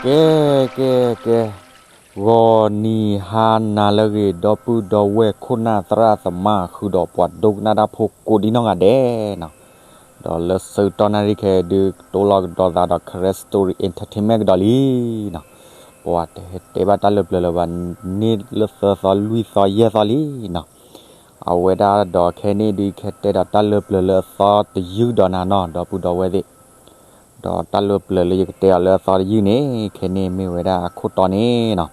ကဲ ကဲ ကဲ, ဂီၤနံၤဟါနၤလၢအဂ့ၤ ဒီပုၢ်ဒီဝဲၢ်ခိၣ်နၢ်သရၣ်သမါ ဃုာ်ဒီးပှၤဒိကနၣ်တၢ်ဖိကိးဒံနီၢ်ဂၤဒဲးနီၤ, ဒီးလၢဆၢကတီၢ်နၣ်ရံၣ်ခဲအံၤဒုး ကတိၤလီၤကဒီးသးဒီး Karen Story Entertainment ကဒီးလံနီၤ, ပှၤတဟဲတဲဘၣ်တၢ်လၢပျၢၤလၢၤဘၣ်, န့ၢ်လၢသၢသီ လွံၢ်သီ ယဲၢ်သီလံနီၤ, အဝဲဒၣ်ဒီးခဲန့ၣ်ဒုး ကတဲဒီးတၢ်လၢပျၢၤလၢအသီတယုၢ်ကဒီးနၤနီၤ ဒီပုၢ်ဒီဝဲၢ်သ့ၣ် ဒီးတၢ်လၢပျၢၤလၢယကတဲအီၤလၢအသီတယုၢ်န့ၣ် ခဲန့ၣ်မ့ၢ်ဝဲဒၣ်အခိၣ်တီန့ၣ်နီၤ,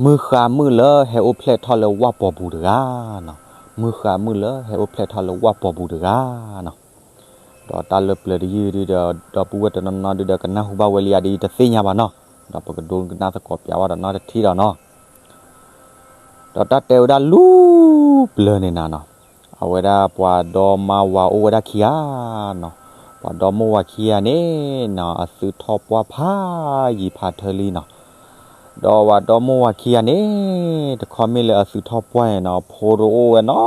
မုၢ်ဃါမုၣ်လၢဟဲအိၣ်ဖျဲၣ်ထီၣ်လၢဝၣ်ပီၤပူၤတဂၤနီၤ, မုၢ်ဃါမုၣ်လၢဟဲအိၣ်ဖျဲၣ်ထီၣ်လၢဝၣ်ပီၤပူၤတဂၤနီၤ, ဒီးတၢ်လၢပျၢၤတယုၢ်ဒုးဒီး ဒီပုၢ်ဝဲၢ်တနီၤနီၤဒုးဒီးကနၢ်ဟူဘၣ်ဝဲလံဧါဒ်တသ့ၣ်ညါဘၣ်နီၤ, ဒီးပကဒိကနၣ်သကိးပျးဝဲဒီးနီတထံၣ်ဒီးနီၤ ဒီးတၢ်တဲဝဲဒၣ်လူပျၢၤန့ၣ်နၤနီၤ, အဝဲဒၣ်ပှၤဒီမါဝၤအိၣ်ဝဲဒၣ်ခံဂၤနီၤ, ပှၤဒီမိၢ်ဝၤခံဂၤန့ၣ်နီၤ အသုးထီၣ်ပှၢ်ဖးယံၤဖးထၢလံနီၤ, ဒီးပှၤဒီမိၢ်ဝၤခံဂၤန့ၣ် တခီမ့ၢ်လၢအသုးထီၣ်ပှၢ်န့ၣ်နီၤ အဖိတအိၣ်ဝဲနီ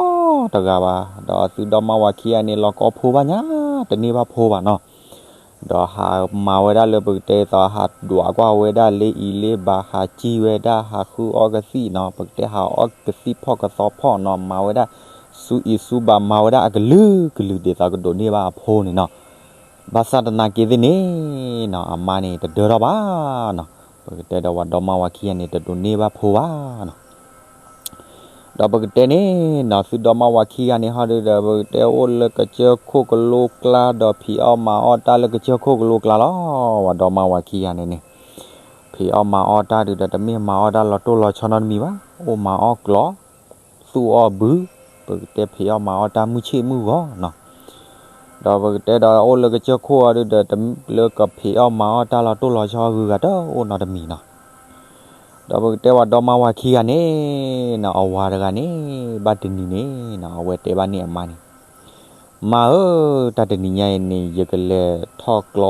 တဂၤဘၣ်, ဒီးအသုးဒီမါဝၤခံဂၤန့ၣ် လီၤကီဖိဘၣ်ညါ တန့ၢ်ဘၣ်ဖိဘၣ်နီၤ ဒီးဟးမၤဝဲဒၣ်လၢပကတဲသိး ဟးဒွးကွၢ်ဝဲဒၣ်လၢအံၤလၢဘၣ် ဟးစံၢ်ဝဲဒၣ် ဟးဃုအီကသံၣ်နီၤ, ပကတဲဟးအီကသံၣ်ဖီၣ်ကသီဖီၣ်နီၤ, မၤဝဲဒၣ်ဆူအံၤဆူဘၣ် မၤဝဲဒၣ်အကလုာ်ကလုာ်ဒ်သိးကဒိးန့ၢ်ဘၣ်အဖိန့ၣ်နီၤ, ဘၣ်ဆၣ်သနာ်က့သ့ၣ်န့ၣ်နီၤ အမါန့ၣ်တဒၢထီၣ်ဘၣ်နီၤ, ပကတဲဒီးပှၤဒီမါဝၤခံဂၤန့ၣ် တဒိးန့ၢ်ဘၣ်ဖိဘၣ်နီၤ ဒီးပကတဲန့ၣ်နီၤ သုးဒီမါဝၤခံဂၤန့ၣ်ဟီဒုးဒီး ပကတဲအိၣ်လၢကစၢၢ်ခိၣ်ကလိကျါဒီး ဖံးအီၣ်မၤအီၣ်တၢ်လၢကစၢၢ်ခိၣ်ကလိကျါလီၤ. ပှၤဒီမါဝၤခံဂၤန့ၣ်န့ၣ် ဖံးအီၣ်မၤအီၣ်တၢ်ဒုးဒီး တမ့ၢ်မၤအီၣ်တၢ်လီၤတိၢ်လီၤဆီနီတမံၤဘၣ်, အိၣ်မၤအီၣ်ကျီ သူၣ်အီၣ်ဘု, ပကတဲဖံးအီၣ်မၤအီၣ်တၢ်မုၢ်ဆ့ၣ်မုၢ်ဂီၤနီၤ ဒီးပကတဲဒီးအိၣ်လၢကစၢၢ်ခိၣ်အီၤဒုးဒီး တမ့ၢ်လၢကဖံးအီၣ်မၤအီၣ်တၢ်လီၤတိၢ်လီၤဆီဂုၤဂၤတအိၣ်နီတမံၤနီၤ. ဒီးပကတဲပှၤဒီမါဝၤခံဂၤန့ၣ်နီၤ အဝၤတဂၤန့ၣ် ဘၣ်တနံၤန့ၣ်နီၤ အဝဲတဲဘၣ်န့ၢ်အမါန့ၣ်, မါဧၢ, တၢ်တနံၤညါအံၤန့ၣ် ယကလဲၤထီၣ်ကျီ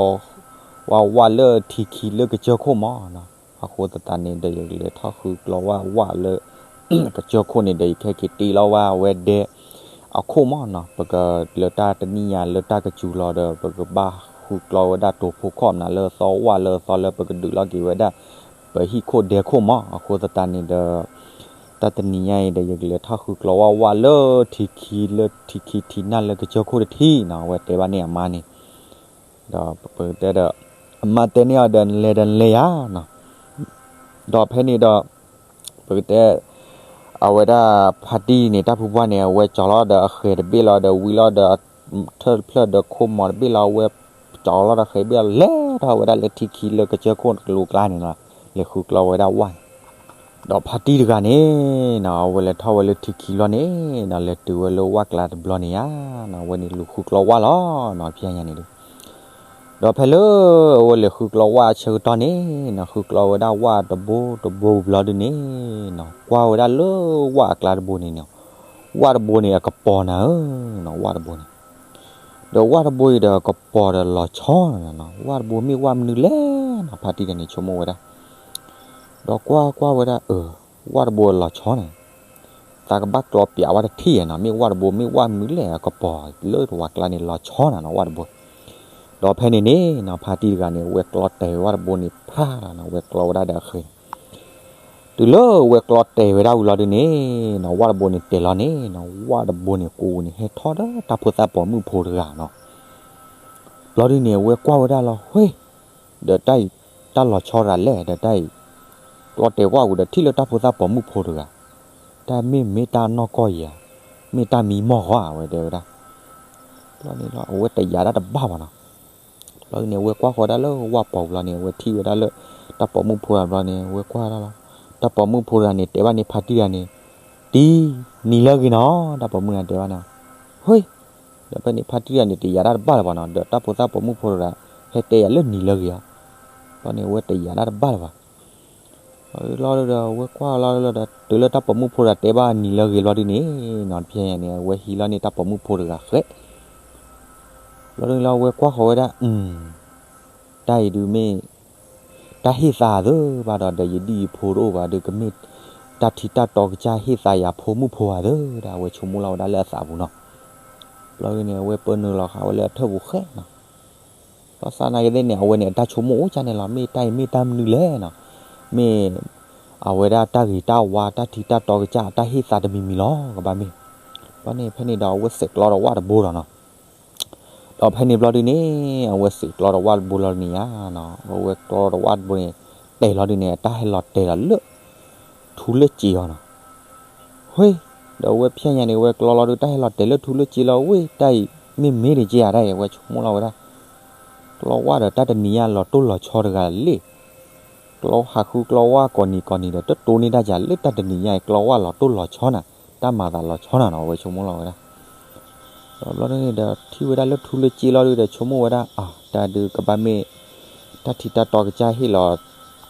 ဝၣ်ဝၣ်လၢထံခံလၢကစၢၢ်ခိၣ်မးနီၤ. အဃိသတးန့ၣ်ဒီး ယကလဲၤထီၣ်ဃုကျီဝၣ်ဝၣ်လၢ ကစၢၢ်ခိၣ်န့ၣ်ဒီး ယကဟဲက့ၤတ့လီၤဝဲဒဲအခိၣ်မးနီၤ. ပကလၢတၢ်တနံၣ်ညါလၢတၢ်ကစူၤလီၤဒီး ပကဘၣ်ဃုကျီဝဲဒၣ်တိၤဖိခီၣ်မးနီၤ လၢသီဝၣ်လၢသီလၢပကဒုးလိာ်က့ၤဝဲဒၣ် ပဟံၣ်ခိၣ်ဒဲခိၣ်မး. အဃိသတးန့ၣ်ဒီး တၢ်တနံၤညါအံၤဒီး ယကလဲၤထီၣ်ဃုကျီဝၣ်ဝၣ်လၢထံခံ လၢထံခံထံနၢ်လၢကစၢၢ်ခိၣ်တထံနီၤ အဝဲတဲဘၣ်န့ၢ်အမါန့ၣ် ဒီးပကတဲဒီး အမါတဲန့ၢ်အီၤဒီး နလဲၤဒီးနလဲၤယၤနီၤ. ဒီးဖဲန့ၣ်ဒီး ပကတဲ အဝဲဒၣ်ဖါတံၢ်န့ၣ် တၢ်ဖုပှၢ်န့ၣ် အဝဲကၠီၤလီၤဒီးအဃဲၤတဘ့ၣ်လီၤဒီးဝံလီၤဒီး ထၢၣ်တဖျၢၣ်ဒီးခိၣ်မီၤတဘ့ၣ်လီၤ အဝဲကၠီၤလီၤဒီးဃဲၤဘ့ၣ်လီၤ လဲၤထီၣ်ဝဲဒၣ်လၢထံခံလၢကစၢၢ်ခိၣ်ကလိကျါန့ၣ်လီၤ. လဲၤဃုကျီဝဲဒၣ်ဝၣ်န့ၣ် ဒီးဖါတံၢ်တဂၤန့ၣ်နီၤ အဝဲလဲၤထီၣ်ဝဲလၢထံခံလီၤန့ၣ်နီၤ လဲၤတုၤဝဲလၢဝၣ်ကျါတဘျီန့ၣ်ဧါနီၤ အဝဲန့ၣ်လူၤဃုကျီဝၣ်လီၤနီၤ ဖဲညါန့ၣ်ဒီး ဒီးဖဲလၢအဝဲလဲၤဃုကျီဝၣ်အဆၢကတီၢ်န့ၣ်နီၤ ဃုကျီဝဲဒၣ်ဝၣ်တဘိတဘိဘျီဒုန့ၣ်နီၤ ကွၢ်ဝဲဒၣ်လၢဝၣ်အကျါတဘိန့ၣ်နီၤ ဝၣ်တဘိန့ၣ် အကပီၤနၤဧၢနီၤ ဝၣ်တဘိန့ၣ် ဒီးဝၣ်တဘိအံၤဒီးကပီၤဒီးလီၤဆီနီၤ ဝၣ်တဘိမ့ၢ်ဝၣ်မနုၤလဲၣ်နီၤ ဖါတံၢ်တဂၤန့ၣ်ဆိကမိၣ်ဝဲဒၣ် ဒီးကွၢ်ကွၢ်ဝဲဒၣ် အၢ ဝၣ်တဘိလီၤဆီန့ၣ် သးကဘၣ်ကျီပျးဝဲတထံၣ်နီၤ မ့ၢ်ဝၣ်တဘိမ့ၢ်ဝၣ်မနုၤလဲၣ် အကပီၤလၢဝၣ်ကျါန့ၣ်လီၤဆီနၤနီၤ ဝၣ်တဘိ ဒီးဖဲန့ၣ်န့ၣ်နီၤ ဖါတံၢ်တဂၤန့ၣ် အဝဲကျီတဲာ်ဝဲဝၣ်တဘိန့ၣ်ဖးနီၤ အဝဲကျီဝဲဒၣ်ဒီးအဃဲၤ တုၤလၢအဝဲကျီတဲာ်ဝဲဒၣ်ဝံၤလီၤဒုန့ၣ်နီၤ ဝၣ်တဘိန့ၣ်တဲာ်လီၤန့ၣ်နီၤ ဝၣ်တဘိန့ၣ် ကိးန့ၣ် ဟဲထီၣ်ဒီးတၢ်ဖိသၣ်ပိာ်မုၣ်ဖိတဂၤနီၤ ဘျီဒုန့ၣ် အဝဲကွၢ်ဝဲဒၣ်လီၤ ဟ့ ဒီးတၢ်အံၤ တၢ်လီၤဆီတဂၤလဲၣ် ဒီးတၢ်အံၤ ကျီတဲာ်ဝၣ်ဝံၤဒီးထံၣ်လၢတၢ်ဖိသၣ်ပိာ်မုၣ်ဖိတဂၤ တၢ်မ့ၢ်မ့ၢ်တၢ်နီၢ်ကီၢ်ဧါ မ့ၢ်တၢ်မံမီၢ်ဧါ အဝဲတဲဝဲဒၣ် ဘျီန့ၣ်လီၤ အဝဲတယာ်ဒၣ်တဘၣ်ဘၣ်နီၤ ဘျီန့ၣ် အဝဲကွၢ်ဃီၤဒၣ်လၢဝၣ်ပီၤဘျီန့ၣ် အဝဲထံၣ်ဝဲဒၣ်လၢ တၢ်ပိာ်မုၣ်ဖိတဂၤဘျီန့ၣ် အဝဲကွၢ်ဒၣ်လီၤ တၢ်ပိာ်မုၣ်ဖိတဂၤန့ၣ် တဲဘၣ်န့ၣ်ဖါတံၢ်တဂၤန့ၣ် တံၤ နံၤလၢအဂ့ၤနီၤ တၢ်ပိာ်မုၣ်တဂၤတဲဘၣ်န့ၣ် ဟ့ ဒီးဖဲန့ၣ်ဖါတံၢ်တဂၤန့ၣ် တယာ်ဒၣ်တဘၣ်လၢၤဘၣ်နီၤ ဒီးတၢ်ဖိသၣ်ပိာ်မုၣ်ဖိတဂၤ ဟဲတဲယၤလၢနံၤလၢအဂ့ၤဧါ ဘျီန့ၣ် အဝဲတယာ်ဒၣ်တဘၣ်လၢၤဘၣ် လီၤဒီး အဝဲကွၢ်လီၤဒီး တုၤလၢတၢ်ပိာ်မုၣ်ဖိတဂၤတဲဘၣ်နံၤလၢအဂ့ၤဘျီဒုန့ၣ်နီၤ ဖဲညါန့ၣ် အဝဲဟံးလီၤန့ၢ်တၢ်ပိာ်မုၣ်ဖိတဂၤဃဲး ဘျီဒုန့ၣ်လီၤ အဝဲကွၢ်ဃီၤဝဲဒၣ် တၢ်အံၤဒုမ့ၢ် တၢ်ဟ့ၣ်သါသၢဘၣ်ဒီး ဒီးယဒ်ယဖိတအိၣ်ဘၣ်ဒီး ကမ့ၢ် တၢ်ထံတၢ်တီကစၢ်ဟ့ၣ်သါယၤဖိမုၣ်ဖိဧါသၢ ဒီးအဝဲဆိကမိၣ်လီၤဝဲဒၣ်လၢအသးပူၤနီၤ ဘျီဒုန့ၣ် အဝဲပၢနုာ်လီၤဃာ်ဝဲလၢအထၢၣ်ပူၤဃဲးနီၤ ဘျီစၢ်နာ်က့သ့ၣ်န့ၣ် အဝဲန့ၣ်အတၢ်ဆိကမိၣ်အိၣ်ကၢ်န့ၣ်လီၤ, မ့ၢ်တၢ်အံၤမ့ၢ်တၢ်မနုၤလဲၣ်နီၤ, မ့ၢ်အဝဲဒၣ်တၢ်ဂ့ၤတၢ်ဝါ တၢ်ထံတၢ်တီကစၢ် တၢ်ဟ့ၣ်သးတမံၤမံၤလီၤ ကဘၣ်မ့ၢ်. ဘျီန့ၣ်ဖဲန့ၣ်ဒီးအဝဲစဲးကျီဒီးဝၣ်တဘိဒီးနီၤ. ဒီးဖဲန့ၣ်ဘျီဒုန့ၣ် အဝဲစဲးကျီဒီးဝၣ်တဘိလီၤဒုန့ၣ်ဧါ, အဝဲကျီဒီးဝၣ်တဘိန့ၣ် တဲာ်လီၤဒုန့ၣ် တၢ်ဟဲလီၤတဲာ်ဒီးလၢ ထူလၢစ့အီၤနီၤ. ဟ့, ဒီးအဝဲဖဲညါန့ၣ် အဝဲကျီလီၤဒု တၢ်ဟဲလီၤတဲာ်လၢထူလၢစ့လီၤ, ဝ့ၢ် တၢ်အံၤမ့ၢ်မ့ၢ်ဒံးက့ဧါ, တၢ်အံၤ အဝဲဆိကမိၣ်လီၤဝဲဒၣ် ကျီဝၣ်ဒီးတၢ်တနံၤညါလီၤတိၢ်လီၤဆီတဂၤလံ. ကျီဟးဃုကျီဝၣ်ကိးနံၤကိးနံၤဒီး တတိၢ်န့ၢ်တၢ်ကလဲၣ်, တၢ်တနံၤညါအံၤ ကျီဝၣ်လီၤတိၢ်လီၤဆီနၤ, တၢ်မၤသးလီၤဆီနၤနီၤ, အဝဲဆိကမိၣ်လီၤဝဲဒၣ်. ဒီးဘျီဒုန့ၣ်ဒီး ထံၣ်ဝဲဒၣ်လၢထူလၢစ့လီၤဒုဒီး ဆိကမိၣ်ဝဲဒၣ် အါ တၢ်ဒုကဘၣ်မ့ၢ် တၢ်ထံတၢ်တီကစၢ်ဟ့ၣ်လီၤ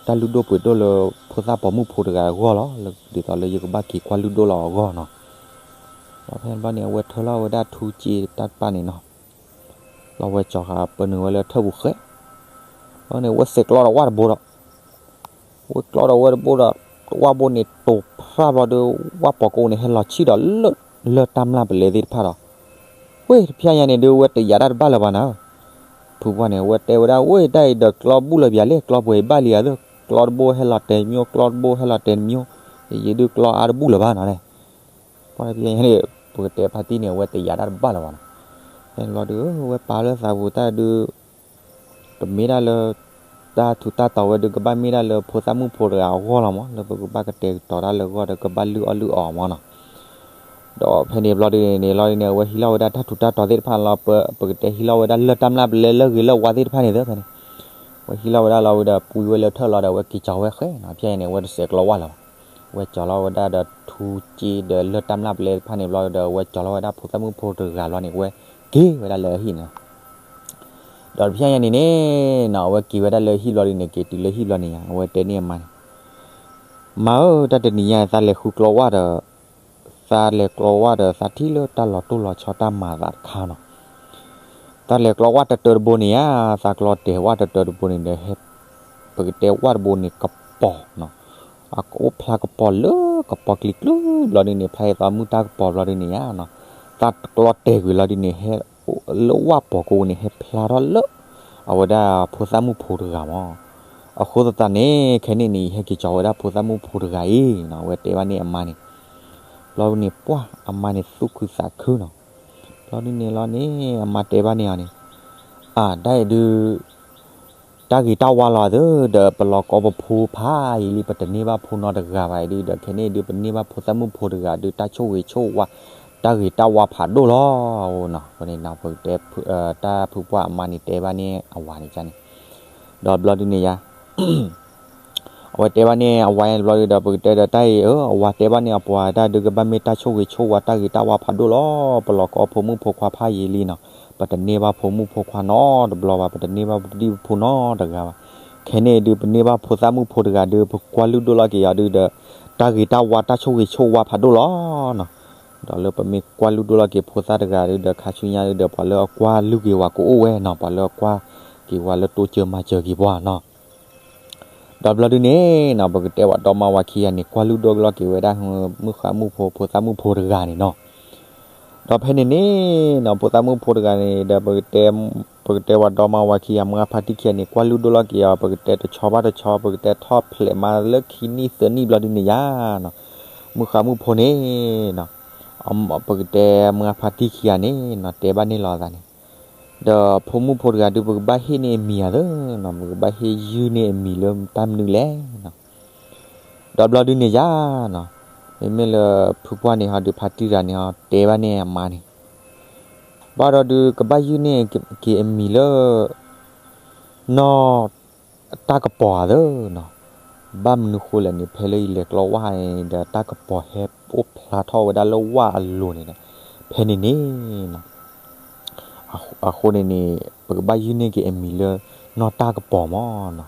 တၢ်လုၢ်ဒိၣ်ပှ့ၤဒိၣ်လၢ ဖိသၣ်ပိာ်မုၣ်ဖိတဂၤအဂီၢ်လီၤ, ဒ်သိးလၢယကဘၣ်က့ၤကွၢ်လုၢ်ဒိၣ်လီၤအဂီၢ်နီၤ. ဒီးဖဲန့ၣ်ဘျီန့ၣ် အဝဲထၢလီၤဝဲဒၣ်ထူစ့တၢ်တဖၣ်န့ၣ်နီၤ. လီၤဝဲကၠီဃာ်ပၢနုာ်ဝဲလၢထၢၣ်ပူၤဃဲ, ဘျီန့ၣ် အဝဲစဲးကျီဒီးဝၣ်တဘိဒီး ဝဲကျီဒီးဝဲတဘိဒီး ဝၣ်ဘိန့ၣ်တိာ်ဖျါဘျီဒု ဝၣ်ပိာ်ကိးန့ၣ် ဟဲလီၤဆံၣ်ဒီးလၢ လၢၢ်တၢ်မျၢ်ပလဲသ့ၣ်တဖၣ်ဒီး ဝ့ၢ်တဖျဲညါန့ၣ်ဒု ဝဲတယာ်တၢ်တဘၣ်လၢၤဘၣ်နၤ. ဖုပှၢ်န့ၣ် အဝဲတဲဝဲဒၣ် ဝ့ၢ် တၢ်အံၤဒီးကျီဘူၣ်လၢၤဘၣ်လဲၣ်, ကျီပှဲၤအံၤဘၣ်လံဧါသၢ, ကျီတဘိဟဲလီၤတဲာ်တမံၤ, ကျီတဘိဟဲလီၤတဲာ်တမံၤ, ယံာ်ဒုကျီအါတဘူၣ်လၢၤဘၣ်နၤလဲၣ်. ပှၢ်တဖျဲညါန့ၣ် ပကတဲဖါတံၢ်န့ၣ် အဝဲတယာ်တၢ်တဘၣ်လၢၤဘၣ်နၤ. ဖဲန့ၣ်ဘျီဒု ဝဲပာ်လၢသးပူၤတၢ်ဒု ကမ့ၢ်ဒၣ်လၢ တၢ်ထူးတၢ်တီၤဝဲဒု ကဘၣ်မ့ၢ်ဒၣ်လၢဖိသၣ်မုၣ်ဖိတဂၤအဂီၢ်လီၤမး, လၢပကဘၣ်ကတဲာ်ကတီၤတၢ်လၢအဂီၢ်ဒီး ကဘၣ်လုၢ်အီၣ်လုၢ်အီမးနီၤ. ဒီးဖဲန့ၣ်ဘျီဒုန့ၣ်လီၤန့ၣ် အဝဲဟံးလီၤဝဲဒၣ်တၢ်ထူးတၢ်တီၤသ့ၣ်တဖၣ်လီၤ, ပကတဲဟံးလီၤဝဲဒၣ်လၢၢ်တၢ်မျၢ်ပလဲလၢဂ့ၤလၢဝါသ့ၣ်တဖၣ်န့ၣ်သၢဖဲန့ၣ်, အဝဲဟံးလီၤဝဲဒၣ်လီၤဝံၤဒီး ပှံဝဲလၢထၢၣ်လီၤဒီး အဝဲက့ၤကၠီၤဝဲဃဲနီၤ. ဖဲန့ၣ် အဝဲတစဲးကျီဝၣ်လၢၤဘၣ်, အဝဲကၠီၤလီၤဝဲဒၣ်ဒီးထူစ့ဒီးလၢၢ်တၢ်မျၢ်ပလဲတဖၣ်န့ၣ်ဘျီဒီး အဝဲကၠီၤလီၤဝဲဒၣ်ဖိသၣ်မုၣ်ဖိတဂၤဘျီန့ၣ် အဝဲက့ၤဝဲဒၣ်လၢအဟံၣ်န့ၣ်လီၤ. ဒီးတဖျဲညါန့ၣ်န့ၣ်နီၤ အဝဲက့ၤဝဲဒၣ်လၢဟံၣ်ဘျီဒုန့ၣ် က့ၤတုၤလၢဟံၣ်ဘျီန့ၣ်ယါ အဝဲတဲန့ၢ်အမါန့ၣ်, မါဧၢ, တၢ်တနံၤညါသးလဲၤဃုကျီဝၣ်ဒီး သးလဲၤကျီဝၣ်ဒီး သးထံၣ်လၢတၢ်လီၤတိၢ်လီၤဆီတၢ်မၤသးတခါနီၤ. သးလဲၤကျီဝၣ်တတၢတဘိန့ၣ်ဧါ, သးကျီတဲာ်ဝၣ်တတၢတဘိန့ၣ်ဒီး ဟဲ ပကတဲဝၣ်တဘိန့ၣ်ကပီၤနီၤ. အကအိၣ်ဖျါကပီၤလၢကပီၤကျံၤကျုၤဘျီဒုန့ၣ် ဖျါအသီမုၢ်တၢ်ကပီၤဘျီဒုန့ၣ်ဧါနီၤ. သးကျီတဲာ်ကွံာ်လီၤဒုန့ၣ် ဟဲ လၢဝၣ်ပိာ်ကိးန့ၣ် ဟဲဖျါထီၣ်လၢ အဝဲဒၣ်ဖိသၣ်မုၣ်ဖိတဂၤမး. အဃိသတးန့ၣ် ခဲန့ၣ်န့ၣ် ယဟဲက့ၤကၠီၤဝဲဒၣ်ဖိသၣ်မုၣ်ဖိတဂၤအံၤနီၤ အဝဲတဲဘၣ်န့ၢ်အမါန့ၣ်. ဘျီဒုန့ၣ်ပှၢ် အမါန့ၣ်သူၣ်ခုသးခုနီၤ. ဘျီဒုန့ၣ်လီၤန့ၣ် အမါတဲဘၣ်န့ၢ်အီၤန့ၣ်, အါ ဒ်အံၤဒု တၢ်ဂ့ၤတၢ်ဝါလီၤသၢ ဒီးပလီၤကီပဖိဖးယံာ်လံ ပတန့ၢ်ဘၣ်ဖိနီတဂၤဘၣ်အံၤဒု ဒီးခဲန့ၣ်ဒု ပန့ၢ်ဘၣ်ဖိသၣ်မုၣ်ဖိတဂၤဒု တၢ်ဆိၣ်ဂ့ၤဆိၣ်ဝါ တၢ်ဂ့ၤတၢ်ဝါဖးဒိၣ်လီၤ. အဃိန့ၣ် ပကတဲ တၢ်ဖုပှၢ်အမါန့ၣ်တဲဘၣ်န့ၢ်အဝၤန့ၣ်န့ၣ်, ဒီးဘျီဒုန့ၣ်ယါ အဝဲတဲဘၣ်န့ၢ်အဝၤဘျီဒုဒီး ပကတဲဒီးတၢ်အံၤဧၢ အဝၤတဲဘၣ်န့ၢ်အပှၤတၢ်ဒု ကဘၣ်မ့ၢ်တၢ်ဆိၣ်ဂ့ၤဆိၣ်ဝါ တၢ်ဂ့ၤတၢ်ဝါဖးဒိၣ်လီၤ. ပလီၤကီဖိမုၣ်ဖိခွါဖးယံာ်လံနီၤ. ပတန့ၢ်ဘၣ်ဖိမုၣ်ဖိခွါနီတဘျီဘၣ်, ပတန့ၢ်ဘၣ်ပဒံၣ်ပဖိနီတဂၤဘၣ်. ခဲန့ၣ်ဒု ပန့ၢ်ဘၣ်ဖိသၣ်မုၣ်ဖိတဂၤဒု ပကွၢ်လုၢ်ဒိၣ်လီၤက့ၤအီၤဒုဒီး တၢ်ဂ့ၤတၢ်ဝါတၢ်ဆိၣ်ဂ့ၤဆိၣ်ဝါဖးဒိၣ်လီၤနီၤ. ဒီးလၢပမ့ၢ်ကွၢ်လုၢ်ဒိၣ်လီၤက့ၤဖိသၣ်တဂၤဒုဒီး ခါဆူညါဒုဒီး ပှၤလၢအကွၢ်လုၢ်က့ၤဝဲကအိၣ်ဝဲနီၤ, ပှၤလၢအကွၢ်က့ၤဝဲလၢတိစၢၤမၤစၢၤက့ၤပှၤနီၤ. ဒီးဘျီဒုန့ၣ်နီၤ ပကတဲဝဲဒီမါဝၤခံဂၤန့ၣ် ကွၢ်လုၢ်ဒိၣ်လီၤက့ၤဝဲဒၣ် မုၣ်ဃါမုၣ်ဖိ ဖိသၣ်မုၣ်ဖိတဂၤန့ၣ်နီၤ. ဒီးဖဲန့ၣ်န့ၣ်နီၤ ဖိသၣ်မုၣ်ဖိတဂၤန့ၣ်ဒီး ပကတဲဝဲဒီမါဝၤခံဂၤ မုၢ်ဂၤဖါတံၢ်ခံဂၤန့ၣ် ကွၢ်လုၢ်ဒိၣ်လီၤက့ၤအီၤ ပကတဲတဆီဘၣ်တဆီ ပကတဲထီၣ်ဖျဲးမးလၢခံနံၣ်သၢနံၣ်ဘျီဒုန့ၣ်ယါနီၤ. မုၣ်ဃါမုၣ်ဖိန့ၣ်နီၤ ပကတဲမုၢ်ဂၤဖါတံၢ်ခံဂၤန့ၣ်နီၤ တဲဘၣ်န့ၢ်လီၤအသးန့ၣ် ဒီးဖိမုၣ်ဖိတဂၤဒု ပကဘၣ်ဟ့ၣ်န့ၢ်အမံၤဧါသၢနီၤ, ပကဘၣ်ဟ့ၣ်ယုၢ်န့ၢ်အမံၤလၢတၢ်မနုၤလဲၣ်နီၤ. ဒီးဘျီဒုန့ၣ်ယါနီၤ မ့မ့ၢ်လၢဖုပှၢ်န့ၣ်ဟီဒု ဖါတံၢ်တဂၤန့ၣ်ဟီ တဲဘၣ်န့ၢ်အမါန့ၣ် ဘၣ်ဒီးဒု ကဘၣ်ယုၢ်န့ၢ်က့ၤအမံၤလၢ နီၢ်တၢ်ကပီၤဧါသၢနီၤ. ဘၣ်မနုၤဃိလဲၣ်န့ၣ် ဖဲလၢယလဲၤကျီဝၣ်န့ၣ်ဒီး တၢ်ကပီၤဟဲအိၣ်ဖျါထီၣ်ဝဲဒၣ်လၢဝၣ်အလိၤန့ၣ်ဒီး ဖဲန့ၣ်န့ၣ်နီၤ အဃိန့ၣ်န့ၣ် ပကဘၣ်ယုၢ်န့ၢ်က့ၤအမံၤလၢ နီၢ်တၢ်ကပီၤမးနီၤ.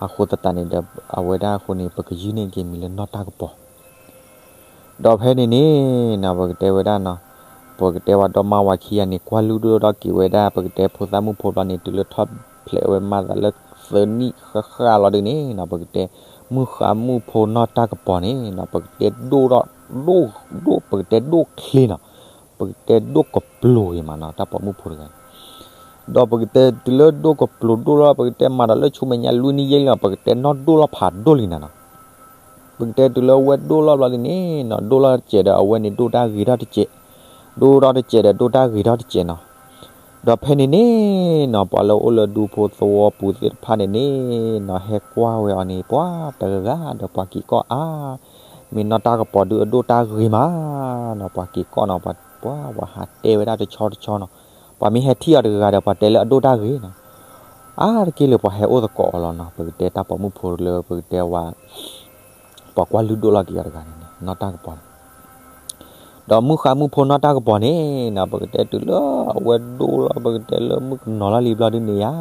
အဃိသတးန့ၣ်ဒီး အဝဲဒၣ်အဃိန့ၣ် ပကယုၢ်န့ၢ်က့ၤမံၤလၢနီၢ်တၢ်ကပီၤ ဒီးဖဲန့ၣ်န့ၣ်နီၤ ပကတဲဝဲဒၣ်နီၤ ပကတဲဝဲဒီမါဝၤခံဂၤန့ၣ် ကွၢ်လုၢ်ဒိၣ်ထီၣ်က့ၤဝဲဒၣ် ပကတဲဖိသၣ်မုၣ်ဖိဘျီန့ၣ် တုၤလၢထီၣ်ဖျဲးဝဲမးသးလၢသၢနံၣ်ဃၣ်ဃၣ်လီၤဒုန့ၣ်နီၤ ပကတဲ မုၣ်ဃါမုၣ်ဖိနီၢ်တၢ်ကပီၤန့ၣ်နီၤ ပကတဲဒိၣ်ထီၣ် ဒိၣ် ဒိၣ် ပကတဲဒိၣ်ချ့နီၤ ပကတဲဒိၣ်ကပျိၤဂ့ၤမးနီၤ တၢ်ပိာ်မုၣ်ဖိတဂၤန့ၣ် ဒီးပကတဲတုၤလၢဒိၣ်ကပျိၤဒိၣ်လီၤ ပကတဲမၤဒီးလၢဆူမဲာ်ညါလွံၢ်နံၣ်ယဲၢ်နံၣ်လီၤ ပကတဲနီၢ်ဒိၣ်လီၤဖးဒိၣ်လံနၤနီၤ. ပကတဲတုၤလၢဝဲဒိၣ်လီၤဘျီဒ်န့ၣ်နီၤ ဒိၣ်လီၤတစဲးဒီးအဝဲန့ၣ်ဒိၣ်တၢ်ဂ့ၤထီၣ်တစဲး, ဒိၣ်ထီၣ်တစဲးဒီးဒိၣ်တၢ်ဂ့ၤထီၣ်တစဲးနီၤ. ဒီးဖဲန့ၣ်န့ၣ်နီၤ ပှၤလၢအိၣ်လၢဒူဖိသဝီပူၤသ့ၣ်တဖၣ်န့ၣ်န့ၣ်နီၤ ဟဲကွၢ်ဝဲအီၤန့ၣ် ပှၤတဂၤဂၤဒီးပှၤက့ၤကီၢ်အါ မ့ၢ်နီၢ်တၢ်ကပီၤဒုးအဒိၣ်တၢ်ဂ့ၤမးနီၤ ပှၤက့ၤကီၢ်နီၤ ပှၤ ပှၤ ပှၤဟးတဲဝဲဒၣ်တဆီတဆီနီၤ ပှၤမ့ၢ်ဟဲထံၣ်အီၤတဂၤဂၤဒီးပှၤတဲလၢအဒိၣ်တၢ်ဂ့ၤနီၤ အါတက့ၢ်လၢပှၤဟဲအိၣ်သကိးအီၤလီၤနီၤ ပကတဲတၢ်ပိာ်မုၣ်ဖိလၢပကတဲဝဲ ပှၤကွၢ်လုၢ်ဒိၣ်လီၤက့ၤအီၤတဂၤန့ၣ်န့ၣ် နီၢ်တၢ်ကပီၤန့ၣ် ဒီးမုၣ်ဃါမုၣ်ဖိနီၢ်တၢ်ကပီၤန့ၣ်နီၤ ပကတဲတုၤလၢအဝဲဒိၣ်လီၤ ပကတဲလၢမုၣ်ကနီၤလီၤလံဘျီဒုန့ၣ်ယါ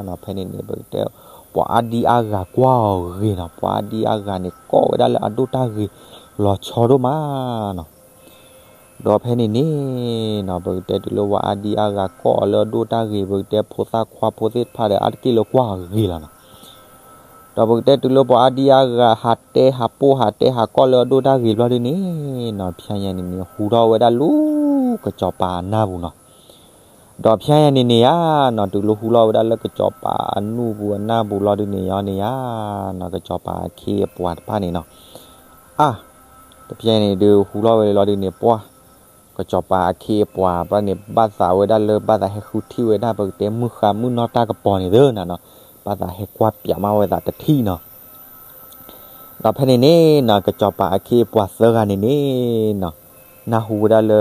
နီၤ ဖဲန့ၣ်န့ၣ် ပကတဲ ပှၤအါဒံအါဂၤကွၢ်အီၤဂ့ၤနီၤ ပှၤအါဒံအါဂၤန့ၣ် ကိးဝဲဒၣ်လၢအဒိၣ်တၢ်ဂ့ၤလီၤဆီဒိၣ်မးနီၤ ဒီးဖဲန့ၣ်န့ၣ်နီၤ ပကတဲတုၤလၢပှၤအါဒံအါဂၤကိးအီၤလၢအဒိၣ်တၢ်ဂ့ၤ ပကတဲဖိသၣ်ခွါဖိသ့ၣ်တဖၣ်ဒီး အါတက့ၢ်လၢကွၢ်အီၤဂ့ၤလီၤနီၤ ဒီးပကတဲတုၤလၢပှၤအါဒံအါဂၤ ဟးတဲဟးပိၢ်ဟးတဲဟးကိးလၢအဒိၣ်တၢ်ဂ့ၤဘျီဒုန့ၣ်နီၤ ဖဲညါန့ၣ်န့ၣ် ဟူထီၣ်ဝဲဒၣ်လၢကစီၤပၤအနၢ်ပူၤနီၤ ဒီးဖဲညါန့ၣ်န့ၣ်ယါနီၤ တုၤလၢဟူထီၣ်ဝဲဒၣ်လၢကစီၤပၤအနၢ်ပူၤအနၢ်ပူၤလီၤဒုန့ၣ်ယါန့ၣ်ယါ နီၤ ကစီၤပၤအခ့အပှၤတဖၣ်န့ၣ်နီၤ အါ တဖဲညါန့ၣ်ဒုးဟူထီၣ်ဝဲလီၤဒုန့ၣ် ပှၤ ကစီၤပၤအခ့အပှၤတဖၣ်န့ၣ် ဘၣ်သးဝဲဒၣ်လၢ ဘၣ်သးဟဲဃုထံၣ်ဝဲဒၣ် ပကတဲမုၣ်ဃါမုၣ်နီၢ်တၢ်ကပီၤန့ၣ်သ့နီၤနီၤ ဘၣ်သးဟဲကွၢ်ပၠးမးဝဲသးတထံၣ်နီၤ ဒီးဖဲန့ၣ်န့ၣ်နီၤ ကစီၤပၤအခ့အပှၤသၢဂၤန့ၣ်န့ၣ်နီၤ နၢ်ဟူဝဲဒၣ်လၢ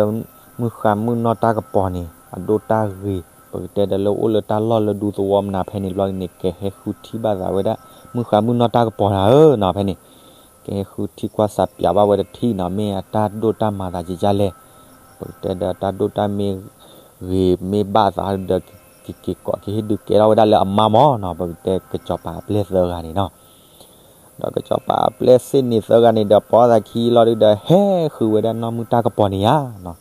မုၣ်ဃါမုၣ်နီၢ်တၢ်ကပီၤန့ၣ် အဒိၣ်တၢ်ဂ့ၤ ပကတဲဒီးလၢအိၣ်လၢတၢ်လီၢ်လၢဒူသဝီမနုၤဖဲန့ၣ်ဘျီန့ၣ် ကဟဲဃုထံၣ်ဘၣ်သးဝဲဒၣ် မုၣ်ဃါမုၣ်နီၢ်တၢ်ကပီၤနၤဧၢနီၤ ဖဲန့ၣ် ကဟဲဃုထံၣ်ကွၢ်စးပၠးဘၣ်ဝဲတထံၣ်နီၤ မ့ၢ်အတၢ်ဒိၣ်တၢ်မၤသးကကလဲၣ် ပကတဲဒီးတၢ်ဒိၣ်တၢ်မ့ၢ်ဂ့ၤမ့ၢ်ဘၣ်သးဒီး ကက့ၤကိးကဟ့ၣ်ဒုးကဲထီၣ်ဝဲဒၣ်လၢအမါမၢ်နီၤ ပကတဲကစီၤပၤအပျဲၢ်သၢဂၤန့ၣ်နီၤ ဒီးကစီၤပၤအပျဲၢ်သ့ၣ်န့ၣ်သၢဂၤန့ၣ်ဒီး ပိာ်သးခံလီၤဒုဒီး ဟဲဃုဝဲဒၣ်နီၢ်မုၣ်တၢ်ကပီၤန့ၣ်ဧါနီၤ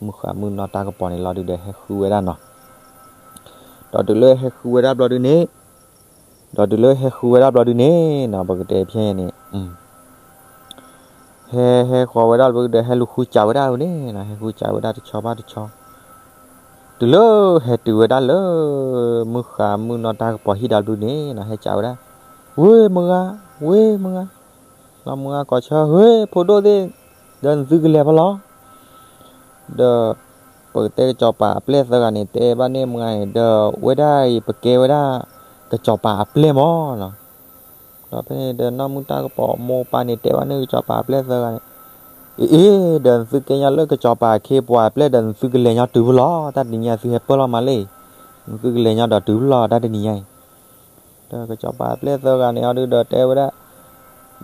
မုၣ်ဃါမုၣ်နီၢ်တၢ်ကပီၤန့ၣ်လီၤဒုဒီး ဟဲဃုဝဲဒၣ်နီၤ ဒီးတုၤလၢဟဲဃုဝဲဒၣ်ဘျီဒုန့ၣ် ဒီးတုၤလၢဟဲဃုဝဲဒၣ်ဘျီဒုန့ၣ်နီၤ ပကတဲဖဲန့ၣ် ဟဲဟဲဃီၤဝဲဒၣ်ဘျီဒုဒီး ဟဲလူၤဃုစးဝဲဒၣ်န့ၣ်နီၤ ဟဲဃုစးဝဲဒၣ်တဆီဘၣ်တဆီ တုၤလၢဟဲတုၤဝဲဒၣ်လၢ မုၣ်ဃါမုၣ်နီၢ်တၢ်ကပီၤဟံၣ်ဒီးဘျီန့ၣ်နီၤ ဟဲစးဝဲဒၣ် ဝ့ၢ်မုၢ်ဂၤ ဝ့ၢ်မုၢ်ဂၤ လီၤမုၢ်ဂၤကိးဆၢ ဝ့ၢ်ဖိဒိၣ်သ့ၣ် ဒီးနသုကလဲၤဖဲလဲၣ် ဒီး ပကတဲကစီၤပၤအပျဲၢ်သၢဂၤန့ၣ် တဲဘၣ်န့ၣ်မုၢ်ဂၤန့ၣ် ဒီးဝဲဒၣ်အံၤ ပကဲဝဲဒၣ် ကစီၤပၤအပျဲၢ်မၢ်နီၤ ဒီးဖဲန့ၣ်ဒီးနီၢ်မုၣ်တၢ်ကပီၤအမိၢ်အပၢ်န့ၣ် တဲဘၣ်န့ၣ်ကစီၤပၤအပျဲၢ်သၢဂၤန့ၣ် အ့ အ့ ဒီးနသုကဲညီလၢကစီၤပၤအခ့အပှၤအပျဲၢ်ဒီး နသုကလဲၤညီတုၤဖဲလဲၣ် တၢ်တနံၤညါသုဟဲပၢၢ်လီၤမးလံ နသုကလဲၤညီဒီးတုၤဖဲလဲၣ် တၢ်တနံၤညါအံၤ ဒီးကစီၤပၤအပျဲၢ်သၢဂၤန့ၣ်အီၤဒုဒီးတဲဝဲဒၣ်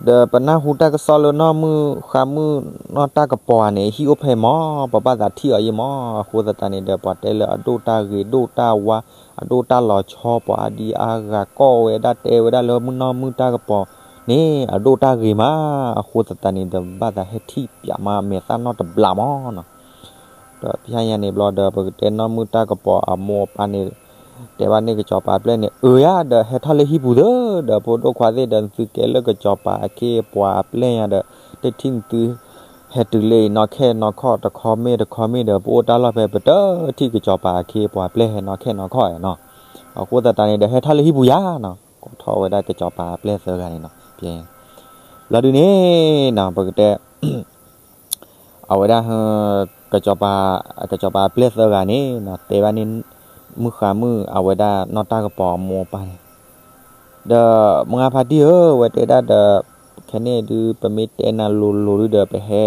ဒီးပနၢ်ဟူတၢ်ကစီၣ်လၢနီၢ်မုၣ်ဃါမုၣ်နီၢ်တၢ်ကပီၤဧါန့ၣ် ဟံၣ်အိၣ်ဖဲမၢ် ပဘၣ်သးထံၣ်အီၤယံာ်မၢ် အဃိသတးန့ၣ်ဒီး ပှၤတဲလၢအဒိၣ်တၢ်ဂ့ၤဒိၣ်တၢ်ဝါ အဒိၣ်တၢ်လီၤဆီ ပှၤအါဒံအါဂၤကိးဝဲဒၣ်တဲဝဲဒၣ်လၢမုၣ်နီၢ်မုၣ်တၢ်ကပီၤန့ၣ် အဒိၣ်တၢ်ဂ့ၤမး အဃိသတးန့ၣ်ဒီး ဘၣ်သးဟဲထံၣ်ပၠးမးအမဲာ်သၣ်နီတဘျီမၢ်နီၤ ဒီးဖဲညါန့ၣ်ဘျီဒီး ပကတဲနီၢ်မုၣ်တၢ်ကပီၤအမိၢ်အပၢ်န့ၣ် တဲဘၣ်န့ၣ်ကစီၤပၤအပျဲၢ်န့ၣ် အၢယါ ဒီးဟဲထီၣ်လၢဟံၣ်ပူၤသၢ ဒီးဖိဒိၣ်ခွါသ့ၣ်ဒီး နသုကဲလၢကစီၤပၤအခ့အပှၤအပျဲၢ်ညါဒီး တထံၣ်နသု ဟဲတုၤလၢအံၤနီၢ်ခဲနီၢ်ခီၣ်တခီမ့ၢ်တခီမ့ၢ်ဒီး ပအိၣ်တၢ်လီၢ်ဖဲ ပတထံၣ်ကစီၤပၤအခ့အပှၤအပျဲၢ်ဟဲနီၢ်ခဲနီၢ်ခီၣ်နီၤ အဃိသတးန့ၣ်ဒီး ဟဲထီၣ်လၢဟံၣ်ပူၤယါနီၤ ကိးထီၣ်ဝဲဒၣ်ကစီၤပၤအပျဲၢ်သၢဂၤန့ၣ်နီၤ ဘျီဒုန့ၣ်နီၤ ပကတဲ အဝဲဒၣ် ကစီၤပၤ ကစီၤပၤအပျဲၢ်သၢဂၤန့ၣ်နီၤ တဲဘၣ်န့ၣ် မုၣ်ဃါမုၣ်အဝဲဒၣ်နီၢ်တၢ်ကပီၤအမိၢ်အပၢ်န့ၣ် ဒီးမုၢ်ဂၤဖါတံၢ်ဧၢ ဝဲတဲဒၣ်ဒီး ခဲန့ၣ်ဒုး ပမ့ၢ်တဲနၤလိၤလိၤဒုဒီး ပဟဲ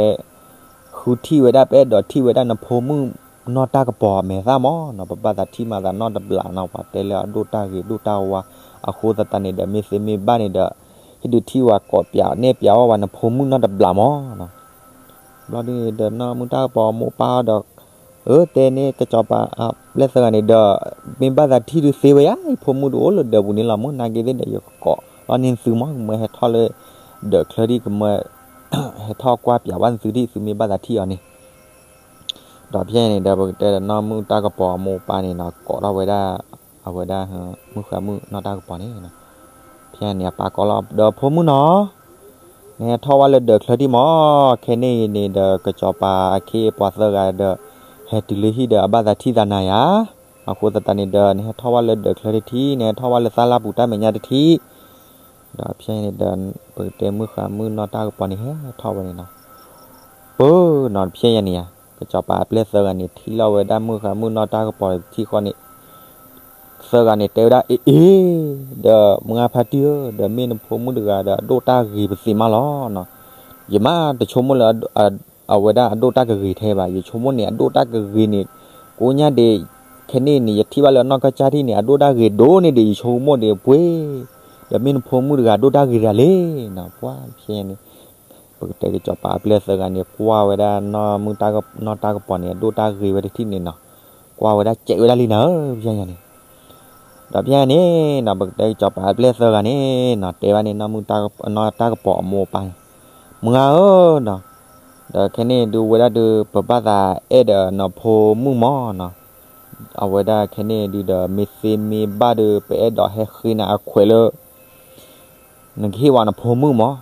ဃုထံၣ်ဝဲဒၣ် ပအဲၣ်ဒိးထံၣ်ဝဲဒၣ်နဖိမုၣ်နီၢ်တၢ်ကပီၤအမဲာ်သၣ်မၢ်နီၤ ပဘၣ်သးထံၣ်မၤသးနီတဘျီနီၤ ပှၤတဲလၢအဒိၣ်တၢ်ဂ့ၤဒိၣ်တၢ်ဝါ အဃိသတးန့ၣ်ဒီး မ့ၢ်သ့မ့ၢ်ဘၣ်န့ၣ်ဒီး ဟ့ၣ်ဒုးထံၣ်ဝဲကိးပၠးနဲၣ်ပၠးအီၣ်ဝဲနဖိမုၣ်နီတဘျီမၢ်နီၤ ဘျီဒုန့ၣ်ဒီး နီၢ်မုၣ်တၢ်ကပီၤအမိၢ်အပၢ်ဒီး အၢ တဲန့ၣ်ကစီၤပၤအပျဲၢ်သၢဂၤန့ၣ်ဒီး မ့ၢ်ဘၣ်သးထံၣ်ဒုးသ့ဝဲယါ ယဖိမုၣ်ဒုးအိၣ်လၢဒၢးပူၤန့ၣ်လီၤ မုၢ်နၤက့ၤသ့ၣ်ဒီး ယကကိးလီၤန့ၢ်သုမၢ် ကမၢဟဲထီၣ်လၢ ဒၢးချၢဒံၣ် ကမၢ ဟဲထီၣ်ကွၢ်ပၠးဘၣ်နသုဒံၣ် သုမ့ၢ်ဘၣ်သးထံၣ်အီၤန့ၣ် ဒီးဖဲန့ၣ်ဒီး ပကတဲဒီးနီၢ်မုၣ်တၢ်ကပီၤအမိၢ်အပၢ်န့ၣ်နီၤ ကိးထီၣ်ဝဲဒၣ် အဝဲဒၣ် မုၣ်ဃါမုၣ်နီၢ်တၢ်ကပီၤန့ၣ် ဖဲန့ၣ်အပၢ်ကိးလီၤ ဒီးဖိမုၣ်နီၤ နဟဲထီၣ်ဝဲလၢဒၢးချၢဒံၣ်မၢ် ခဲန့ၣ်အံၤန့ၣ်ဒီး ကစီၤပၤအခ့အပှၤသၢဂၤဒီး ဟဲတုၤလၢဟံၣ်ဒီး အဘၣ်သးထံၣ်သးနၤယါ အဃိသတးန့ၣ်ဒီး နဟဲထီၣ်ဝဲလၢဒၢးချၢတထံၣ်, နဟဲထီၣ်ဝဲလၢသးလၢပူၤတၢ်မဲာ်ညါတထံၣ်, ဒီးဖဲန့ၣ်ဒီး ပကတဲမုၣ်ဃါမုၣ်နီၢ်တၢ်ကပီၤန့ၣ် ဟဲထီၣ်ဝဲန့ၣ်နီၤ, ပၢနီၤ ဖဲယၤန့ၣ်ဧါ, ကစီၤပၤအပျဲၢ်သၢဂၤန့ၣ် ထံၣ်လီၤဝဲဒၣ်မုၣ်ဃါမုၣ်နီၢ်တၢ်ကပီၤတထံၣ်ဃီန့ၣ် သၢဂၤန့ၣ်တဲဝဲဒၣ် အ့ အ့, ဒီးမုၢ်ဂၤဖါတံၢ်ဧၢ, ဒီးမ့ၢ်နဖိမုၣ်တဂၤဒီး အဒိၣ်တၢ်ဂ့ၤပသ့မးလီၤနီၤ. ယမ့ၢ်တဆိကမိၣ်လၢ အဝဲဒၣ်အဒိၣ်တၢ်ကဂ့ၤထဲဘၣ်, ယဆိကမိၣ်န့ၣ် အဒိၣ်တၢ်ကဂ့ၤန့ၣ် ကိးညါဒ့း, ခဲန့ၣ်န့ၣ် ယထံၣ်ဘၣ်လၢအနီၢ်ကစၢ်ထံၣ်န့ၣ် အဒိၣ်တၢ်ဂ့ၤဒိၣ်န့ၢ်ဒံး ယဆိကမိၣ်ဒံးပှ့ၤ, ဒီးမ့ၢ်နဖိမုၣ်တဂၤဒိၣ်တၢ်ဂ့ၤတဂၤလဲၣ်နီၤ. ပှၤဖဲန့ၣ် ပကတဲကစီၤပၤအပျဲၢ်သၢဂၤန့ၣ် ကွၢ်ဝဲဒၣ်နီၢ်မုၣ်တၢ်ကပီၤန့ၣ် အဒိၣ်တၢ်ဂ့ၤဝဲတထံၣ်န့ၣ်နီၤ, ကွၢ်ဝဲဒၣ်စဲးဝဲဒၣ်လံနၤဧၢ, ဖဲယၤန့ၣ် ဒီးဖဲန့ၣ်နီၤ ပကတဲကစီၤပၤအပျဲၢ်သၢဂၤန့ၣ်နီၤ တဲဘၣ်န့ၣ် နီၢ်မုၣ်တၢ်ကပီၤအမိၢ်အပၢ်န့ၣ်, မုၢ်ဂၤဧၢနီၤ, ဒီးခဲန့ၣ်ဒုးဝဲဒၣ်ဒုး ပဘၣ်သးအဲၣ်ဒီးနဖိမုၣ်မးနီၤ, အဝဲဒၣ်ခဲန့ၣ်ဒုးဒီး မ့ၢ်သ့မ့ၢ်ဘၣ်ဒုး ပအဲၣ်ဒိးဟဲဃ့နၤအခွဲးလၢ နကဟ့ၣ်ဝဲနဖိမုၣ်မး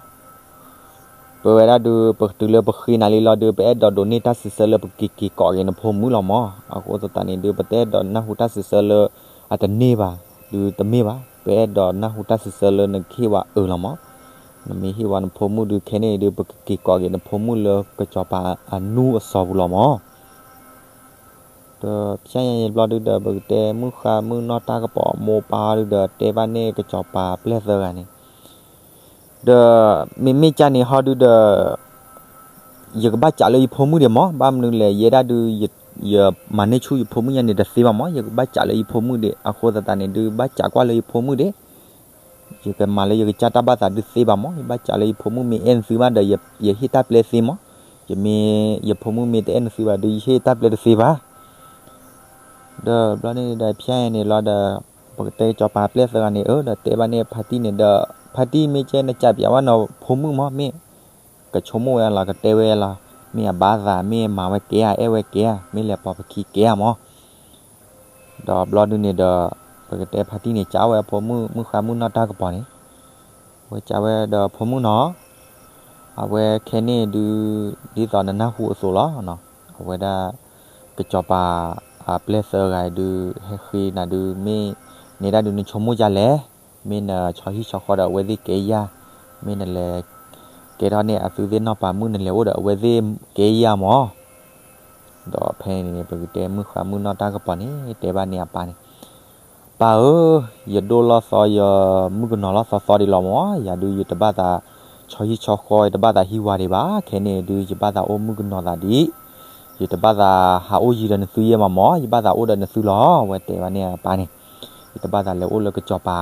ပဝဲဒၣ်ဒုး ပတုၤလၢပဃ့နၤလံလီၤဒုး ပအဲၣ်ဒိးဒိးန့ၢ်တၢ်စံးဆၢလၢပကက့ၤကိးက့ၤနဖိမုၣ်လီၤမး. အဃိသတးန့ၣ်ဒုး ပတအဲၣ်ဒိးနၢ်ဟူတၢ်စံးဆၢလၢအတန့ၢ်ဘၣ်, ဒုးတမ့ၢ်ဘၣ်. ပအဲၣ်ဒိးနၢ်ဟူတၢ်စံးဆၢလၢနကဟ့ၣ်ဝဲအၢလီၤမး. နမ့ၢ်ဟ့ၣ်ဝဲနဖိမုၣ်ဒုး ခဲန့ၣ်ဒုး ပကက့ၤကိးက့ၤနဖိမုၣ်လၢကစီၤပၤအနူအစီၤပူၤလီၤမး. ဒီးဖဲညါဘျီဒုးဒီး ပကတဲမုၣ်ဃါမုၣ်နီၢ်တၢ်ကပီၤအမိၢ်အပၢ်ဒုးဒီး တဲဘၣ်န့ၣ်ကစီၤပၤအပျဲၢ်သၢဂၤန့ၣ်, ဒီးမ့မ့ၢ်ကၢ်န့ၣ်ဟီဒုးဒီး ယကဘၣ်စးလၢယဖိမုၣ်ဒံးမး. ဘၣ်မနုၤလဲၣ် ယဲဒၣ်ဒုး ယမၤန့ၢ်ဆူၣ်ယဖိမုၣ်ညါန့ၣ်တသ့ဘၣ်မး. ယကဘၣ်စးလၢယဖိမုၣ်ဒံး. အဃိသတးန့ၣ်ဒုး ဘၣ်စးကွၢ်လၢယဖိမုၣ်ဒံး. ယကမၤလၢယကစၢ်တၢ်ဘၣ်သးဒုးသ့ဘၣ်မး. ယဘၣ်စးလၢယဖိမုၣ်မ့ၢ်အဲၣ်နသုဘၣ်ဒီး ယဟ့ၣ်တၢ်ပျဲသ့မး. ယမ့ၢ် ယဖိမုၣ်မ့ၢ်တအဲၣ်နသုဘၣ်ဒုး ယဟ့ၣ်တၢ်ပျဲတသ့ဘၣ်. ဒီးဘျီန့ၣ်ဒီး ဖဲအံၤန့ၣ်လီၤဒီး ပကတဲစီၤပၤပျဲၢ်သၢဂၤန့ၣ် အၢ ဒီးတဲဘၣ်န့ၣ်ဖါတံၢ်န့ၣ်ဒီး ဖါတံၢ်မ့ၢ်ကဲနစးပၠးဝဲနဖိမုၣ်မး မ့ၢ် ကဆိကမိၣ်ဝဲလီၤ ကတဲဝဲလီၤ. မ့ၢ်အဘၣ်သး မ့ၢ်မၤဝဲကဲဧါ အဲၣ်ဝဲကဲဧါ မ့ၢ်လဲၤပိာ်ပခံကဲဧါမး. ဒီးဘျီဒုန့ၣ်ဒီး ပကတဲဖါတံၢ်န့ၣ် ကးဝဲအဖိမုၣ် မုၣ်ဃါမုၣ်နီၢ်တၢ်ကပီၤန့ၣ် ဝဲကးဝဲဒီးဖိမုၣ်နီၤ, အဝဲခဲန့ၣ်ဒုး ဒ်သိးနနၢ်ဟူအသိးလီၤ. အဝဲဒၣ် ကစီၤပၤ အပျဲၢ်သၢဂၤဒုး ဟဲဃ့နၤဒုး မ့ၢ်န့ၣ်ဒၣ်ဒုး နဆိကမိၣ်ဒ်လဲၣ်, မ့ၢ်နဆီဟံၣ်ဆီဃီဒီးအဝဲသ့ၣ်ကဲယၤ, မ့ၢ်နလဲၤ ကဲထီၣ်န့ၢ်အသုးသ့ၣ်နီၢ်ပၤမုၣ် နလဲၤအိၣ်ဒီးအဝဲသ့ၣ်ကဲယၤမး. ဒီးဖဲန့ၣ် ပကတဲမုၣ်ဃါမုၣ်နီၢ်တၢ်ကပီၤန့ၣ် တဲဘၣ်န့ၢ်အပၢ်န့ၣ်, ပၢ်ဧၢ, ယဒိၣ်လီၤသီ ယမုၣ်ကနီၤလီၤသီသီဒံးလီၤမး. ယၤဒုး ယတဘၣ်သးဆီဟံၣ်ဆီဃီ ယတဘၣ်သးဟံးဝၤဒံးဘၣ်. ခဲန့ၣ်ဒုး ယဘၣ်သးအိၣ်မုၣ်ကနီၤသးဒံး, ယတဘၣ်သးဟးအိၣ်ယံၤဒီးနသုယဲမးမး, ယဘၣ်သးအိၣ်ဒီးနသုလီၤ. ဝဲတဲဘၣ်န့ၢ်အပၢ်န့ၣ်, ယတဘၣ်သးလဲၤအိၣ်လၢကစီၤပၤ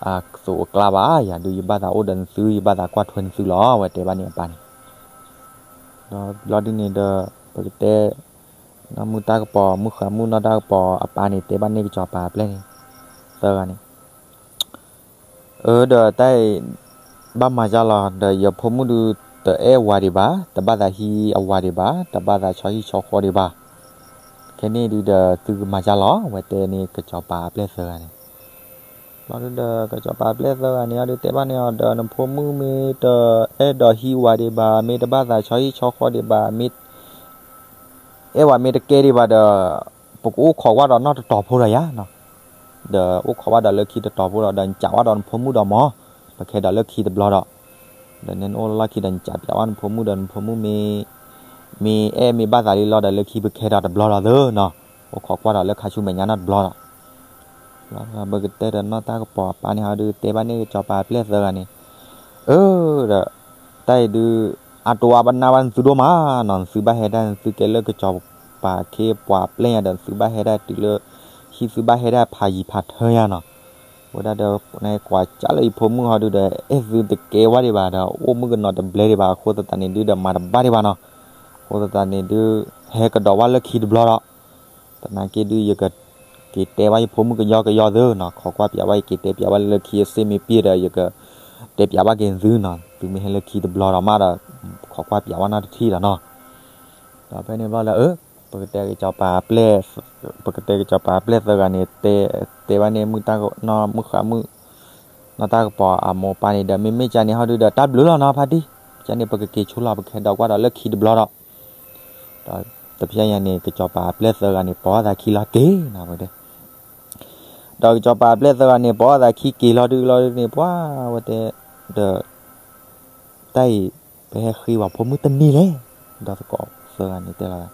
အသိးအကျါဘၣ်. ယၤဒုး ယဘၣ်သးအိၣ်ဒီးနသု ယဘၣ်သးကွၢ်ထွဲနသုလီၤ. ဝဲတဲဘၣ်န့ၢ်အပၢ်န့ၣ် ဒီးဘျီဒုန့ၣ်ဒီး ပကတဲ နီၢ်မုၣ်တၢ်ကပီၤ မုၣ်ဃါမုၣ်နီၢ်တၢ်ကပီၤအပၢ်န့ၣ် တဲဘၣ်န့ၢ်ကစီၤပၤအပျဲၢ်န့ၣ် သၢဂၤန့ၣ်, အၢ ဒီးတၢ်အံၤ ဘၣ်မၤယါလီၤ ဒီးယဖိမုၣ်ဒုး တအဲၣ်ဝၤဒံးဘၣ်, တဘၣ်သးဟံးအဝၤဒံးဘၣ်, တဘၣ်သးဆီဟံၣ်ဆီဃီဒံးဘၣ်. ခဲန့ၣ်ဒုးဒီး သုကမၤယါလီၤ. ဝဲတဲန့ၢ်ကစီၤပၤအပျဲၢ်သၢဂၤန့ၣ် ဘျီဒုဒီး ကစီၤပၤအပျဲၢ်သၢဂၤန့ၣ် အဒုးတဲဘၣ်န့ၢ်အီၤဒီး နဖိမုၣ်မ့ၢ်တအဲၣ်ဒိးဟံးဝၤဒံးဘၣ်, မ့ၢ်တဘၣ်သးဆီဟံၣ်ဆီဃီဒံးဘၣ်, မ့ၢ် အဲၣ်ဝဲမ့ၢ်တကဲဒံးဘၣ်ဒီး ပကအိၣ်ခိးကွၢ်ဒီးနီၢ်တတီၤဖိဒီးယၤနီၤ, ဒီးအိၣ်ခိးကွၢ်ဒီးလၢခံတတီၤဖိဒီး ဒီးနစးဝဲဒီးနဖိမုၣ်ဒီးမး, ပခဲဒီးလၢခံတဘျီဒီး, ဒီးနအိၣ်လၢလီၢ်ခံဒီး နစးပၠးဝဲနဖိမုၣ်ဒီး နဖိမုၣ်မ့ၢ် မ့ၢ်အဲၣ်မ့ၢ်ဘၣ်သးလံလီၤဒီး လၢခံပခဲဒီးတဘျီဒီးသ့နီၤ, အိၣ်ခိးကွၢ်ဒီးလၢခါဆူမဲာ်ညါနီတဘျီဒီး ပကတဲဒီးနီၢ်တၢ်ကပီၤအပၢ်န့ၣ်ဟီဒုး တဲဘၣ်န့ၢ်ကစီၤပၤအပျဲၢ်သၢဂၤန့ၣ်, အၢ ဒီး တၢ်အံၤဒုး အါတိအါဘၣ်နါဘၣ်နသုဒိၣ်မးနီၤ, နသုဘၣ်ဟဲဒၣ် နသုကဲလၢကစီၤပၤခ့ပှၤပျဲၢ်ညါဒီး နသုဘၣ်ဟဲဒၣ်တုၤလၢ ဟံၣ်သုဘၣ်ဟဲဒၣ်ဖးယံၤဖးထၢညါနီၤ, ဝဲဒၣ်ဒီးနကွၢ်ကၢလၢယဖိမုၣ်ဟီဒုးဒီး အဲၣ်သုတကဲဝဲဒံးဘၣ်ဒီး အိၣ်မုၣ်ကနီၤတဘျဲဒံးဘၣ် အဃိသတးန့ၣ်ဒုးဒီး မၤတဘၣ်ဒံးဘၣ်နီၤ, အဃိသတးန့ၣ်ဒုး ဟဲကဒီးဝဲလၢခံတဘျီဒီး သနာ်က့ဒုး ယကက့ၤတဲဘၣ်ယဖိမုၣ်ကယီကယီသုနီၤ, ခိးကွၢ်ပၠးဝဲ ယက့ၤတဲပၠးဝဲလၢခံအစ့မ့ၢ်ပှဲၤဒီး ယကတဲပၠးဘၣ်က့ၤသုနီၤ, သုမ့ၢ်ဟဲလၢခံတဘျီဒီးမးဒီး ခိးကွၢ်ပၠးဝဲနီတထံၣ်ဒီးနီၤ, ဒီးဖဲန့ၣ်ဘျီလၢ ပကတဲကစီၤပၤအပျဲၢ် ပကတဲကစီၤပၤအပျဲၢ်သၢဂၤန့ၣ် တဲ တဲဘၣ်န့ၣ်မုၣ်တၢ်က နီၢ်မုၣ်ဃါမုၣ် နီၢ်တၢ်ကပီၤအမိၢ်ပၢ်န့ၣ်ဒီး မ့မ့ၢ်ကၢ်န့ၣ်ဟီဒုးဒီး တၢ်ဘျုးလီၤနီၤဖါတံၢ်, ကၢ်န့ၣ် ပကက့ၤဆိလီၤ ပကဟဲဒီးကွၢ်ဒီးလၢခံတဘျီဒီး ဒီးတဖျဲညါန့ၣ် ကစီၤပၤအပျဲၢ်သၢဂၤန့ၣ် ပိာ်သးခံလီၤတ့ၢ်နီၤဝဲဒၣ်, ဒီးကစီၤပၤအပျဲၢ်သၢဂၤန့ၣ် ပိာ်အသးခံက့ၤလီၤဒုးလီၤဒုးန့ၣ် ပှၤဝဲတဲ, ဒီး တၢ်အံၤ ပဟဲဃ့ပှၤဖိမုၣ်တန့ၢ်လဲၣ်, ဒီးသကိးသၢဂၤန့ၣ်တဲလီၤ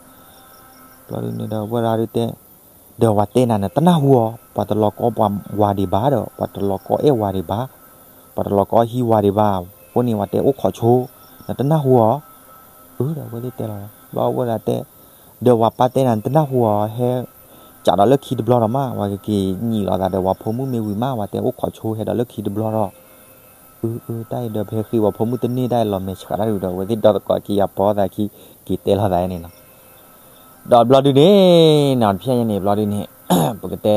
သး, ဘျီဒုးန့ၣ်ဒီးဝဲဒၣ်ဒုးတဲ, ဒီးဝၤတဲနၤန့ၣ် တနၢ်ဟူအီၤ, ပှၤတလီၤကီပှၤဝၤဒံးဘၣ်ဒီး ပှၤတလီၤကီအဲၣ်ဝၤဒံးဘၣ်, ပှၤတလီၤကီဟံးဝၤဒံးဘၣ်, အဃိန့ၣ် ဝၤတဲအိၣ်ခိးဆိ, နတနၢ်ဟူအီၤ, အၢ ဒီးဝဲသ့ၣ်တဲလီၤ, ဘျီဝဲဒၣ်တဲ, ဒီးဝၤပၢ်တဲနၤ နတနၢ်ဟူအီၤ, ဟဲ ကးဒီးလၢခံတဘျီဒီးမး ဝၤကက့ၤညံးလိာ်သးဒီးပှၤဖိမုၣ်မ့ၢ်ဝံၤမး ဝၤတဲအိၣ်ခိးဆိဟဲဒီးလၢခံတဘျီဒီး, အၢ အၢ တၢ်အံၤဒီးပဟဲဃ့ပှၤဖိမုၣ်တန့ၢ်တၢ်အံၤလီၤမဲာ်ဆှးတၢ်ဒုးဒီး ဝဲသ့ၣ်ဒီသကိးခံဂၤပိာ်သးခံက့ၤတဲလိာ်သးန့ၣ်နီၤ, ဒီးဘျီဒုးန့ၣ်နီၤ ဖဲညါန့ၣ် ဘျီဒုးန့ၣ် ပကတဲ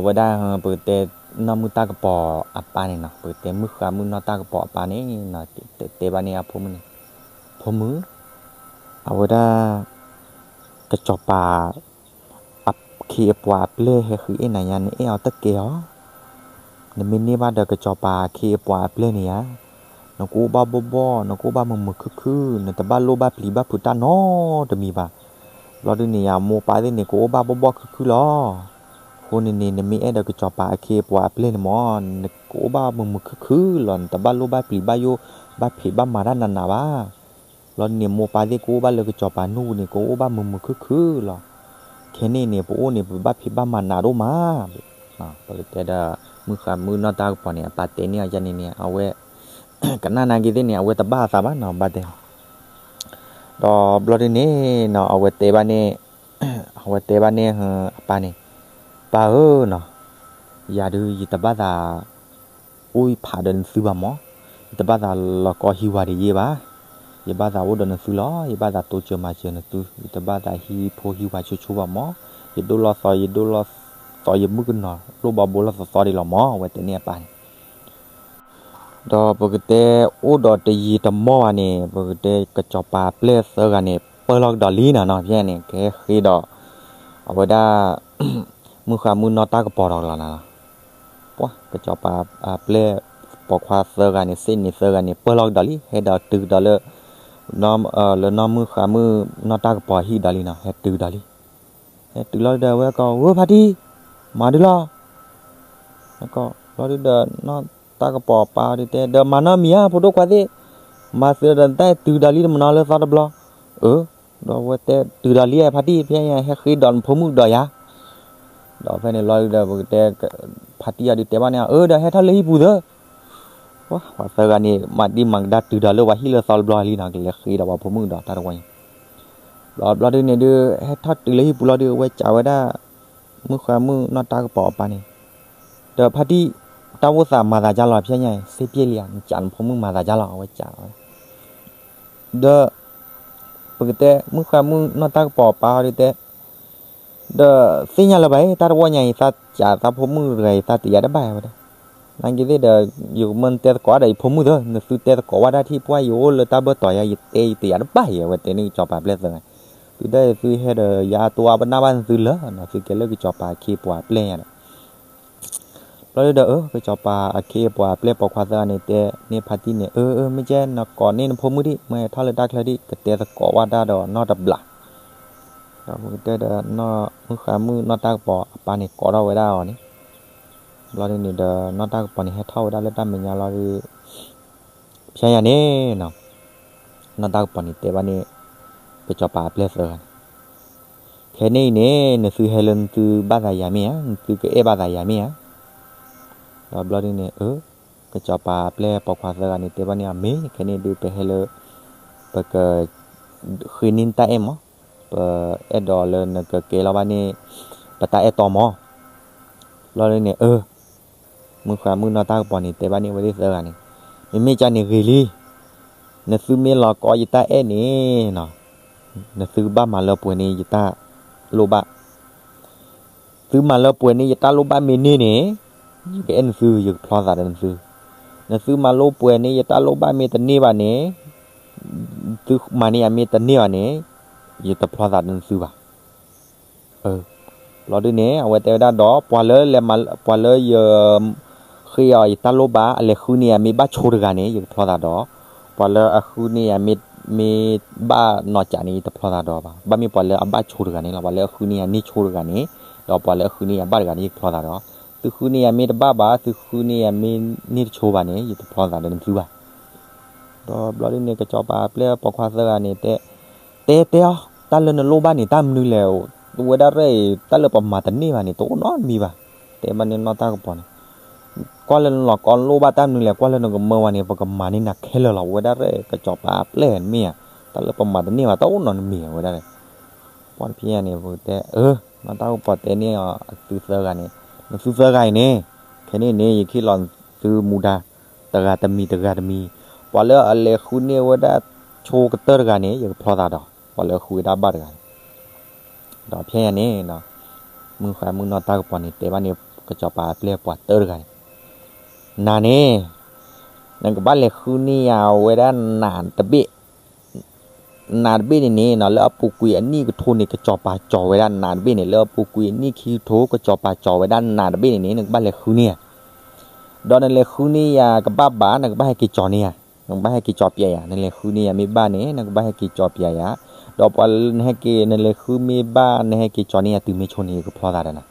ဝဲဒၣ် ပကတဲ နီၢ်မုၢ်တၢ်ကပီၤအပၢ်န့ၣ်နီၤ ပကတဲမုၣ်ဃါမုၣ်နီၢ်တၢ်ကပီၤအပၢ်န့ၣ်နီၤ တဲဘၣ်န့ၢ်အဖိမုၣ်န့ၣ်, ဖိမုၣ်, အဝဲဒၣ် ကစီၤပၤ အခ့အပှၤအပျဲၢ်ဟဲဃုအဲၣ်နၤညါ နအဲၣ်အီၤတကဲအီၤ, နမ့ၢ်န့ၢ်ဘၣ်ဒီးကစီၤပၤအခ့အပှၤအပျဲၢ်န့ၣ်ယါ, နကအိၣ်ဘၣ်ဘီၣ်ဘီၣ် နကအိၣ်ဘၣ်မုာ်မုာ်ခုၣ်ခုၣ် နတဘၣ်လိၣ်ဘၣ်ပျံၤဘၣ်ဖုးတၢ်နီတမံၤဘၣ်, ဘျီဒုးန့ၣ်ယါ မိၢ်ပၢ်သ့ၣ်န့ၣ် ကအိၣ်ဘၣ်ဘီၣ်ဘီၣ်ခုၣ်ခုၣ်လီၤ, အဃိန့ၣ်န့ၣ် နမ့ၢ်အဲၣ်ဒီးကစီၤပၤအခ့အပှၤအပျဲၢ်န့ၣ်မၢ် နကအိၣ်ဘၣ်မုာ်မုာ်ခုၣ်ခုၣ်လီၤ နတဘၣ်လိၣ်ဘၣ်ပျံၤဘၣ်ယိၣ် ဘၣ်ဖံးဘၣ်မၤတၢ်နးနးဘၣ် ဘျီဒုးန့ၣ် မိၢ်ပၢ်သ့ၣ်ကအိၣ်ဘၣ်လၢကစီၤပၤနူၢ်ပူၤန့ၣ် ကအိၣ်ဘၣ်မုာ်မုာ်ခုၣ်ခုၣ်လီၤ. ခဲန့ၣ်န့ၣ် ပအိၣ်န့ၣ် ပဘၣ်ဖံးဘၣ်မၤနးဒိၣ်မး, ပကတဲဒီး မုၣ်ဃါမုၣ်နီၢ်တၢ်ကပီၤန့ၣ် အပၢ်တဲန့ၢ်အီၤယါန့ၣ်န့ၣ် အဝဲ ကနၣ်နာ်က့ၤသ့ၣ်န့ၣ် အဝဲတဘၣ်အသးဘၣ်နီၤ ဘၣ်တဲ ဒီးဘျီဒုးန့ၣ်နီၤ အဝဲတဲဘၣ်န့ၣ် အဝဲတဲဘၣ်န့ၣ်အပၢ်န့ၣ်, ပၢ်ဧၢနီၤ, ယၤဒုး ယတဘၣ်သး အိၣ်ဖးဒီးနသုဘၣ်မၢ်, ယတဘၣ်သးလီၤကီဟံးဝၤဒံးယဲဘၣ်, ယဘၣ်သးအိၣ်ဒီးနသုလီၤ, ယဘၣ်သးတိစၢၤမၤစၢၤနသု, ယတဘၣ်သးဟံးဖိဟံးဝၤဆိဆိဘၣ်မၢ်, ယဒိၣ်လီၤသီ ယဒိၣ်လီၤသီ ယမုၣ်ကနီၤ လိၣ်ဘီဘိလီၤသီသီဒံးလီၤမၢ် အဝဲတဲန့ၢ်အပၢ်န့ၣ် ဒီးပကတဲအိၣ်ဒီးတယံာ်တမီၢ်ဘၣ်န့ၣ် ပကတဲကစီၤပၤအပျဲၢ်သၢဂၤန့ၣ် ပၢၢ်လီၤကဒီးလံနီၤနီၤ ဖဲန့ၣ် ကဟဲဃ့ဒီး အဝဲဒၣ် မုၣ်ဃါမုၣ်နီၢ်တၢ်ကပီၤဒီးကလီၤနီၤ, ပှၤ ကစီၤပၤအပျဲၢ် ပိာ်ခွါသၢဂၤန့ၣ် သ့ၣ်န့ၣ်သၢဂၤန့ၣ် ပၢၢ်လီၤကဒီးလံ ဟဲဒီးတုၤကဒီးလၢ လၢနီၢ်မုၣ်ဃါမုၣ်နီၢ်တၢ်ကပီၤဟံၣ်ကဒီးလံနီၤ ဟဲတုၤကဒီးလံ ဟဲတုၤလီၤဒီး အဝဲကိး ဧၢ ဖါတံၢ်, မၤဒုလီၤ ဘျီဒုဒီး နီၢ်တၢ်ကပီၤပၢ်ဒုတဲ ဒီးမၤနီတမံၤဧါ ဖိဒိၣ်ခွါသ့ၣ်, မၤသုဒီးတၢ်တုၤဒီးလံတမနီၤလၢသီတဘျီ, အၢ, ဒီးအဝဲတဲတုၤဒီးလံ ဖါတံၢ် ဖဲဟဲဃ့ဒီးနဖိမုၣ်ကဒီးယါ, ဒီးဖဲန့ၣ်လီၤဒုဒီး ပကတဲ ဖါတံၢ်အီၤဒုတဲဘၣ်န့ၣ် အၢ ဒီးဟဲထီၣ်လၢဟံၣ်ပူၤသၢ ပှၤသၢဂၤန့ၣ် မၤဒံးမၤကဒါတုၤဒီးလၢပှၤဟံၣ်လၢသီတဘျီလံနီၤ ကလဲၤဃ့ဒီးပှၤဖိမုၣ်ကဒီးတၢ်တဝီညါ, ဘျီဒုန့ၣ်ဒု ဟဲထီၣ်တုၤလၢဟံၣ်ပူၤလီၤဒု အဝဲစံးဝဲဒၣ် မုၣ်ဃါမုၣ်နီၢ်တၢ်ကပီၤအပၢ်န့ၣ်, ဒီးဖါတံၢ် တၢ်အိၣ်သးမၤသးဒ်လဲၣ် ဖဲညါအံၤ စ့ပျဲလံဧါ နစံးနဖိမုၣ်မၤသးဒ်လဲၣ် အဝဲစံးဝဲ, ဒီး ပကတဲ မုၣ်ဃါမုၣ်နီၢ်တၢ်ကပီၤအပၢ်ဒုတဲ ဒီးသ့ၣ်ညါလၢၤဘၣ်အံၤ တၢ်တဝီညါအံၤ သးစံးသးဖိမုၣ်တဂၤအံၤ သးတယာ်တဘၣ်ဝဲဒၣ်, နာ်က့ၤသ့ၣ်ဒီး ယကမၢနတဲသကိးဒီးယဖိမုၣ်သၢ နသုတဲသကိးဝဲဒၣ်ထံၣ်ပှၢ် ယအိၣ်လၢတၢ်ဘၢၣ်တီၤယါ ယတဲယတယာ်တဘၣ်အံၤ အဝဲတဲန့ၢ်ကစီၤပၤအပျဲၢ်သၢဂၤ, သုဒၣ်အံၤသုဟဲဒီးယၤတိၢ်အါပနၢ်ဘၣ်နသုလၢာ်နီၤ သုကဲလၢကစီၤပၤအခ့အပှၤအပျဲၢ်ညါဒီး ဘျီဒုဒီး အၢ ကစီၤပၤအခ့အပှၤအပျဲၢ်ပိာ်ခွါသၢဂၤန့ၣ် တဲန့ၢ်ဖါတံၢ်န့ၣ် အၢ အၢ မ့ၢ်ကဲ နကိးန့ၢ်နဖိမုၣ်ဒံး မ့ၢ်ဟဲထီၣ်လၢတၢ်ချၢဒံး ကတဲသကိးဝဲဒၣ်ဒီးနီၢ်တဘျီ, ဒီးပကတဲဒီး မုၣ်ဃါမုၣ်နီၢ်တၢ်ကပီၤအပၢ်န့ၣ် ကိးထီၣ်ဝဲဒၣ်အီၤန့ၣ်, ဘျီဒုန့ၣ်ဒီး နီၢ်တၢ်ကပီၤန့ၣ် ဟဲထီၣ်ဝဲဒၣ်လၢတၢ်မဲာ်ညါလီၤဒု ဖဲညါန့ၣ်နီၤ, နီၢ်တၢ်ကပီၤန့ၣ် တဲဘၣ်န့ၣ် ကစီၤပၤအပျဲၢ်သၢဂၤန့ၣ်, ခဲန့ၣ်အံၤန့ၣ် နသုဟဲလၢနသုဘၣ်သးယၤမ့ၢ်ဧါ, နသုကအဲၣ်ဘၣ်သးယၤမ့ၢ်ဧါ, ဒီးဘျီဒုန့ၣ် အၢ ကစီၤပၤအပျဲၢ်ပိာ်ခွါသၢဂၤန့ၣ် တဲဘၣ်န့ၢ်အီၤ မ့ၢ် ခဲန့ၣ်ဒု ပဟဲလၢ ပက ဃ့န့ၢ်တၢ်အဲၣ်မး, ပအဲၣ်ဒိးလၢနကကဲလီၤဘၣ်န့ၣ် ပတၢ်အဲၣ်တီမး, ဘျီဒုန့ၣ် အၢ မုၣ်ဃါမုၣ်နီၢ်တၢ်ကပီၤန့ၣ် တဲဘၣ်န့ၢ်ဝဲသ့ၣ်သၢဂၤန့ၣ်, မ့မ့ၢ်ကန့ၣ်ဂ့ၤလံ, နသုမ့ၢ်လီၤကီယတၢ်အဲၣ်န့ၣ်နီၤ, နသုကဘၣ်မၤလၢပှဲၤန့ၢ်ယတၢ်လိၣ်ဘၣ် သုမၤလၢပှဲၤန့ၢ်ယတၢ်လိၣ်ဘၣ်မ့ၢ်န့ၢ်န့ၣ်, ယကအဲၣ်နသု ယကဖျီသးဒီးနသု, နသုမၤလိပှဲၤန့ၢ်ယတၢ်လိၣ်ဘၣ်မ့ၢ်တန့ၢ်ဘၣ်န့ၣ်, သုမၤန့ၢ်ယၤမ့ၢ်တန့ၢ်ဘၣ်န့ၣ်, ယတဖျီသးဒီးနသုဘၣ် ဘျီဒုန့ၣ် အဝဲတဲဝဲဒၣ်ဒီး ပှၤလၢ ပှၤလၢယ ဃ့အီၤယတၢ်လိၣ်ဘၣ် အလဲၤဃုန့ၢ်ယၤမ့ၢ်ဘၣ်ဆိတဂၤန့ၣ် ယကဖျီသးဒီး, ပှၤလၢအဃုန့ၢ်ယၤမ့ၢ် မ့ၢ်ဘၣ်နီၢ်ကးန့ၣ် ယတဖျီသးဒီးဘၣ်. ဘၣ်မ့ၢ်ပှၤလၢအဘၣ်ဆိတဂၤန့ၣ်လီၤ. ပှၤလၢအဃုန့ၢ်ယၤန့ၢ်ဆိတဂၤန့ၣ်, ဒီးပှၤလၢအဃုန့ၢ်ယၤဘၣ်တဂၤန့ၣ် ယကဖျီသးဒီး, သုဃုန့ၢ်ယၤမ့ၢ်တဘၣ်ဘၣ်, သုဃုန့ၢ်ယၤမ့ၢ်န့ၢ်တဆိဘၣ်န့ၣ် ယတဖျီသးဒီးနသုဘၣ်. ဒီးဘျီဒ်န့ၣ် ကစီၤပၤအပျဲၢ်ပိာ်ခွါသၢဂၤန့ၣ်တဲ, တဲတဲအီၤ, တၢ်လၢနလိၣ်ဘၣ်န့ၣ် တၢ်မနုၤလဲၣ်, ဝဲဒၣ်ရဲၣ်အံၤ တၢ်လၢပမၤတန့ၢ်ဘၣ်န့ၣ် တအိၣ်နီတမံၤဘၣ်. တဲဘၣ်န့ၣ်နီၢ်တၢ်ကပီၤန့ၣ်, ကွၢ်လၢနလီၤကီလိၣ်ဘၣ်တၢ်မနုၤလဲၣ်, ကွၢ်လၢနကမၢဝဲန့ၣ် ပကမၤန့ၢ်နၤခဲလၢာ်လီၤ. ဝဲဒၣ်ရဲၣ် ကစီၤပၤအပျဲၢ်န့ၣ်မ့ၢ်ဧါ, တၢ်လၢပမၤတန့ၢ်ဘၣ် တအိၣ်နီတမံၤဝဲဒၣ်. ပှၤတဖျဲညါန့ၣ် ပကတဲ, နီၢ်တၢ်ကပီၤတဲန့ၢ်အီၤအသုသၢဂၤန့ၣ်, နသုသၢဂၤအံၤန့ၣ်, ခဲန့ၣ်န့ၣ် ယကဟ့ၣ်လီၤသုမူဒါ တဂၤတမံၤတဂၤတမံၤ, ပှၤလၢအလဲၤဃုန့ၢ်ဝဲဒၣ်ဆိကတၢၢ်တဂၤန့ၣ် ယကဖျီသးဒီး ပှၤလၢအဃုဝဲဒၣ်ဘၣ်တဂၤန့ၣ်. ဒီးဖဲညါန့ၣ် မုၢ်ဃါမုၢ်နီၢ်တၢ်ကပီၤန့ၣ် တဲဘၣ်န့ၣ် ကစီၤပၤအပျဲၢ်ပှၤတၢၢ်တဂၤန့ၣ်, နၤန့ၣ် နကဘၣ်လဲၤဃုန့ၢ်ယၤဝဲဒၣ်နးတဘ့ၣ်, နးတဘ့ၣ်န့ၣ်န့ၣ် လၢအပူၤကွံာ်အနံၣ်ကထိန့ၣ် ကစီၤပၤကၠီၤဝဲဒၣ်နးတဘ့ၣ်န့ၣ်, လၢအပူၤကွံာ်အနံၣ်ခံကထိ ကစီၤပၤကၠီၤဝဲဒၣ်နးတဘ့ၣ်န့ၣ်န့ၣ် နကဘၣ်လဲၤဃုန့ၢ်ယၤ, ဒီးနလဲၤဃုန့ၢ်ယၤကဘၣ်ဘၣ် နကဘၣ်ဟဲက့ၤကၠီၤန့ၢ်ယၤ, နကဘၣ်ဟဲက့ၤကၠီၤပျဲယၤ, နလဲၤဃုန့ၢ်ယၤမ့ၢ်ဘၣ်န့ၣ် နကဘၣ်ဟဲက့ၤကၠီၤပျဲယၤ, ဒီးပှၤနဟဲက့ၤ နလဲၤဃုမ့ၢ်ဘၣ် နဟဲက့ၤကၠီၤန့ၢ်ယၤတုၤမ့ၢ်ဆိန့ၣ် ယကဖျီသးဒီးနၤ.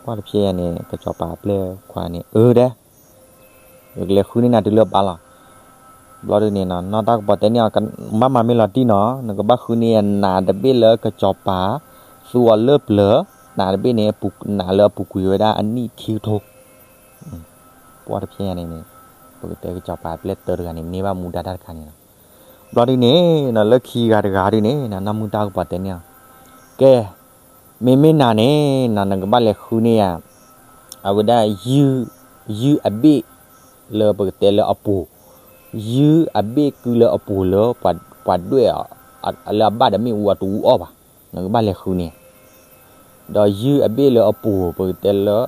ပှၤတဖျဲညါန့ၣ် ကစီၤပၤအပျဲၢ်ခွါန့ၣ် အၢဒဲး ယကလဲၤဃုန့ၢ်နၤတုၤလၢဘၣ်လီၤ. ဘျီဒ်န့ၣ်နီၢ်တၢ်ကပီၤတဲန့ၢ်အီၤ, ဘၣ်မၤမ့ၢ်လီၤတံၢ်နီၤ, နကဘၣ်ဃုန့ၢ်ယၤနးတဘ့ၣ်လၢကစီၤပၤ သူအီၤလၢပျၢၤ, နးတဘ့ၣ်န့ၣ် နးလၢအပူၤကွံာ်ဝဲဒၣ်အနံၣ်ခံကထိ. ပှၤတဖျဲညါန့ၣ်န့ၣ် ပကတဲကစီၤပၤအပျဲၢ်တၢၢ်တဂၤန့ၣ် န့ၢ်ဘၣ်မူဒါတၢ်တခါန့ၣ်လီၤ. ဘျီဒ်န့ၣ်နီၤ လၢခံဂၤတဂၤဒ်န့ၣ် နီၢ်မုၢ်တၢ်ကပီၤတဲန့ၢ်အီၤ, ကဲ, မ့မ့ၢ်နၤန့ၣ်နီၤ နကဘၣ်လဲၤဃုန့ၢ်ယၤ အဝဲဒၣ် ယုၢ်အဘ့ၣ်လၢပကတဲလၢအပူၤ, ယုၢ်အဘ့ၣ်ကုလၢအပူၤလၢ ပှၤဒွဲၣ်အီၤ လၢအဘၣ်ဒီးမ့ၣ်အူအတအူအီၣ်ဘၣ်, နကဘၣ်လဲၤဃုန့ၢ်, ဒီးယုၢ်အဘ့ၣ်လၢအပူၤ ပကတဲလၢ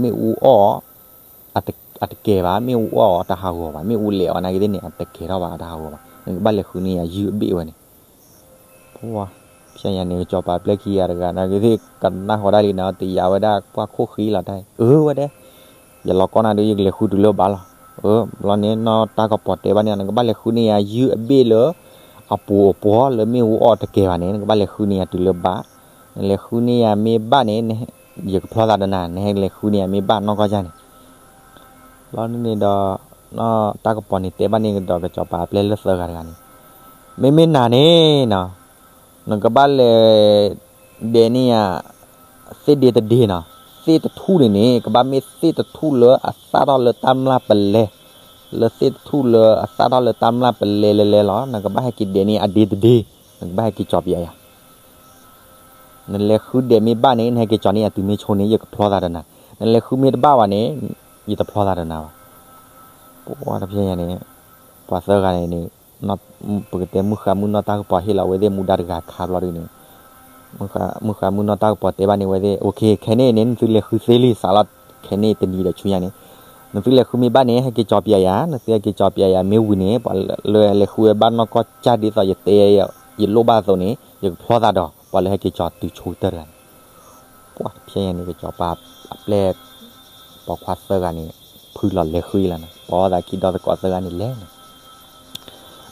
မ့ၣ်အူအီၣ် အတကဲၤဘၣ်, မ့ၣ်အူအီၣ်အီၤတဟးဂီၤဘၣ်, မ့ၣ်အူလဲၤအီၤနာ်က့သ့ၣ်န့ၣ် အတကဲၤထီၣ်ဘၣ် အတဟးဂီၤဘၣ်, နကဘၣ်လဲၤဃုန့ၢ်ယၤယုၢ်အဘ့ၣ်ဝဲန့ၣ်. ပှၤဖဲညါန့ၣ် ကစီၤပၤပျဲၢ်ခံဂၤတဂၤ နာ်က့သ့ၣ် ကနၣ်ဃီၤဒၣ်လံနီၤ တယာ်ဝဲဒၣ်ပှၢ်ခိၣ်ဃံလီၤတၢ်, အၢဝဲဒဲး, ယလီၤကီနာ်ဒုး ယကလဲၤဃုတုၤလၢဘၣ်လီၤ. အၢ ဘျီန့ၣ် နီၢ်တၢ်ကပီၤတဲဘၣ်န့ၣ် နကဘၣ်လဲၤဃုန့ၢ်ယၤယုၢ်အဘ့ၣ်လၢ အပူၤအပှီၤလၢမ့ၣ်အူအီၣ်တကဲၤဘၣ်န့ၣ် နကဘၣ်လဲၤဃုန့ၢ်ယၤတုၤလၢဘၣ်, နလဲၤဃုန့ၢ်ယၤမ့ၢ်ဘၣ်န့ၣ် ယကဖျီသးဒီးနၤ, နဟဲလဲၤဃုန့ၢ်ယၤမ့ၢ်ဘၣ်နီၢ်ကီၢ်ယါန့ၣ် ဘျီန့ၣ်ဒီး နီၢ်တၢ်ကပီၤန့ၣ်တဲဘၣ်န့ၣ်ကဒီးကစီၤပၤအပျဲၢ်လၢသၢဂၤတဂၤန့ၣ်, မ့မ့ၢ်နၤန့ၣ်နီၤ, နကဘၣ်လဲၤဒဲးန့ၢ်ယၤ သ့ၣ်ဒ့တဒ့နီၤ, သ့ၣ်တထူၣ်န့ၣ်န့ၣ် ကဘၣ်မ့ၢ်သ့ၣ်တထူၣ်လၢအသၣ်ထီၣ်လၢတၢ်မျၢ်ပလဲ, လၢသ့ၣ်တထူၣ်လၢအသၣ်ထီၣ်လၢတၢ်မျၢ်ပလဲလဲလဲလီၤ, နကဘၣ်ဟဲက့ၤဒဲးန့ၢ်အဒ့တဒ့, နကဘၣ်ဟဲက့ၤကၠီၤပျဲယၤ နလဲၤဃုဒဲးမ့ၢ်ဘၣ်န့ၣ် နဟဲက့ၤကၠီၤန့ၢ်ယၤတုၤမ့ၢ်ဆိန့ၣ် ယကဖျီသးဒီးနၤ, နလဲၤဃုမ့ၢ်တဘၣ်ဘၣ်န့ၣ် ယတဖျီသးဒီးနၤဘၣ်. ပှၤတဖဲညါန့ၣ် ပှၤသၢဂၤန့ၣ်န့ၣ် ပကတဲမုၢ်ဃါမုၢ်နီၢ်တၢ်ကပီၤဟ့ၣ်လီၤဝဲသ့ၣ်မူဒါတဂၤခါဘျီဒုန့ၣ်, မုၢ်ဃါမုၢ်နီၢ်တၢ်ကပီၤတဲဘၣ်န့ၣ်ဝဲသ့ၣ် အိၣ်ခ့ ခဲန့ၣ်န့ၣ် နသုလဲၤဃုသ့လံ စးလီၤ ခဲန့ၣ်တနံၤဒီးဆူညါန့ၣ်, နသုလဲၤဃုမ့ၢ်ဘၣ်န့ၣ် ဟဲက့ၤကၠီၤပျဲယၤ, နသုဟဲက့ၤကၠီၤပျဲယၤမ့ၢ်ဝံၤန့ၣ် ပှၤလၢလဲၤဃုဝဲဘၣ်နီၢ်ကီၢ်ကၢ်ဒ်သိးယတဲ ယလိၣ်ဘၣ်အသိးန့ၣ် ယကဖျီသးဒီး ပှၤလၢဟဲက့ၤကၠီၤတုၤဆိကတၢၢ်တဂၤန့ၣ် ပှၤတဖဲညါန့ၣ် ကစီၤပၤအပျဲၢ်ပိာ်ခွါသၢဂၤန့ၣ် ဖုလီၤလဲၤဃုလီၤန့ၣ် ပှၤအီသးခံဒီသကိးသၢဂၤန့ၣ်လဲၤန့ၣ်,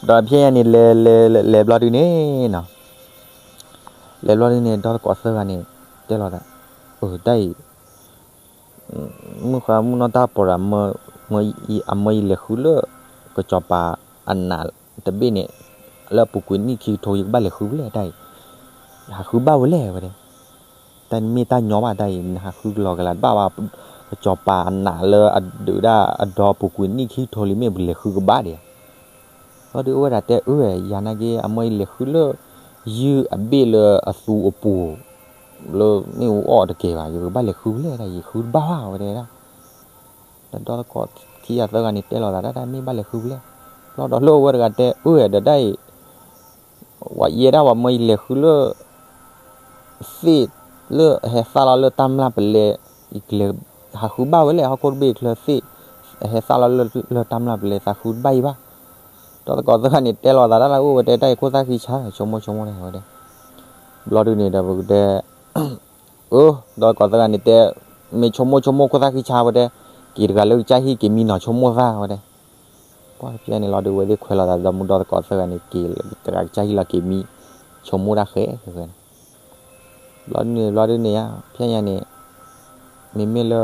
ဒီးဖဲညါန့ၣ် လဲၤလဲၤလဲၤဘျီဒုန့ၣ်နီၤ, လဲၤဘျီဒုန့ၣ် ဒီသကိးသၢဂၤန့ၣ် တဲလီၤသး, အၢ တၢ်အံၤ မုၢ်ဃါမုၢ်နီၢ်တၢ်ကပီၤဒီး အမၢယလဲၤဃုလၢ ကစီၤပၤအနးတဘ့ၣ်န့ၣ် လၢအပူၤကွံာ်နံၣ်ခံကထိ ယကဘၣ်လဲၤဃုဖဲလဲၣ်တၢ်အံၤ, ယဟးဃုဘၣ်ဝဲလဲၣ်ဝဲဒဲး, တၢ်မ့ၢ်တၢ်ညီဘၣ်တၢ်အံၤ နဟးဃုကလီကလီတဘၣ်ဘၣ်, ကစီၤပၤအနးလၢအဒုးဒၣ်အဒီပူၤကွံာ်နံၣ်ခံကထိလံ မ့ၢ်ပလဲၤဃုကဘၣ်ဒံးဧါ. ဘျီဒုးအိၣ်ဝဲဒၣ်တဲအၢ ယၤနာ်က့ အမၢယလဲၤဃုလၢ ယုၢ်အဘ့ၣ်လၢအသူအပူၤ လၢမ့ၣ်အူအီၣ်တကဲၤဘၣ် ယကဘၣ်လဲၤဃုဖဲလဲၣ်ဒၣ် ယဃုတဘၣ်ဘၣ်ဝဲဒဲးဒၣ်. ဒီသကိးခံဂၤသၢဂၤန့ၣ်တဲလီၤသးဒၣ်တၢ်မ့ၢ်ဘၣ်လဲၤဃုဖဲလဲၣ်, ဘျီဒီးလၢအိၣ်ဝဲတဂၤတဲအၢ ဒီးတၢ်အံၤ ဝဲယဲဒၣ်ဝဲမၢယလဲၤဃုလၢ သ့ၣ်လၢအဟဲသၣ်လီၤလၢတၢ်မျၢ်ပလဲ, ယကလဲၤဟးဃုဘၣ်ဝဲလဲၣ် ဟီၣ်ခိၣ်တဘ့ၣ်ချၢသ့ၣ် အဟဲသၣ်လီၤလၢတၢ်မျၢ်ပလဲ သးဃုတဘၣ်အံၤဘၣ်. ဒီသကိးသၢဂၤန့ၣ်တဲလီၤသးဒၣ်လၢအိၣ်ဝဲတဲတၢ်အံၤခိၣ်သၣ်ဃံဆါ ဆိကမိၣ်ဆိကမိၣ်ဝဲဒဲး. ဘျီဒုန့ၣ်ဒီးပကတဲ အၢ ဒီသကိးသၢဂၤန့ၣ်တဲ မ့ၢ်ဆိကမိၣ်ဆိကမိၣ်ခိၣ်သၣ်ဃံဆါဝဲတဲ, က့ၤတဂၤလၢကစၢ်ဟံၣ်က့ၤမံနီၤဆိကမိၣ်သၣ်ဝဲတဲ. ပှၤတဖဲန့ၣ်လီၤဒုးဝဲသ့ၣ်ခွဲးလီၤသးဒီးမူဒီသကိးသၢဂၤန့ၣ် က့ၤတဂၤကစၢ်ဟံၣ်လီၤက့ၤမံ ဆိကမိၣ်တၢ်ဃဲဃဲန့ၣ် ဘျီဒုန့ၣ် ဘျီဒုန့ၣ်ဧါ ဖဲညါန့ၣ် မ့မ့ၢ်လၢ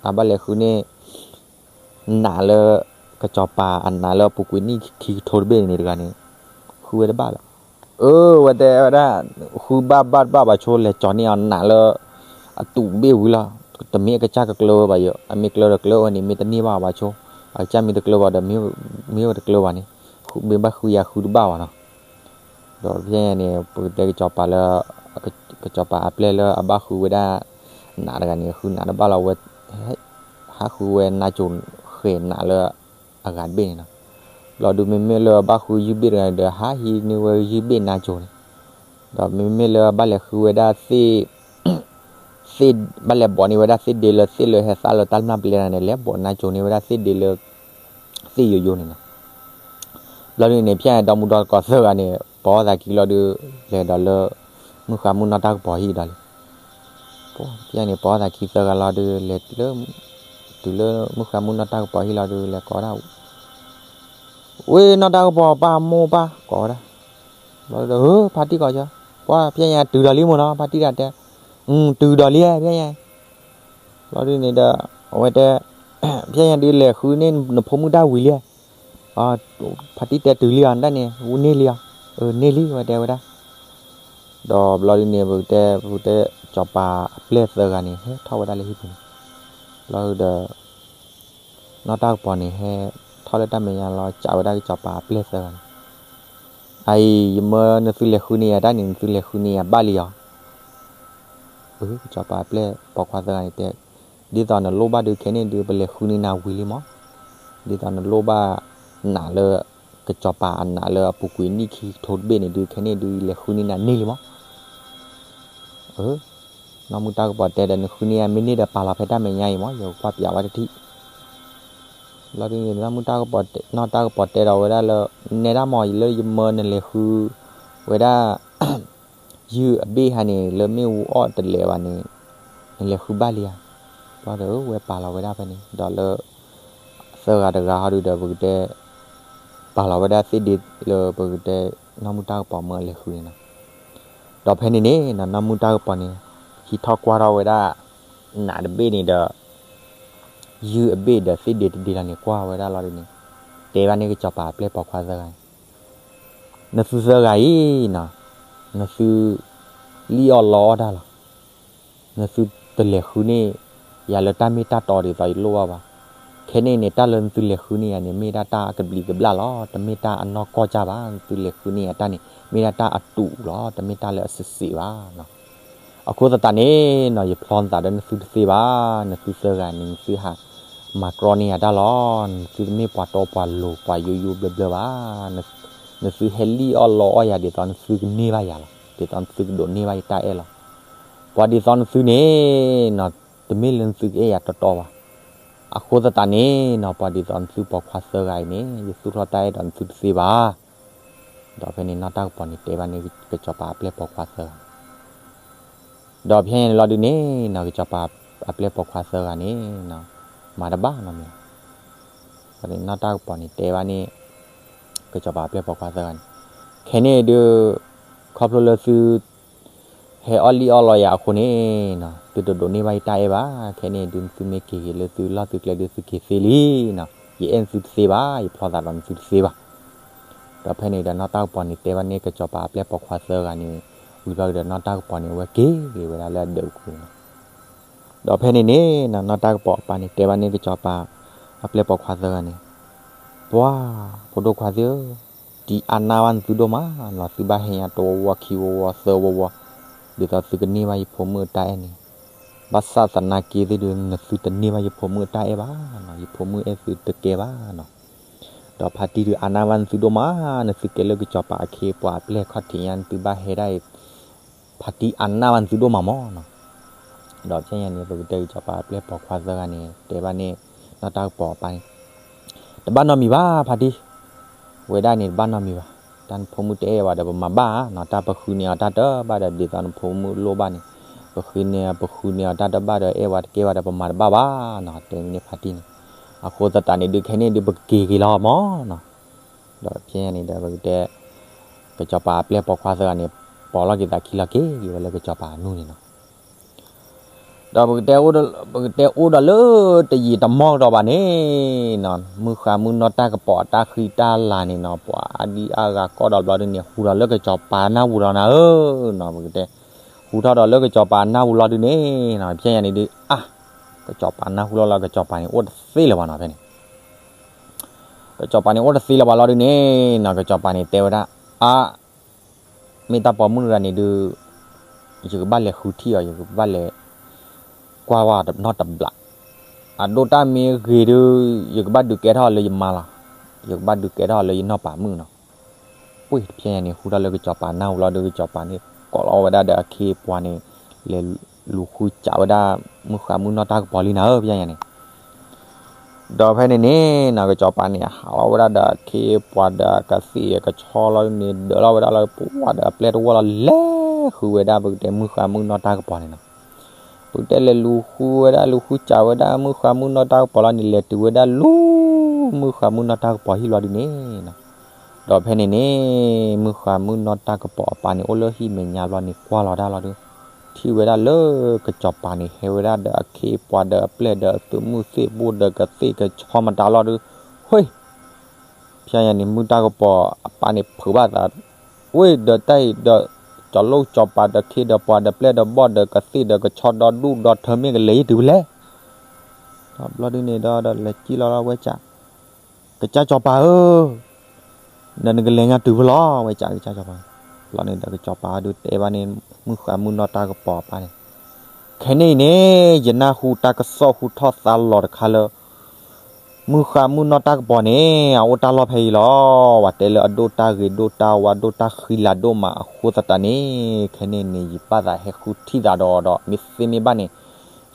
အဘၣ်လဲၤဃုန့ၢ် နးလၢ ကစီၤပၤအနးလၢအပူၤကွံာ်နံၣ်ခံကထိတဘ့ၣ်န့ၣ်တဂၤန့ၣ် ဃုဝဲတဘၣ်လီၤ. အၢ ဝဲတဲဝဲဒၣ် ဃုဘၣ်ဘၣ်တဘၣ်ဘၣ်ဆိ လဲၤကၠီၤန့ၢ်အီၤနးလၢ အတူးတဘ့ၣ်ဝံၤလီၤ. တမ့ၢ်အကစၢ်ကကျၢဝဲဘၣ်ယိၤ အမ့ၢ်ကျၢဒီးကျၢဝဲန့ၣ် မ့ၢ်တန့ၢ်ဘၣ်ဘၣ်ဆိ အကစၢ်မ့ၢ်တကျၢဘၣ်ဒီး မ့ၢ်ဝဲတကျၢဘၣ်န့ၣ် မ့ၢ်ဘၣ်ဃုယၤဃုတဘၣ်ဘၣ်နီၤ. ဒီးဖဲညါန့ၣ် ပကတဲကစီၤပၤလၢ ကစီၤပၤအပျဲၢ်လၢအဘၣ်ဃုဝဲဒၣ် နးတဂၤန့ၣ် ဃုနးတဘၣ်လီၤဝဲ ဟးဃုဝဲနါစိၤဃဲၤနးလၢ အဂၤတဘ့ၣ်န့ၣ်နီၤ. ဘျီဒုမ့မ့ၢ်လၢအဘၣ်ဃုယုၢ်ဘ့ၣ်တဂၤန့ၣ်ဒီး ဟးဟံးန့ၢ်ဝဲယုၢ်ဘ့ၣ်နါစိၤန့ၣ်, ဒီးမ့မ့ၢ်လၢအဘၣ်လဲၤဃုဝဲဒၣ် သ့ၣ် ဘၣ်လဲၤဘိးန့ၢ်ဝဲဒၣ်သ့ၣ်ဒ့လၢသ့ၣ်လၢဟဲသၣ်လၢတၢ်မျၢ်ပလဲၢ်တဂၤန့ၣ် လဲၤဘိးနါစိၤန့ၢ်ဝဲဒၣ်သ့ၣ်ဒ့လၢ သ့ၣ်ယိယိန့ၣ်နီၤ. ဘျီဒုန့ၣ် ဖဲညါဒီမုၢ်ဒီတကိးသၢဂၤန့ၣ် ပိာ်အသးခံလီၤဒု လဲၤဒီးလၢ မုၣ်ဃါမုၣ်နီၢ်တၢ်ကပီၤဟံၣ်ဒီးလံ. ဖဲညါန့ၣ် ပိာ်အသးခံသၢဂၤလီၤဒု လဲၤလၢ တုၤလၢမုၣ်ဃါမုၣ်နီၢ်တၢ်ကပီၤဟံၣ်လီၤဒု လဲၤကိးဒၣ် ဝ့ၢ်နီၢ်တၢ်ကပီၤ ပၢ်မိၢ်ပၢ် ကိးဝဲဒၣ်, ဘျီဒု ဖါတံၢ်ကိးကီ, ပှၤဖဲညါတုၤဒီးလံမ့ၢ်နီၤ ဖါတံၢ်တၢ်တဲ, တုၤဒီးလံဖဲညါ, ဘျီဒုန့ၣ်ဒီး အဝဲတဲ ဖဲညါဒုလဲၤဃုန့ၢ်နဖိမုၣ်တၢ်ဝံၤလံ, ဖါတံၢ်တဲတုၤလံအီၤဒၣ်န့ၣ် ဝဲန့ၢ်လံအီၤ, န့ၢ်လံဝဲတဲဝဲဒၣ်, ဒီးဘျီဒုန့ၣ် ပကတဲ ပကတဲ ကစီၤပၤအပျဲၢ်သၢဂၤန့ၣ် ဟဲထီၣ်ဝဲဒၣ်လၢဟံၣ်ပူၤန့ၣ်, ဘျီဒုဒီး နီၢ်တၢ်ကပီၤန့ၣ် ဟဲထီၣ်လၢတၢ်မဲာ်ညါလီၤ စံးဝဲဒၣ်ကစီၤပၤအပျဲၢ်သၢဂၤန့ၣ်, အအံၤ ယမၢနသုလဲၤဃုန့ၢ်ယၤတၢ်န့ၣ် နသုလဲၤဃုန့ၢ်ယၤဘၣ်လံအီၤ, ကစီၤပၤအပျဲၢ်ပိာ်ခွါသၢဂၤန့ၣ်တဲ, ဒ်သိးနလိၣ်ဘၣ်ဒုခဲန့ၣ်ဒု ပလဲၤဃုန့ၢ်နၤဝံၤလံမး, ဒ်သိးနလိၣ်ဘၣ် နးလၢ ကစီၤပၤအနးလၢအပူၤကွံာ်နံၣ်ခံကထိတဘ့ၣ်န့ၣ်ဒုခဲန့ၣ်ဒု ယလဲၤဃုန့ၢ်နၤန့ၢ်လံမး နီၢ်မုၢ်တၢ်ကပီၤတဲဒီး နဃုန့ၢ်ယၤမ့ၢ်န့ၢ်ဒီးပာ်လီၤဖဲတၢ်မဲာ်ညါအံၤမး ယကကွၢ်ပျးဝဲတထံၣ်, ဘျီဒုန့ၣ် နီၢ်မုၢ်တၢ်ကပီၤတဲဒီးဝဲဒၣ်လၢ နဲဒၣ်မး လၢယမၢနလဲၤဃု ဝဲဒၣ် ယုၢ်အဘ့ၣ်ဟါန့ၣ် လၢမ့ၣ်အူအီၣ်တလဲၤဘၣ်န့ၣ် နလဲၤဃုဘၣ်လံဧါ, ဘျီဒီးဝဲပာ်လီၤဝဲဒၣ်ဖဲန့ၣ် ဒီးလၢ သၢဂၤတဂၤဟီဒုဒီး ပကတဲ ပာ်လီၤဝဲဒၣ်သ့ၣ်ဒ့လၢပကတဲ နီၢ်မုၢ်တၢ်ကပီၤမၢအလဲၤဃုန့ၣ်နီၤ, ဒီးဖဲန့ၣ်န့ၣ် နီၢ်မုၢ်တၢ်ကပီၤန့ၣ် ဟံးထီၣ်ကွၢ်ထီၣ်ဝဲဒၣ် နးတဘ့ၣ်န့ၣ်ဒီး ယုၢ်အဘ့ၣ်ဒီးသ့ၣ်ဒ့တဒ့လီၤန့ၣ် ကွၢ်ဝဲဒၣ်လီၤဒုန့ၣ် တဲဘၣ်န့ၣ်ကစီၤပၤအပျဲၢ်ပိာ်ခွါသၢဂၤန့ၣ် နသုသၢဂၤအံၤနီၤ နသု လံၣ်အီၣ်လီအီၣ်တၢ်လီၤ. နသုတလဲၤဃုန့ၢ် ယၤလၢတၢ်မ့ၢ်တၢ်တီဒ်သိးယလိၣ်ဘၣ်ဘၣ်. ခဲန့ၣ်န့ၣ် တၢ်လၢနသုလဲၤဃုန့ၢ်ယၤန့ၣ် မ့ၢ်ဒၣ်တၢ်အကဘျံးကဘျၣ်လီၤ. တမ့ၢ်တၢ်အနီၢ်ကီၢ်ကၢ်ဘၣ်. နသုလဲၤဃုန့ၢ်ယၤတၢ်န့ၣ် မ့ၢ်ဒၣ်တၢ်အတူးလီၤ. တမ့ၢ်တၢ်လၢအစံးစံးဘၣ်နီၤ. အဃိသတးန့ၣ်နီၤ ယဖျီသးဒီးနသုတသ့ဘၣ်. နသုသၢဂၤန့ၣ် နသုဟးမၤကြီန့ၢ်ယၤတၢ်လီၤ. နသုတမ့ၢ်ပှၤတီပှၤလိၤ ပှၤယိယိဘျၢဘျၢဘၣ်. နသုဟဲလံၣ်အီၣ်လီအီၣ်ယၤ ဒ်သိးနသုကန့ၢ်ဘၣ်ယၤလီၤ. ဒ်သိးနသုကဒိးန့ၢ်ဘၣ်ယတၢ်အဲၣ်လီၤ. ပှၤဒ်သိးနသုန့ၣ်နီၤ တမ့ၢ်လၢနသုကအဲၣ်ယၤတီတီဘၣ်. အဃိသတးန့ၣ်နီၤ ပှၤဒ်သိးနသုပိာ်ခွါသၢဂၤအံၤန့ၣ် ယသူၣ်ထီၣ်တၢ်အဲၣ်ဒီးနသုတသ့ဘၣ်. ဒီးဖဲန့ၣ်နီၢ်တၢ်ကပီၤန့ၣ်တဲဘၣ်န့ၣ် ကစီၤပၤအပျဲၢ်ပိာ်ခွါသၢဂၤန့ၣ် ဒီးဖဲန့ၣ်လီၤဒုန့ၣ်နီၤ ကစီၤပၤအပျဲၢ်ပိာ်ခွါသၢဂၤန့ၣ်နီၤ မၤတဘၣ်နီတမံၤ. ဒီးနီၢ်တၢ်ကပီၤန့ၣ်တဲဘၣ်န့ၣ် ကစီၤပၤအပျဲၢ်ပိာ်ခွါသၢဂၤန့ၣ် ခဲန့ၣ်ဒု ခီဖျိလၢသု ဟဲအီၣ်လံၣ်အီၣ်လီယၤအဃိန့ၣ်နီၤ သုတဒိးန့ၢ်ဘၣ်ယတၢ်အဲၣ်ဘၣ်. ခဲန့ၣ်ဒု သုမ့ၢ်က့ၤက့ၤလၢသုလီၢ်သုကျဲဒု သုက့ၤသ့လံနီၤ. ယအဲၣ်သုတသ့ဘၣ် ယဖျီသးဒီးနသုတသ့ဘၣ်. ဒီးဖဲန့ၣ်ဒီးနီၢ်တၢ်ကပီၤန့ၣ်တဲဘၣ်န့ၣ် ကစီၤပၤအပျဲၢ်ပိာ်ခွါသၢဂၤန့ၣ် ဝံၤဘျီကဒီးနီၢ်တၢ်ကပီၤန့ၣ် အဝဲက့ၤက့ၤဝဲဒၣ်လၢအဒၢးပူၤန့ၣ်လီၤ. ဒီးဖဲန့ၣ်န့ၣ်နီၢ်တၢ်ကပီၤအပၢ်န့ၣ်တဲဘၣ်န့ၣ် ကစီၤပၤအပျဲၢ်ပိာ်ခွါသၢဂၤန့ၣ် ပှၤ ဖိဒိၣ်ခွါသ့ၣ်ဧၢ, တံၤအါနၢ်ဘၣ်နသုဒိၣ်မးနီၤ. သုဘၣ်ဟဲညါတဝီဝီ ခံဝီဝီ သၢဝီဝီ ဒ်သိးသုကန့ၢ်ဘၣ်ယဖိမုၣ်အတၢ်အဲၣ်န့ၣ် ဘၣ်ဆၣ်သနာ်က့သ့ၣ်ဒု နသုတန့ၢ်ဘၣ်ယဖိမုၣ်အတၢ်အဲၣ်ဘၣ်နီၤ. ယဖိမုၣ်အဲၣ်သုတကဲဘၣ်နီၤ. ဒီးဖါတံၢ်ဒုးအါနၢ်ဘၣ်နသုဒိၣ်မး, နသုကဲလၢကစီၤပၤအခ့အပှၤအပျဲၢ်ခီၣ်ထံးညါ နသုဘၣ်ဟဲဒၣ်အံၤ ဖါတံၢ်အါနၢ်ဘၣ်နသုဒိၣ်မးမးနီၤ. ဒီးဖဲညါန့ၣ် ပကတဲကစီၤပၤအပျဲၢ်ပိာ်ခွါသၢဂၤန့ၣ် တဲဘၣ်န့ၣ် နီၢ်တၢ်ကပီၤအပၢ်န့ၣ် တဘၣ်နီတမံၤဘၣ် ဖါတံၢ်, ဝဲဒၣ်န့ၣ်တဘၣ်နီတမံၤဘၣ်. တၢ်နဖိမုၣ်တအဲၣ်ဝဲဒီးပမၤဘၣ်ဧါနီၤ, တၢ်ပဃုန့ၢ်အီၤတၢ်တဘၣ်ဒီး ဒ်သိးနဖိမုၣ်လိၣ်ဘၣ်န့ၣ် ပဃုန့ၢ် ပဃုန့ၢ်အီၤတၢ်တဘၣ်ဒီး အဲၣ်ဝဲတကဲဘၣ်ဒီး ပမၤတဘၣ်ဘၣ်နီၤ, တဲန့ၣ်ဖါတံၢ်န့ၣ်. အဃိသတးန့ၣ်ဒုး ခဲန့ၣ်ဒုး ပကက့ၤက့ၤလီၤမးနီၤ. ဒီးဖဲညါန့ၣ်ဒီး ပကတဲ ကစီၤပၤအပျဲၢ်ပိာ်ခွါသၢဂၤန့ၣ် ပိာ်လီၤက့ၤသးခံလီၤက့ၤက့ၤဝဲလၢကစီၤပၤအနူၢ်န့ၣ်နီၤ. ဒီးပကတဲအိၣ်ဒီးလၢတယံာ်တမီၢ်ကဒီးဘၣ်န့ၣ်နီၤ, မုၢ်ဃါမုၢ်နီၢ်တၢ်ကပီၤအတၢ်ဃံတၢ်လၤန့ၣ်နီၤ, ပှၤအါဒံအါဂၤကီၢ်ဒီးဘျီဒုန့ၣ် ဟူးဒီးလၢကစီၤပၤနၢ်ဟူလီၤနၤဧၢနီၤ, ပကတဲ ဟူးထီၣ်ဒီးလၢကစီၤပၤနၢ်ဟူလီၤဒုန့ၣ်နီၤ, ဖဲညါန့ၣ်ဒု အါ ကစီၤပၤနၢ်ဟူလီၤလီၤ ကစီၤပၤန့ၣ်အိၣ်တသ့လၢၤဘၣ်နီၤ ဖဲန့ၣ် ကစီၤပၤန့ၣ်အိၣ်တသ့လၢၤဘၣ်လီၤဒုန့ၣ်နီၤ, ကစီၤပၤန့ၣ်တဲဝဲဒၣ် အါ မ့ၢ်တၢ်ပိာ်မုၣ်တဂၤန့ၣ်ဒု ယကဘၣ်လဲၤဃုထံၣ်အီၤ, ယကဘၣ်လဲၤ ကွၢ်ဝဲနီတဘျီ, အဒိၣ်တၢ်မ့ၢ်ဂ့ၤဒု ယကဘၣ်ဒုးကဲထီၣ်အီၤလၢယမါလီၤ, ယကဘၣ်ဒုးကဲထီၣ်အီၤလၢယနီၢ်ပၤမုၣ်နီၤ. ပှ့ၢ်တဖဲညါန့ၣ် ဟူးထီၣ်လၢကစီၤပၤနၢ်ဟူလီၤဒု ကစီၤပၤန့ၣ် ကိးလီၤဝဲဒၣ်ဒီးအခ့အပှၤန့ၣ် လဲၤလူၤဃုစးဝဲဒၣ် မုၢ်ဃါမုၢ်နီၢ်တၢ်ကပီၤလံနၤဧၢ ဖဲညါန့ၣ် ဒီးဖဲန့ၣ်န့ၣ်နီၤ ကစီၤပၤန့ၣ် ဟးလီၤဝဲဒၣ်ဒီးအခ့အပှၤဒီးကသ့ၣ်ကဆီလီၤန့ၣ် ဒၢးလီၤဝဲဒၣ်လၢပှၢ်ဒီးအပျဲၢ်တဝီလီၤ လဲၤဃုဝဲဒၣ်ပကတဲမုၢ်ဃါမုၢ်နီၢ်တၢ်ကပီၤန့ၣ်နီၤ. ပကတဲလဲၤလူၤဃုဝဲဒၣ် လူၤဃုစးဝဲဒၣ်မုၢ်ဃါမုၢ်နီၢ်တၢ်ကပီၤလီၤန့ၣ် လဲၤတုၤဝဲဒၣ်လူၤ မုၢ်ဃါမုၢ်နီၢ်တၢ်ကပီၤဟံၣ်လီၤဒုန့ၣ်နီၤ. ဒီးဖဲန့ၣ်န့ၣ် မုၢ်ဃါမုၢ်နီၢ်တၢ်ကပီၤအပၢ်န့ၣ် အိၣ်လၢဟံၣ်မဲာ်ညါဘျီန့ၣ် ကွၢ်လီၤတၢ်လီၤဒု ထံၣ်ဝဲဒၣ်လၢကစီၤပၤန့ၣ် ဟဲဝဲဒၣ်ဒီးအခ့အပှၤဒီးအပျဲၢ်ဒီးအသုးမုၢ်သ့ၣ်ဘိဒီးကသ့ၣ်ကဆီမတၤလီၤဒု ဟ့ၣ် ဖဲညါန့ၣ် မုၢ်တၢ်ကပီၤအပၢ်န့ၣ်ဖုးဘၣ်သး ဝ့ၢ်ဒီးတၢ်အံၤဒီး ကၠီၤလိၣ်ကၠီၤပၤဒီးခ့ဒီးပှၤဒီးပျဲၢ်ဒီးဘီၣ်ဒီးကသ့ၣ်ဒီးကဆီ ဒီဒူၣ်ဒီထၢ မ့ၢ်ကလဲၤယံၤတုၤဖဲလဲၣ်. ဒီးဘျီဒုန့ၣ်ဒီး ဒီးလဲၤစံၣ်လီၤလီၤဝဲစး ကစၢ်စီၤပၤဧၢ, ဒီးနကလဲၤညါတုၤဖဲလဲၣ် ဝဲစးကစၢ်စီၤပၤ. ဘျီန့ၣ်ဒီးကစီၤပၤဒုတဲဘၣ်န့ၣ် မုၢ်ဃါမုၢ်နီၢ်တၢ်ကပီၤအပၢ်န့ၣ် ခဲန့ၣ်အံၤန့ၣ် ယနၢ်ဟူတၢ်ကစီၣ်ဟူထီၣ်သါလီၤတခါလၢ မုၢ်ဃါမုၢ်နီၢ်တၢ်ကပီၤန့ၣ် အအိၣ်တၢ်လီၢ်ဖဲအံၤလီၤ. ဝဲတဲလၢအဒိၣ်တၢ်ဂ့ၤဒိၣ်တၢ်ဝါဒိၣ်တၢ်ဃံလၤဒိၣ်မးအဃိသတးန့ၣ် ခဲန့ၣ်န့ၣ် ယဘၣ်သးဟဲဃုထံၣ်သးဒီး ဒီးမ့ၢ်သ့မ့ၢ်ဘၣ်န့ၣ်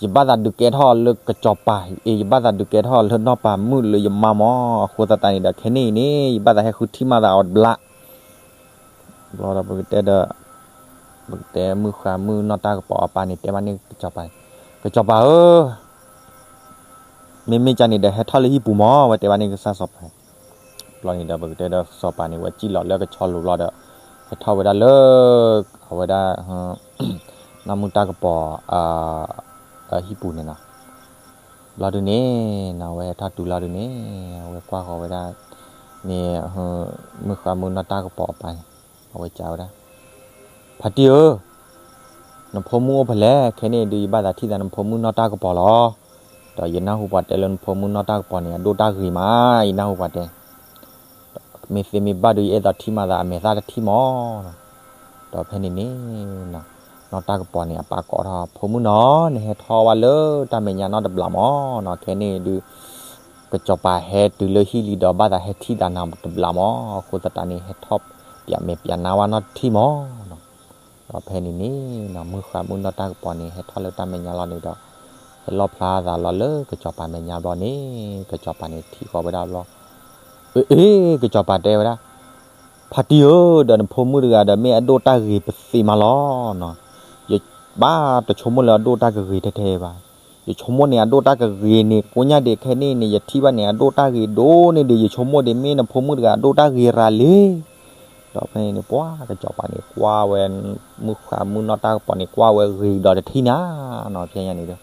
ယဘၣ်သးဒုးကဲထီၣ်လၢကစီၤပၤ အ့ ယဘၣ်သးဒုးကဲထီၣ်လၢနီၢ်ပၤမုၣ်လၢယမါမး အဃိသတးန့ၣ်ဒီး ခဲန့ၣ်အံၤန့ၣ် ယဘၣ်သးဟဲဃုထံၣ်မးသးအီၤတဘျီ ဘျီဒီးပကတဲဒီး ပကတဲမုၢ်ဃါမုၢ်နီၢ်တၢ်ကပီၤအပၢ်န့ၣ် တဲဘၣ်န့ၣ်ကစီၤပၤန့ၣ် ကစီၤပၤဧၢ, မ့မ့ၢ်ကန့ၣ်ဒီးဟဲထီၣ်လၢဟံၣ်ပူၤမး ဝဲတဲဘၣ်န့ၣ်ကစၢ်စီၤပၤ. ဘျီန့ၣ်ဒီးပကတဲဒီးစီၤပၤန့ၣ် ဝဲစံၣ်လီၤလၢကဆီလိၤဘျီဒီး ဟဲထီၣ်ဝဲဒၣ်လၢ အဝဲဒၣ် နီၢ်မုၢ်တၢ်ကပီၤ ဟံၣ်ပူၤန့ၣ်နီၤ. ဘျီဒုန့ၣ်နီၤ အဝဲဟဲထီၣ်တုၤလီၤဒုန့ၣ် အဝဲကွၢ်ဃီၤဝဲဒၣ် မ့ၢ် မုၢ်ဃါမုၢ်နီၢ်တၢ်ကပီၤအပၢ်န့ၣ် အဝဲစံးဝဲဒၣ် ဖါတံၢ်ဧၢ, နဖိမုၣ်အိၣ်ဖဲလဲၣ်, ခဲန့ၣ်ဒုးယဘၣ်သးထံၣ်သးနဖိမုၣ်နီၢ်တၢ်ကပီၤလီၤ. ဒီးယနၢ်ဟူပှၤတဲလၢနဖိမုၣ်နီၢ်တၢ်ကပီၤန့ၣ် အဒိၣ်တၢ်ဂ့ၤမး, ယနၢ်ဟူပှၤတဲ မ့ၢ်သ့မ့ၢ်ဘၣ်ဒုး ယအဲၣ်ဒိးထံၣ်မးသးအမဲာ်သၣ်တထံၣ်မး. ဒီးဖဲန့ၣ်န့ၣ် နီၢ်တၢ်ကပီၤန့ၣ် အပၢ်ကိးထီၣ် ဖိမုၣ်နီၤ, နဟဲထီၣ်ဝဲလၢတၢ်မဲာ်ညါနီတဘျီမးနီၤ, ခဲန့ၣ်ဒုး ကစီၤပၤဟဲတုၤလၢဟံၣ်လံဒီး ဘၣ်သးဟဲထံၣ်သးနၤတဘျီမး, အဃိသတးန့ၣ် ဟဲထီၣ်ပၠးမဲာ်ပၠးနါဝဲနီတထံၣ်မးနီၤ. ဒီးဖဲန့ၣ်န့ၣ်နီၤ မုၢ်ဃါမုၢ်နီၢ်တၢ်ကပီၤန့ၣ် ဟဲထီၣ်လၢတၢ်မဲာ်ညါလီၤန့ၣ်ဒီး ဟဲလီၣ်ဖျါသးလီၤလၢကစီၤပၤမဲာ်ညါဘျီန့ၣ် ကစီၤပၤန့ၣ်ထံၣ်ဃီၤဝဲဒၣ်ဘျီ, အ့ အ့ ကစီၤပၤတဲဝဲဒၣ်, ဖါတံၢ်ဧၢ, ဒီးနဖိမုၣ်တဂၤဒီး မ့ၢ်အဒိၣ်တၢ်ဂ့ၤပသ့မးလီၤနီၤ, ယဘၣ်တဆိကမိၣ်လၢအဒိၣ်တၢ်ကဂ့ၤထဲထဲဘၣ်. ယဆိကမိၣ်န့ၣ် အဒိၣ်တၢ်ကဂ့ၤန့ၣ် ကိးညါဒံးခဲန့ၣ်န့ၣ် ယထံၣ်ဘၣ်န့ၣ် အဒိၣ်တၢ်ဂ့ၤဒိၣ်န့ၢ်ဒံး ယဆိကမိၣ်ဒံး မ့ၢ်နဖိမုၣ်တဂၤအဒိၣ်တၢ်ဂ့ၤရၤလံ. ဒီးဖဲန့ၣ်န့ၣ် ပှၤကစီၤပၤန့ၣ် ကွၢ်ဝဲ မုၢ်ဃါမုၢ်နီၢ်တၢ်ကပီၤန့ၣ် ကွၢ်ဝဲဂ့ၤဒီးတထံၣ်နၤနီၤ ဖဲညါန့ၣ်ဒီး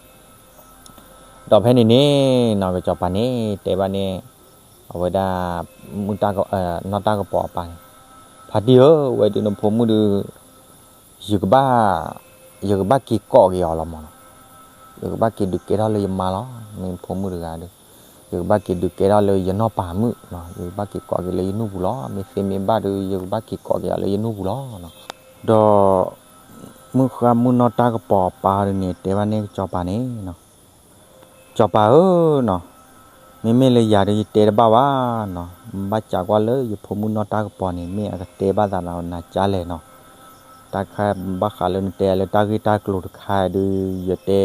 ဒီးဖဲန့ၣ်န့ၣ်နီၤ ကစီၤပၤန့ၣ် တဲဘၣ်န့ၣ် အဝဲဒၣ် မုၢ်တၢ်က နီၢ်တၢ်ကပီၤအပၢ်န့ၣ်, ဖါတံၢ်ဧၢ, ဝဲဒုးနဖိမုၣ်ဒုး ယကဘၣ် ယကဘၣ်က့ၤကိးက့ၤအီၤလီၤမးနီၤ, ယကဘၣ်က့ၤဒုးကဲထီၣ်လၢယမါလီၤ, မ့ၢ်နဖိမုၣ်တဂၤဒီး ယကဘၣ်က့ၤဒုးကဲထီၣ်လၢယနီၢ်ပၤမုၣ်နီၤ, ယကဘၣ်က့ၤကိးက့ၤလၢယနူၢ်ပူၤလီၤ, မ့ၢ်သ့မ့ၢ်ဘၣ်ဒီး ယကဘၣ်က့ၤကိးက့ၤအီၤလၢယနူၢ်ပူၤလီၤနီၤ. ဒီး မုၢ်ဃါမုၢ်နီၢ်တၢ်ကပီၤအပၢ်ဒုးန့ၣ် တဲဘၣ်န့ၣ်ကစီၤပၤန့ၣ်နီၤ, စီၤပၤဧၢနီၤ, မ့မ့ၢ်လၢယၤဒီးယတဲတဘၣ်ဘၣ်နီၤ, ဘၣ်စးကွၢ်လၢယဖိမုၣ်နီၢ်တၢ်ကပီၤန့ၣ် မ့ၢ်အကတဲဘၣ်သးနၤကါလဲၣ်နီၤ, တၢ်ခါဘၣ်ဃးလၢနတဲလၢတၢ်ဂ့ၢ်တၢ်ကျိၤတခါဒီး ယတဲ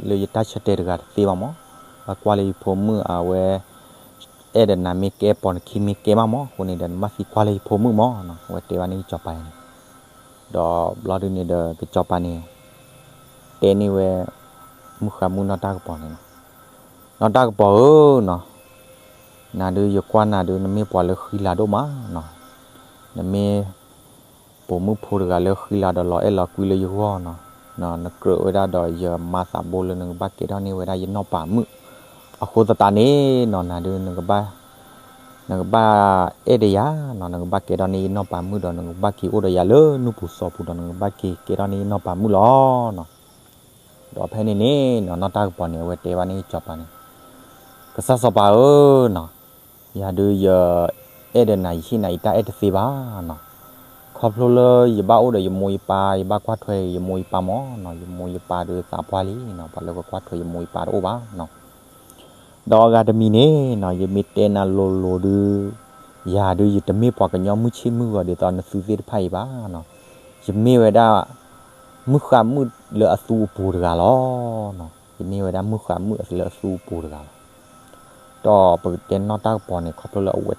လၢယတၢ်ဆၢတဲာ်တဂၤတသ့ဘၣ်မး, ဘၣ်ကွၢ်လၢယဖိမုၣ်အဝဲ အဲၣ်ဒိးနၤမ့ၢ်ကဲ ပိာ်နခံမ့ၢ်ကဲမးမး, အဃိန့ၣ်ဒီး နဘၣ်သံကွၢ်လၢယဖိမုၣ်မးနီၤ, အဝဲတဲဘၣ်န့ၣ်ကစီၤပၤန့ၣ်, ဒီးဘျီဒုးန့ၣ်ဒီး ကစီၤပၤန့ၣ် တဲန့ၢ်ဝဲ မုၢ်ဃါမုၢ်နီၢ်တၢ်ကပီၤန့ၣ်နီၤ, နီၢ်တၢ်ကပီၤဧၢနီၤ, နၤဒုးယကွၢ်နၤဒုး နမ့ၢ်ပှၤလၢဃံလၤဒိၣ်မးနီၤ, နမ့ၢ် ပိာ်မုၣ်ဖိတဂၤလၢဃံလၤဒီးလီၤအဲၣ်လီၤကွံလၢယဂီၢ်နီၤ, နကြၢးဝဲဒၣ်ဒီးယမါသးဘိလၢနကဘၣ်ကဲထီၣ်န့ၢ်ဝဲဒၣ်ယနီၢ်ပၤမုၣ်, အဃိသတးန့ၣ်နီၤ နၤဒုး နကဘၣ် နကဘၣ်အဲၣ်ဒီးယၤနီၤ, နကဘၣ်ကဲထီၣ်န့ၢ်ယနီၢ်ပၤမုၣ်ဒီး နကဘၣ်က့ၤအိၣ်ဒီးယၤလၢနူၢ်ပူၤစီၤပူၤဒီး နကဘၣ်က့ၤကဲထီၣ်န့ၢ်ယနီၢ်ပၤမုၣ်လီၤနီၤ. ဒီးဖဲန့ၣ်န့ၣ်နီၤ နီၢ်တၢ်ကပီၤန့ၣ် အဝဲတဲဘၣ်န့ၣ်ကစီၤပၤန့ၣ်, ကစၢ်စီၤပၤဧၢနီၤ, ယၤဒုးယအဲၣ်ဒီးနၤ ယဟ့ၣ်နၤယတၢ်အဲၣ်တသ့ဘၣ်နီၤ. ခီဖျိလၢယဘၣ်အိၣ်ဒီးယမိၢ်ယပၢ် ယဘၣ်ကွၢ်ထွဲယမိၢ်ယပၢ်မးနီၤ, ယမိၢ်ယပၢ်ဒုးသးပှၢ်လံနီၤ, ပှၤလၢကကွၢ်ထွဲယမိၢ်ယပၢ်တအိၣ်ဘၣ်နီၤ. ဒီးအဂၤတမံၤန့ၣ်နီၤ ယမ့ၢ်တဲနၤလိၤလိၤဒုး ယၤဒုးယတမ့ၢ်ပှၤကညီမုၢ်ဆ့ၣ်မုၢ်ဂီၤဒ်သိးနသုသ့ၣ်တဖၣ်အံၤဘၣ်နီၤ. ယမ့ၢ်ဝဲဒၣ် မုၣ်ဃါမုၣ်လၢအသူအပူၤတဂၤလီၤနီၤ, ယမ့ၢ်ဝဲဒၣ်မုၣ်ဃါမုၣ်လၢအသူအပူၤတဂၤလီၤ. ဒီးပကတဲနီၢ်တၢ်ကပီၤန့ၣ် ခီဖျိလၢအဝဲ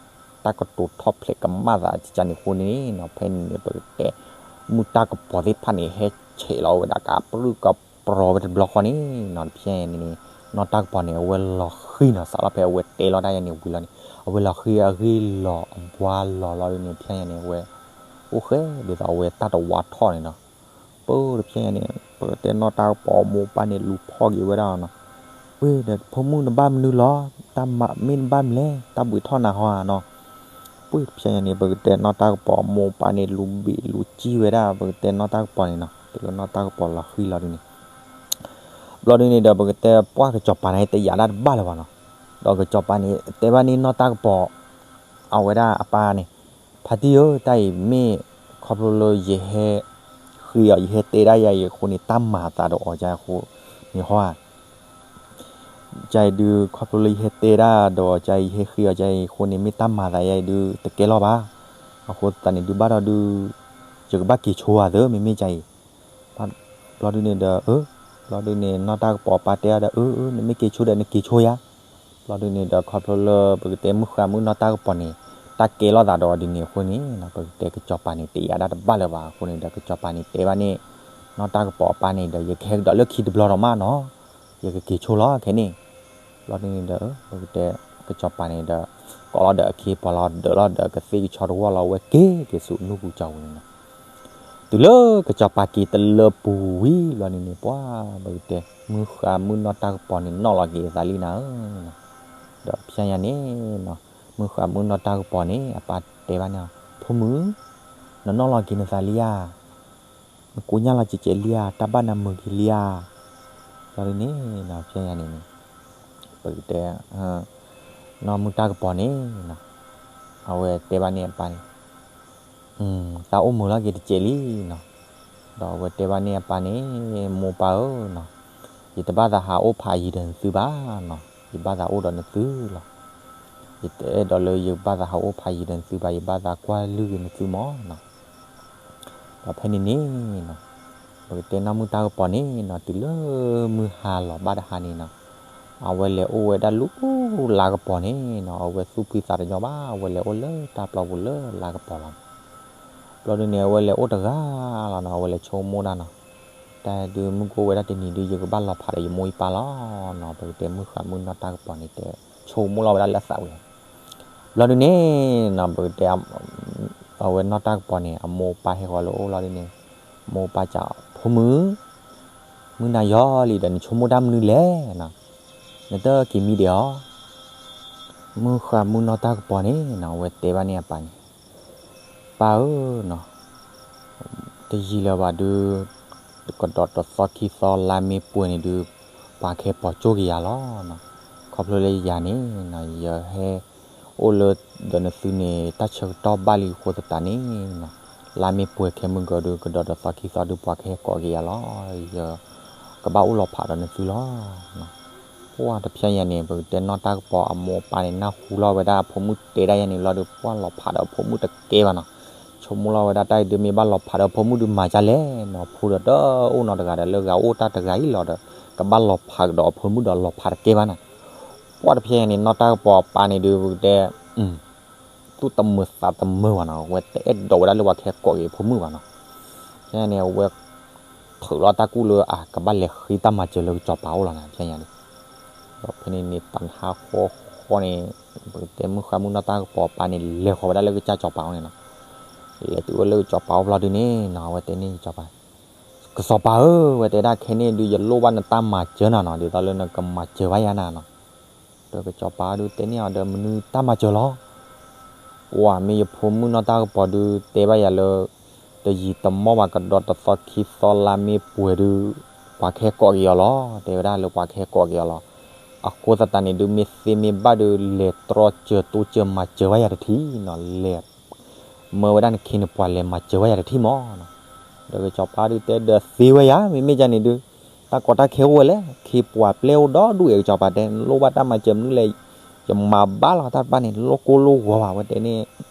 တၢ်ကတိၤထီၣ်ဖျဲးကမၣ်သးကန့ၣ်အဃိန့ၣ်နီၤ, ဖဲန့ၣ်န့ၣ် ပကတဲ မုၢ်တၢ်ကပီၤသ့ၣ်တဖၣ်န့ၣ် ဟဲဆဲးလီၤဝဲဒၣ်ကပြုၢ်ကပြီၤဝဲတဘျီဃီန့ၣ်နီၤ, တဖဲန့ၣ်န့ၣ် နီၢ်တၢ်ကပီၤန့ၣ် အဝဲလီၤဃံၤနီၤ, စးလီၤဖဲအဝဲတဲလီၤတၢ်ယၤန့ၣ်ဝံၤလီၤန့ၣ် အဝဲလီၤဃံၤအဂ့ၢ်လီၤအဘှါလီၤလီၤဒ်န့ၣ် တဖဲန့ၣ်န့ၣ် အဝဲ အိၣ်ဃဲဒ်သိးအဝဲတၢ်တဝါထီၣ်န့ၣ်နီၤ. ပတဖဲန့ၣ်န့ၣ် ပကတဲနီၢ်တၢ်ကပီၤအမိၢ်အပၢ်န့ၣ်လူၤဖီၣ်က့ၤဝဲဒၣ်နီၤ, ဝ့ၢ်ဒီး ဖိမုၣ်နဘၣ်မနုၤလီၤ, တၢ်မၤမ့ၢ်နဘၣ်မလဲၣ်, တၢ်ဘှံးထီၣ်နၤဟီဧါနီၤ. ပတဖဲန့ၣ်န့ၣ် ပကတဲနီၢ်တၢ်ကပီၤအမိၢ်အပၢ်န့ၣ်လူၤဘ့ၣ်လူၤစံၢ်ဝဲဒၣ် ပကတဲနီၢ်တၢ်ကပီၤန့ၣ်နီၤ, တုၤလၢနီၢ်တၢ်ကပီၤလီၤဃံၤလီၤဒ်န့ၣ် ဘျီဒ်န့ၣ်ဒီး ပကတဲပှၢ်ကစီၤပၤန့ၣ် တယာ်ဒၣ်တဘၣ်လၢၤဘၣ်နီၤ. ဒီးကစီၤပၤန့ၣ် တဲဘၣ်န့ၣ်နီၢ်တၢ်ကပီၤ အဝဲဒၣ်အပၢ်န့ၣ်, ဖါတံၢ်ဧၢ, တၢ်အံၤမ့ၢ်ခီဖျိလၢယဟဲဃ့အီၤ ယဟဲတဲဒၣ်ယၤအံၤအဃိန့ၣ် တၢ်မၤအသးဒီးအီၤယၤအဃိန့ၣ်ဟီဧါ. ယၤအံၤဒုးခီဖျိလၢယဟဲတဲဒၣ်ဒီးယၤအံၤ ယဟဲဃ့အီၤယၤအံၤအဃိန့ၣ် မ့ၢ်တၢ်မၤအသးယၤအံၤဒုး တကဲလီၤဘၣ်. အဃိသတးန့ၣ်ဒုးဘၣ်ဒီးဒုး ယကဘၣ်က့ၤဆိဧါသၢ မ့မ့ၢ်ယၤအံၤ ဘျီဒုန့ၣ်ဒီး အၢ, ဘျီဒုန့ၣ် နီၢ်တၢ်ကပီၤအပၢ်တဲအီၤဒီး အၢ အၢ နမ့ၢ်က့ၤဆိဒီးနက့ၤဆိယၤ. ဘျီဒုန့ၣ်ဒီး ခီဖျိလၢပကတဲမုၣ်ဃါမုၣ်နီၢ်တၢ်ကပီၤန့ၣ် တၢ်ကဲလိာ်သးဒီးဒ်န့ၣ်အဃိန့ၣ် ပကတဲကစီၤပၤန့ၣ် တယာ်ဒၣ်တဘၣ်လၢၤဘၣ်အဃိန့ၣ်ဒီး ကစီၤပၤန့ၣ်တဲဘၣ်န့ၣ် နီၢ်တၢ်ကပီၤအပၢ်န့ၣ်ဒီး ယကဟဲကဒီးလၢခံတဘျီဒီးမးနီၤ, ယကက့ၤဆိလီၤခဲန့ၣ်. ဘျီဒုန့ၣ်ဒီး ပကတဲကစီၤပၤန့ၣ်ဒီး ကိးလီၤဒီးအခ့အပှၤလီၤ ဒၢးလီၤဒီးကသ့ၣ်ကဆီတဝီလီၤ ဝဲက့ၤက့ၤဆူနူၢ်ပူၤကၠီပူၤန့ၣ်နီၤ. တုၤလၢကစီၤပၤက့ၤတလၢပူၤဝံၤဘျီဒုန့ၣ် ပှၤပကတဲ မုၣ်ဃါမုၣ်နီၢ်တၢ်ကပီၤန့ၣ် နီၣ်လီၤက့ၤအသးလံနၤဧၢနီၤ. ဒီးဖဲညါန့ၣ်နီၤ မုၣ်ဃါမုၣ်နီၢ်တၢ်ကပီၤန့ၣ် အပၢ်တဲဘၣ်န့ၣ် ဖိမုၣ်, နနီၣ်လီၤက့ၤနသးလံဧါ, နကိးညါလီၤစဲးစဲးလံဧါ, တၢ်ဘၣ်နၤမုာ်က့ၤလံဧါ. ဘျီဒုန့ၣ်နီၤ ဖဲညါန့ၣ်န့ၣ် ပကတဲ နီၢ်မုၣ်တၢ်ကပီၤန့ၣ်နီၤ အဝဲတဲဘၣ်န့ၣ်အပၢ်န့ၣ် သးအိၣ်မုာ်လီၤက့ၤတစဲးလံနီၤ. ဒီးအဝဲတဲဘၣ်န့ၣ်အပၢ်န့ၣ် မိၢ်ပၢ်ဧၢနီၤ, ယတဘၣ်သးဟးအိၣ်ဖးယံၤဒီးနသုဘၣ်နီၤ, ယဘၣ်သးအိၣ်ဒီးနသုလီၤ. ယတအဲၣ်ဒိးလၢယဘၣ်သးဟးအိၣ်ဖးယံၤဒီးနသုဘၣ်, ယဘၣ်သးကွၢ်လုၢ်က့ၤနသုမးနီၤ. ဒီးဖဲန့ၣ်န့ၣ်နီၤ ပကတဲနီၢ်မုၣ်တၢ်ကပီၤန့ၣ်နီၤ တုၤလၢမုၢ်ဟါလီၤဘၣ်တဟါန့ၣ်နီၤ အဝဲလဲၤအိၣ်ဝဲဒၣ်လၢလါကပီၤန့ၣ်နီၤ အဝဲသူၣ်ဖှံသးညီဘၣ် အဝဲလဲၤအိၣ်လၢတၢ်ပျီပူၤလၢလါကပီၤလီၤ. ဘျီဒုန့ၣ် အဝဲလဲၤအိၣ်တဂၤလီၤနီၤ အဝဲလဲၤဆိကမိၣ်ဒၣ်နီၤ, တၢ်ဒုးမုၢ်ကအိၣ်ဝဲဒၣ်တနံၤဒုး ယကဘၣ်လီၤဖးဒီးယမိၢ်ယပၢ်လီၤနီၤ. ပကတဲမုၣ်ဃါမုၣ်နီၢ်တၢ်ကပီၤန့ၣ် တဲဆိကမိၣ်လီၤဝဲဒၣ်လၢအသးဝံၤလီၤ. ဘျီဒုန့ၣ်နီၤ ပကတဲ အဝဲနီၢ်တၢ်ကပီၤန့ၣ် အမိၢ်အပၢ်ဟဲဃီၤလၢအအိၣ်လီၤဒုန့ၣ် မိၢ်ပၢ်စံး ဖိမုၣ်, မုၢ်နၤယီၤလံဒီး နဆိကမိၣ်တၢ်မနုၤလဲၣ်နီၤ, နတက့ၤမံဒဲးအီၤ. မုၣ်ဃါမုၣ်နီၢ်တၢ်ကပီၤန့ၣ်နီၤ အဝဲတဲဘၣ်န့ၣ်အပၢ်န့ၣ် ပၢ်ဧၢနီၤ, တယံာ်လၢၤဘၣ်ဒုး ကဒီးတသီခံသီလါမ့ၢ်ပှဲၤန့ၣ်ဒုး ပှၤကဟဲပိာ်ကၠိက့ၤယၤလီၤနီၤ. ခီဖျိလၢယၤန့ၣ်နီၤ ယဟဲအိၣ်လၢဒီးနသုန့ၣ် တၢ်ဆၢကတီၢ်ဘၣ်လံအဃိသတးန့ၣ်နီၤ လါမ့ၢ်ပှဲၤခဲမုၢ်ကီးဒုး ကဒီးတသီခံသီဒုး ပှၤကဟဲကိးက့ၤယၤလီၤ. ယကဘၣ်အိၣ်လီၤဖးဒီးနသုလီၤ. ပှၢ်တဖျဲညါန့ၣ် ပကတဲနီၢ်တၢ်ကပီၤအမိၢ်အပၢ်န့ၣ် နၢ်ဟူလီၤဝဲဒၣ်အဖိမုၣ်တဲဒၣ်ယဲန့ၣ်လီၤဒုး ပှၢ်လီၤဖးဒီးအဖိမုၣ်တကဲဘၣ်နီၤ. ဆိကမိၣ်လီၤဝဲဒၣ်တၢ်အံၤဒုးမ့ၢ်ဘၣ်လီၤဖးဒီးအဖိမုၣ်ဒုးမၤဒ်လဲၣ်နီၤ ဖိဒီးတအိၣ်နီတဂၤဒီး လၢဂၤအိၣ်တၢ်တဂၤအံၤလီၤဒီး ကဘၣ်လီၤဖးကဒီးအဖိမုၣ်ဒီးလီၤဖးတကဲဘၣ်နီၤ. ပှၢ်တဖျဲညါန့ၣ် နီၢ်တၢ်ကပီၤအပၢ်န့ၣ်ဒုး ပကတဲ သူၣ်တမုာ်သးတမုာ်ဘၣ်နီၤ အဝဲတအဲၣ်ဒိးဝဲဒၣ်လၢပှၤကဟဲကိးက့ၤအဖိမုၣ်ဘၣ်နီၤ. ဖဲန့ၣ် အဝဲထုးလီၤတၢ်ကူၣ်လၢအကဘၣ်လဲၤဃ့တၢ်မၤစၢၤလၢကစီၤပၤအိၣ်လီၤနီၤ ဖဲညါန့ၣ်. ဒီးဖဲန့ၣ်န့ၣ် တနဟါဃီဃီန့ၣ် ပကတဲမုၢ်ဃါမုၢ်နီၢ်တၢ်ကပီၤအပၢ်န့ၣ် လဲၤဃီၤဝဲဒၣ်လၢကစၢ်စီၤပၤအိၣ်န့ၣ်နီၤ. လဲၤတုၤဝဲလၢကစီၤပၤအိၣ်ဘျီဒုးန့ၣ်နီၤ အဝဲတဲန့ၢ်ကစီၤပၤ တစီၤပၤဧၢ, ဝဲတဲဒၣ် ခဲန့ၣ်ဒုး ယလိၣ်ဘၣ်နတၢ်မၤစၢၤနၤနီၤ, ဒ်သိးလၢနကမၤစၢၤဘၣ်ယၤနၤနီၤ. ဒီးကစီၤပၤဒုးတဲန့ၢ်အီၤဒီး မနုၤတၢ်မၤစၢၤလီၤ. ပှၤမ့ၢ်ယဖိမုၣ်နီၢ်တၢ်ကပီၤဒုး တဲဘၣ်ယၤလၢ တယံာ်တမီၢ်ဘၣ် ကဒီးတသီခံသီလါမ့ၢ်ပှဲၤဒုး ပှၤကဟဲကိးက့ၤအီၤလီၤ, တဲဝဲဒၣ်လၢပှၤကဟဲကိးက့ၤအီၤလီၤ. အဃိသတးန့ၣ်ဒုး မ့ၢ်သ့မ့ၢ်ဘၣ်ဒုး လဲၤတြီစၢၤတိစၢၤမၤစၢၤဘၣ်ယၤတထံၣ်နီၤ, လဲၤ မၢဝဲဒၣ်နခ့နပှၤလဲၤမၤစၢၤဘၣ်ယၤတထံၣ်မးနီၤ. ဒီးကစီၤပၤဒုးတဲဒီးသ့ဝဲယၤ, မ့မ့ၢ်ဒ်န့ၣ်ဒုး တၢ်ကီတၢ်ခဲအိၣ်ဝဲလဲၣ်, ခ့ပှၤပျဲၢ်အိၣ်ဒီဒူၣ်အံၤ, ကစီၤပၤတဲ နလိၣ်ဘၣ်တၢ်မၤစၢၤမနုၤလဲၣ်, ယမၤဘၣ်လီၤတၢ်တဖၣ်န့ၣ် လိၣ်ကိၢ်လိၣ်ဂီၤဘၣ်, ဝဲတဲန့ၣ်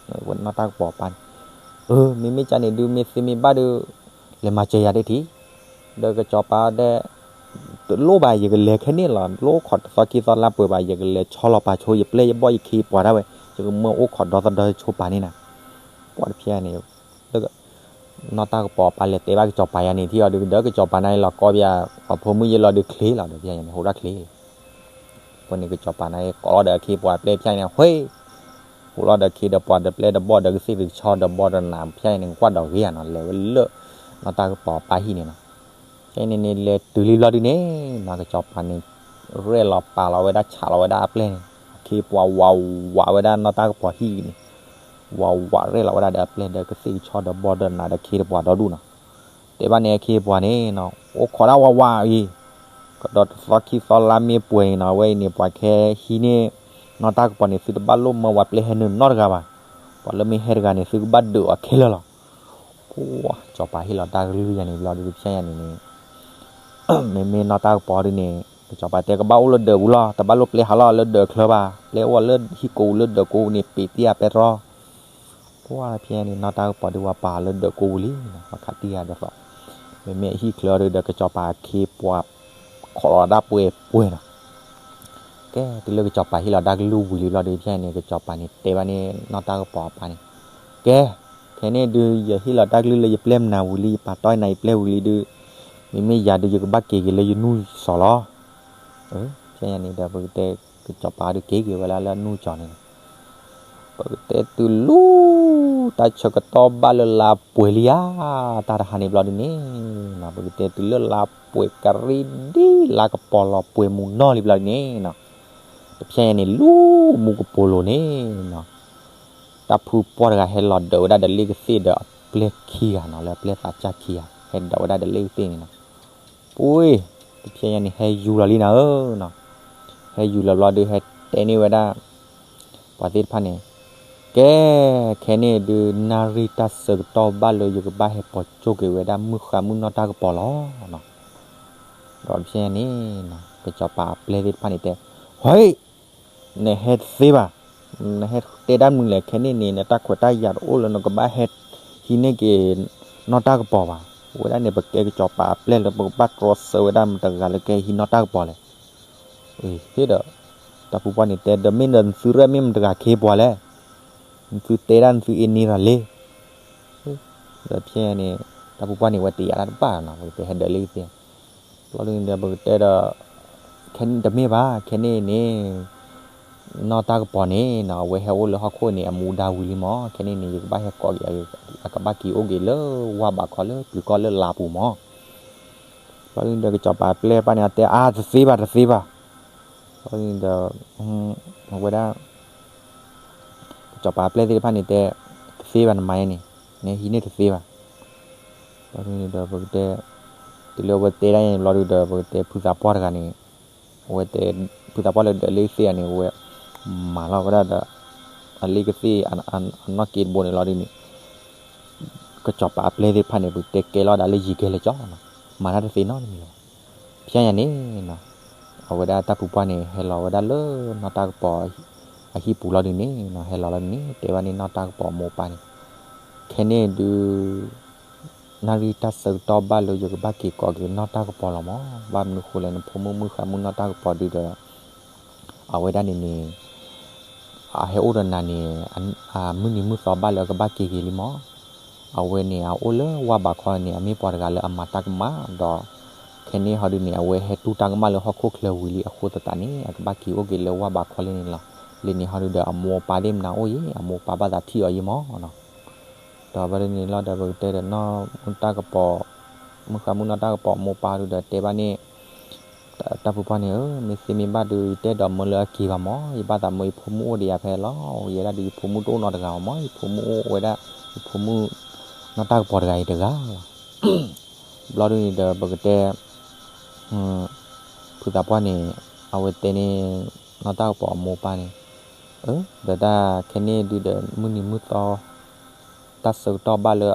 ဝဲနီၢ်တၢ်ကပီၤပၢ်န့ၣ်, အၢ မ့မ့ၢ်ဒ်န့ၣ်ဒုး မ့ၢ်သ့မ့ၢ်ဘၣ်ဒုး လဲၤမၤစၢၤယၤတထံၣ်. ဒီးကစီၤပၤတဲ တလိၣ်ဘၣ်, ယကလဲၤခဲန့ၣ်လီၤ, လိၣ်ခိးတသီခံသီလါပှဲၤဘၣ်, ယကလဲၤဆီလီၤပာ်ဆိ ယပျဲၢ်ယဘီၣ်ယခ့ပှၤဒၣ်ဝဲ, ယကမၢအိၣ်ခိးဒီသဒၢဆိပာ်န့ၣ်နၤ. ပှၤတဖျဲန့ၣ် နီၢ်တၢ်ကပီၤပၢ်လဲၤတဲဘၣ်ကစီၤပၤယၤန့ၣ် ထံၣ်အီၤဒုး ဒီးကစီၤပၤန့ၣ်လီၤကီဘၣ်, ပှၤဖိမုၣ်ယ့လီၤဒုးချ့လီၤ, ဒီးဖဲန့ၣ် ဟိးထီၣ်ချ့လီၤ. အဃိန့ၣ် ကစီၤပၤန့ၣ် ကိးလီၤဒီးအခ့ပှၤပျဲၢ်ဖဲန့ၣ် ဟဲ ဟိးလီၤဒီးခ့ဒီးပှၤဒီးပျဲၢ်ဒီးဘီၣ်ဒီးကသ့ၣ်ကဆီဒီးဘီဒီးနးဖဲန့ၣ် ကွၢ်ဒီးဂ့ၤဧါနီၤ, လဲၤဝဲလၢ နီၢ်တၢ်ကပီၤပၢ်ဟံၣ်န့ၣ်နီၤ. ဖဲန့ၣ်န့ၣ် လဲၤတုၤလံဘျီဒုးန့ၣ်နီၤ ကစီၤပၤန့ၣ် ရဲၣ်လီၤပာ်လီၤဝဲဒၣ် ဆးလီၤဝဲဒၣ်အပျဲၢ်န့ၣ်, အခ့ပှၤဝးဝးဝဲဒၣ်နီၢ်တၢ်ကပီၤဟံၣ်န့ၣ်, ဝးဝးရဲၣ်လီၤဝဲဒၣ်ဒီးအပျဲၢ်ဒီးကသ့ၣ်ကဆီဒီးဘီဒီးနးဒီးခ့ဒီးပှၤဒီဒူၣ်နီၤ. တဲဘၣ်န့ၣ်အခ့ပှၤန့ၣ်နီၤ အိၣ်ခိးဒၣ်ဝးဝးအံၤ, ကဒီးတသီခံသီလါမ့ၢ်ပှဲၤန့ၣ်နီၤ အဝဲအံၤန့ၣ် ပှၤကဟဲဟံးန့ၢ် နီၢ်တၢ်ကပီၤန့ၣ် သုတဘၣ်လိၣ်မၢပှၤပျဲၢ်ဟဲနုာ်နီတဂၤဘၣ်, ပှၤလၢမ့ၢ်ဟဲတဂၤန့ၣ် သုကဘၣ်ဒုးအီၤခဲလၢာ်လီၤ. ပှၤ ကစီၤပၤဟ့ၣ်လီၤတၢ်ကလုၢ်ယၤန့ၣ်ဘျီဒုး ဖဲညါန့ၣ်န့ၣ် မ့မ့ၢ်နီၢ်တၢ်ကပီၤဒုးန့ၣ် ကစီၤပၤတဲကဘၣ်အိၣ်လၢဒၢးပူၤလီၤ, တဘၣ်လိၣ်ပျဲဟးလီၤလၢဒၢးချၢဘၣ်, ပျဲအိၣ်လၢဟံၣ်ကိးပူၤလၢဒၢးကိးပူၤန့ၣ် ပ့ၤတံၢ်အပဲတြီ ပှၤဖဲန့ၣ် နီၢ်တၢ်ကပီၤဒုးဝဲပာ်လၢဒၢးကိးပူၤလံ, ပှၤခးတံၢ်ယၤဒီးသီး, မ့မ့ၢ်အဟံၣ်ချၢအီၤဒုးဒီး ကစီၤပၤအခ့ပှၤ ခိးလီၤဒၣ်ပှဲၤပှဲၤနီၤ. ကဲ တုၤလၢကစီၤပၤဟ့ၣ်လီၤတၢ်ကလုၢ်ဝံၤလံဘျီဒုး ဖဲန့ၣ် ကစီၤပၤန့ၣ်တဲဘၣ်န့ၣ် နီၢ်တၢ်ကပီၤအပၢ်န့ၣ်, ကဲ ခဲန့ၣ်ဒုး ယဟ့ၣ်လီၤတၢ်ကလုၢ်လၢယပျဲၢ်မနုၤဝံၤလံ, ယပာ်တီၢ်နၤယပျဲၢ်ဝံၤလံဒုး, မ့မ့ၢ်ယၤဒုး ယကဘၣ်က့ၤက့ၤလၢယနူၢ်စီၤလီၤ. ဖဲညါန့ၣ်ဒီး ပကတဲ ကစီၤပၤဒုးက့ၤက့ၤဝဲဒၣ်လၢအနူၢ်ကၠီၤန့ၣ်လီၤ. ပကတဲတုၤလၢ တၢ်ဆၢကတီၢ်ဘၣ်လၢလါပှဲၤလံဧါ, တၢ်တဟါန့ၣ်ဘျီဒုးန့ၣ်, ပကတဲတုၤလၢလါပှဲၤကရံၣ်ဒ်လါကပီၤလီၤပှဲၤမူနီၢ်လံဘျီဒုးန့ၣ်နီၤ, တဖဲညါန့ၣ် လၢမူကပိာ်လိၤန့ၣ်နီၤ, တၢ်ဖုပှၢ်တဂၤဟဲလီၤဒၢးဝဲဒၣ်ဒီးလ့ၣ်ကသ့ၣ်ဒီးအပျဲၢ်ခံဂၤနီၤ, လၢအပျဲၢ်သးစၢ်ခံဂၤ ဟဲဒၢးဝဲဒၣ်ဒီးလ့ၣ်ကသ့ၣ်န့ၣ်နီၤ. ပှ့ၤ တဖဲညါန့ၣ် ဟဲယူၤလီၤလံနၤဧၢနီၤ, ဟဲယူၤလီၤဘျီဒုး ဟဲတဲန့ၢ်ဝဲဒၣ် ပှၤသ့ၣ်တဖၣ်န့ၣ်, ကဲ ခဲန့ၣ်ဒုး နၣ်ရံၣ်တၢ်ဆၢကတီၢ်ဘၣ်လၢယကဘၣ်ဟဲပိာ်ကၠိၣ်က့ၤဝဲဒၣ်မုၢ်ဃါမုၢ်နီၢ်တၢ်ကပီၤလီၤ. ဒီးတဖဲညါန့ၣ် ကစီၤပၤအပျဲၢ်သ့ၣ်တဖၣ်န့ၣ်တဲ, ဟဲ နဟဲတသ့ဘၣ်, နဟဲတဲတၢ်မနုၤလဲၣ်, ခဲန့ၣ်န့ၣ် နတၢ်ခွဲးတၢ်ယာ်တအိၣ်လၢနကဘၣ်ဟဲဟံးန့ၢ်က့ၤ နီၢ်တၢ်ကပီၤဘၣ်. ဝဲဒၣ်န့ၣ် ပကဲကစီၤပၤအပျဲၢ်လၢ ပကဘၣ်တြီဆၢဝဲဒၣ်မတၤတဂၤလၢကဟဲဟံးနီၢ်တၢ်ကပီၤလဲၣ်. ဟ့ၣ်ဒီး တၢ်ဖုပှၢ်န့ၣ်တဲ ဒီးမ့ၢ်ဒီးနသုရဲၣ်မ့ၢ်မတၤတဂၤခ့ပှၤလဲၣ်, နသုတဲဒၣ်နသုအ့န့ၢ်တၢ်လံ. ဒီးဖဲန့ၣ် တၢ်ဖုပှၢ်န့ၣ် ဝဲတယာ်တၢ်တဘၣ်နီၤ, ပကတဲဟဲဒၢးလ့ၣ်ကသ့ၣ် ဘျီဒုးန့ၣ်ဒီး ပကတဲဒီး ခဲန့ၣ်တမ့ၢ်ဘၣ်, ခဲန့ၣ်န့ၣ် နီၢ်တၢ်ကပီၤန့ၣ်နီၤ အဝဲဟဲအိၣ်လၢဟီၣ်ခိၣ်န့ၣ် အမူဒါဝံၤလံမး, ခဲန့ၣ်န့ၣ် ယကဘၣ်ဟဲကိးက့ၤ အကဘၣ်က့ၤအိၣ်က့ၤလၢဝၢ်ဘးခီလၢပျုၤကီၢ်လၢလါပူၤမး. ဘျီဒုးန့ၣ်ဒီး ကစီၤပၤအပျဲၢ်တဖၣ်န့ၣ် အတဲအါ တသ့ဘၣ် တသ့ဘၣ်. ဘျီဒုးန့ၣ်ဒီး အဝဲဒၣ် ကစီၤပၤအပျဲၢ်သ့ၣ်တဖၣ်န့ၣ်တဲ တသ့ဘၣ် နမၤယဲန့ၣ် နဟံးန့ၢ်တသ့ဘၣ်. ဘျီဒုးန့ၣ်ဒီး ပကတဲ တုၤလၢအဝဲတဲဒၣ်န့ၣ်ဘျီဒုးဒီး ပကတဲဖုသးပှၢ်တဂၤန့ၣ် အဝဲတဲ ဖုသးပှၢ်လၢဒၢးလ့ၣ်ကသ့ၣ်ဧါန့ၣ် အဝဲ မၤလီၤဝဲဒၣ်ဒီး အလ့ၣ်ကသ့ၣ် အနီၢ်က့တဘိန့ၣ်လီၤဒုးန့ၣ် ကစီၤပၤအပျဲၢ်သ့ၣ်တဖၣ်န့ၣ် ပကတဲကဲလီၤဒၣ်လၢယံၤကဲလၢာ်ကၠီနီၤ, မၤတၢ်တသ့နီတမံၤလၢၤဘၣ်. ဖဲညါန့ၣ်နီၤ အဝဲဒၣ်တၢ်ဖုပှၢ်န့ၣ် ဟဲလီၤဝဲဒၣ်လၢနီၢ်တၢ်ကပီၤအဟံၣ်ပူၤလီၤဒုးန့ၣ်နီၤ, ဟဲလီၤလီၤဒုးန့ၣ် တဲဘၣ်န့ၣ်နီၢ်တၢ်ကပီၤအမိၢ်အပၢ်န့ၣ် ခဲန့ၣ်ဒုး နၣ်ရံၣ်တၢ်ဆၢကတီၢ်ဘၣ်လၢယကဘၣ်က့ၤကိးက့ၤနီၢ်တၢ်ကပီၤလီၤမး, ဘၣ်မနုၤဃိလဲၣ် နဖိမုၣ်မုၢ်ဃါမုၢ်နီၢ်တၢ်ကပီၤဒုးဒီး အဝဲဒၣ်န့ၣ်န့ၣ် အဟဲအိၣ်ဒီးနၤန့ၣ် မုၢ်နံၤမုၢ်သီဘၣ်လၢအကဘၣ်က့ၤက့ၤလံမး. အဝဲန့ၣ် အအိၣ်လၢဝၢ်ဘးခီန့ၣ် အမ့ၢ်ပှၤတဂၤလၢအမၤတၢ်ကမၣ်ဒီး ခဲန့ၣ်ဟီဒုးန့ၣ် အဝဲဟဲတူၢ်တၢ်ကမၣ်လၢဟီၣ်ခိၣ်ချၢဝံၤလံအဃိသတးန့ၣ် အကဘၣ်က့ၤအိၣ်က့ၤလၢဝၢ်ဘးခီလံန့ၣ်လီၤ. လံန့ၣ်ဟီဒုးဒီး အမိၢ်အပၢ်သ့ၣ်မနုၤအိၣ်ယဲ အမိၢ်အပၢ်ဘၣ်သးထံၣ်အီၤယဲမးနီၤ. ဒီးဘၣ်ဒ်န့ၣ်လီၤဒီး ပကတဲဒီးနီၢ်မုၢ်တၢ်ကပီၤ မုၢ်ဃါမုၣ်နီၢ်တၢ်ကပီၤအမိၢ်ပၢ်ဒုးဒီးတဲဘၣ်န့ၣ် တၢ်ဖုပှၢ်န့ၣ်ဧၢ, မ့ၢ်သ့မ့ၢ်ဘၣ်ဒုး ယတအဲၣ်ဒိးမၢလၢအက့ၤဘၣ်မး, ယဘၣ်သးမၢယဖိမုၣ်အိၣ်ဒီးယၤဖဲလီၤ, ယဲဒၣ်ဒုးယဖိမုၣ်တအိၣ်နီတဂၤဘၣ်မး, ယဖိမုၣ်အိၣ်ဝဲဒၣ် ယဖိမုၣ်နီၢ်တၢ်ကပီၤတဂၤအံၤတဂၤလီၤ. ဘျီဒုန့ၣ်ဒီးပကတဲ ဖုသးပှၢ်န့ၣ် အဝဲတဲန့ၣ် နီၢ်တၢ်ကပီၤအမိၢ်ပၢ်န့ၣ်, အၢ ဒီးတၢ်ခဲန့ၣ်ဒုးဒီး မုၢ်နံၤမုၢ်သီ တၢ်ဆၢကတီၢ်ဘၣ်လၢ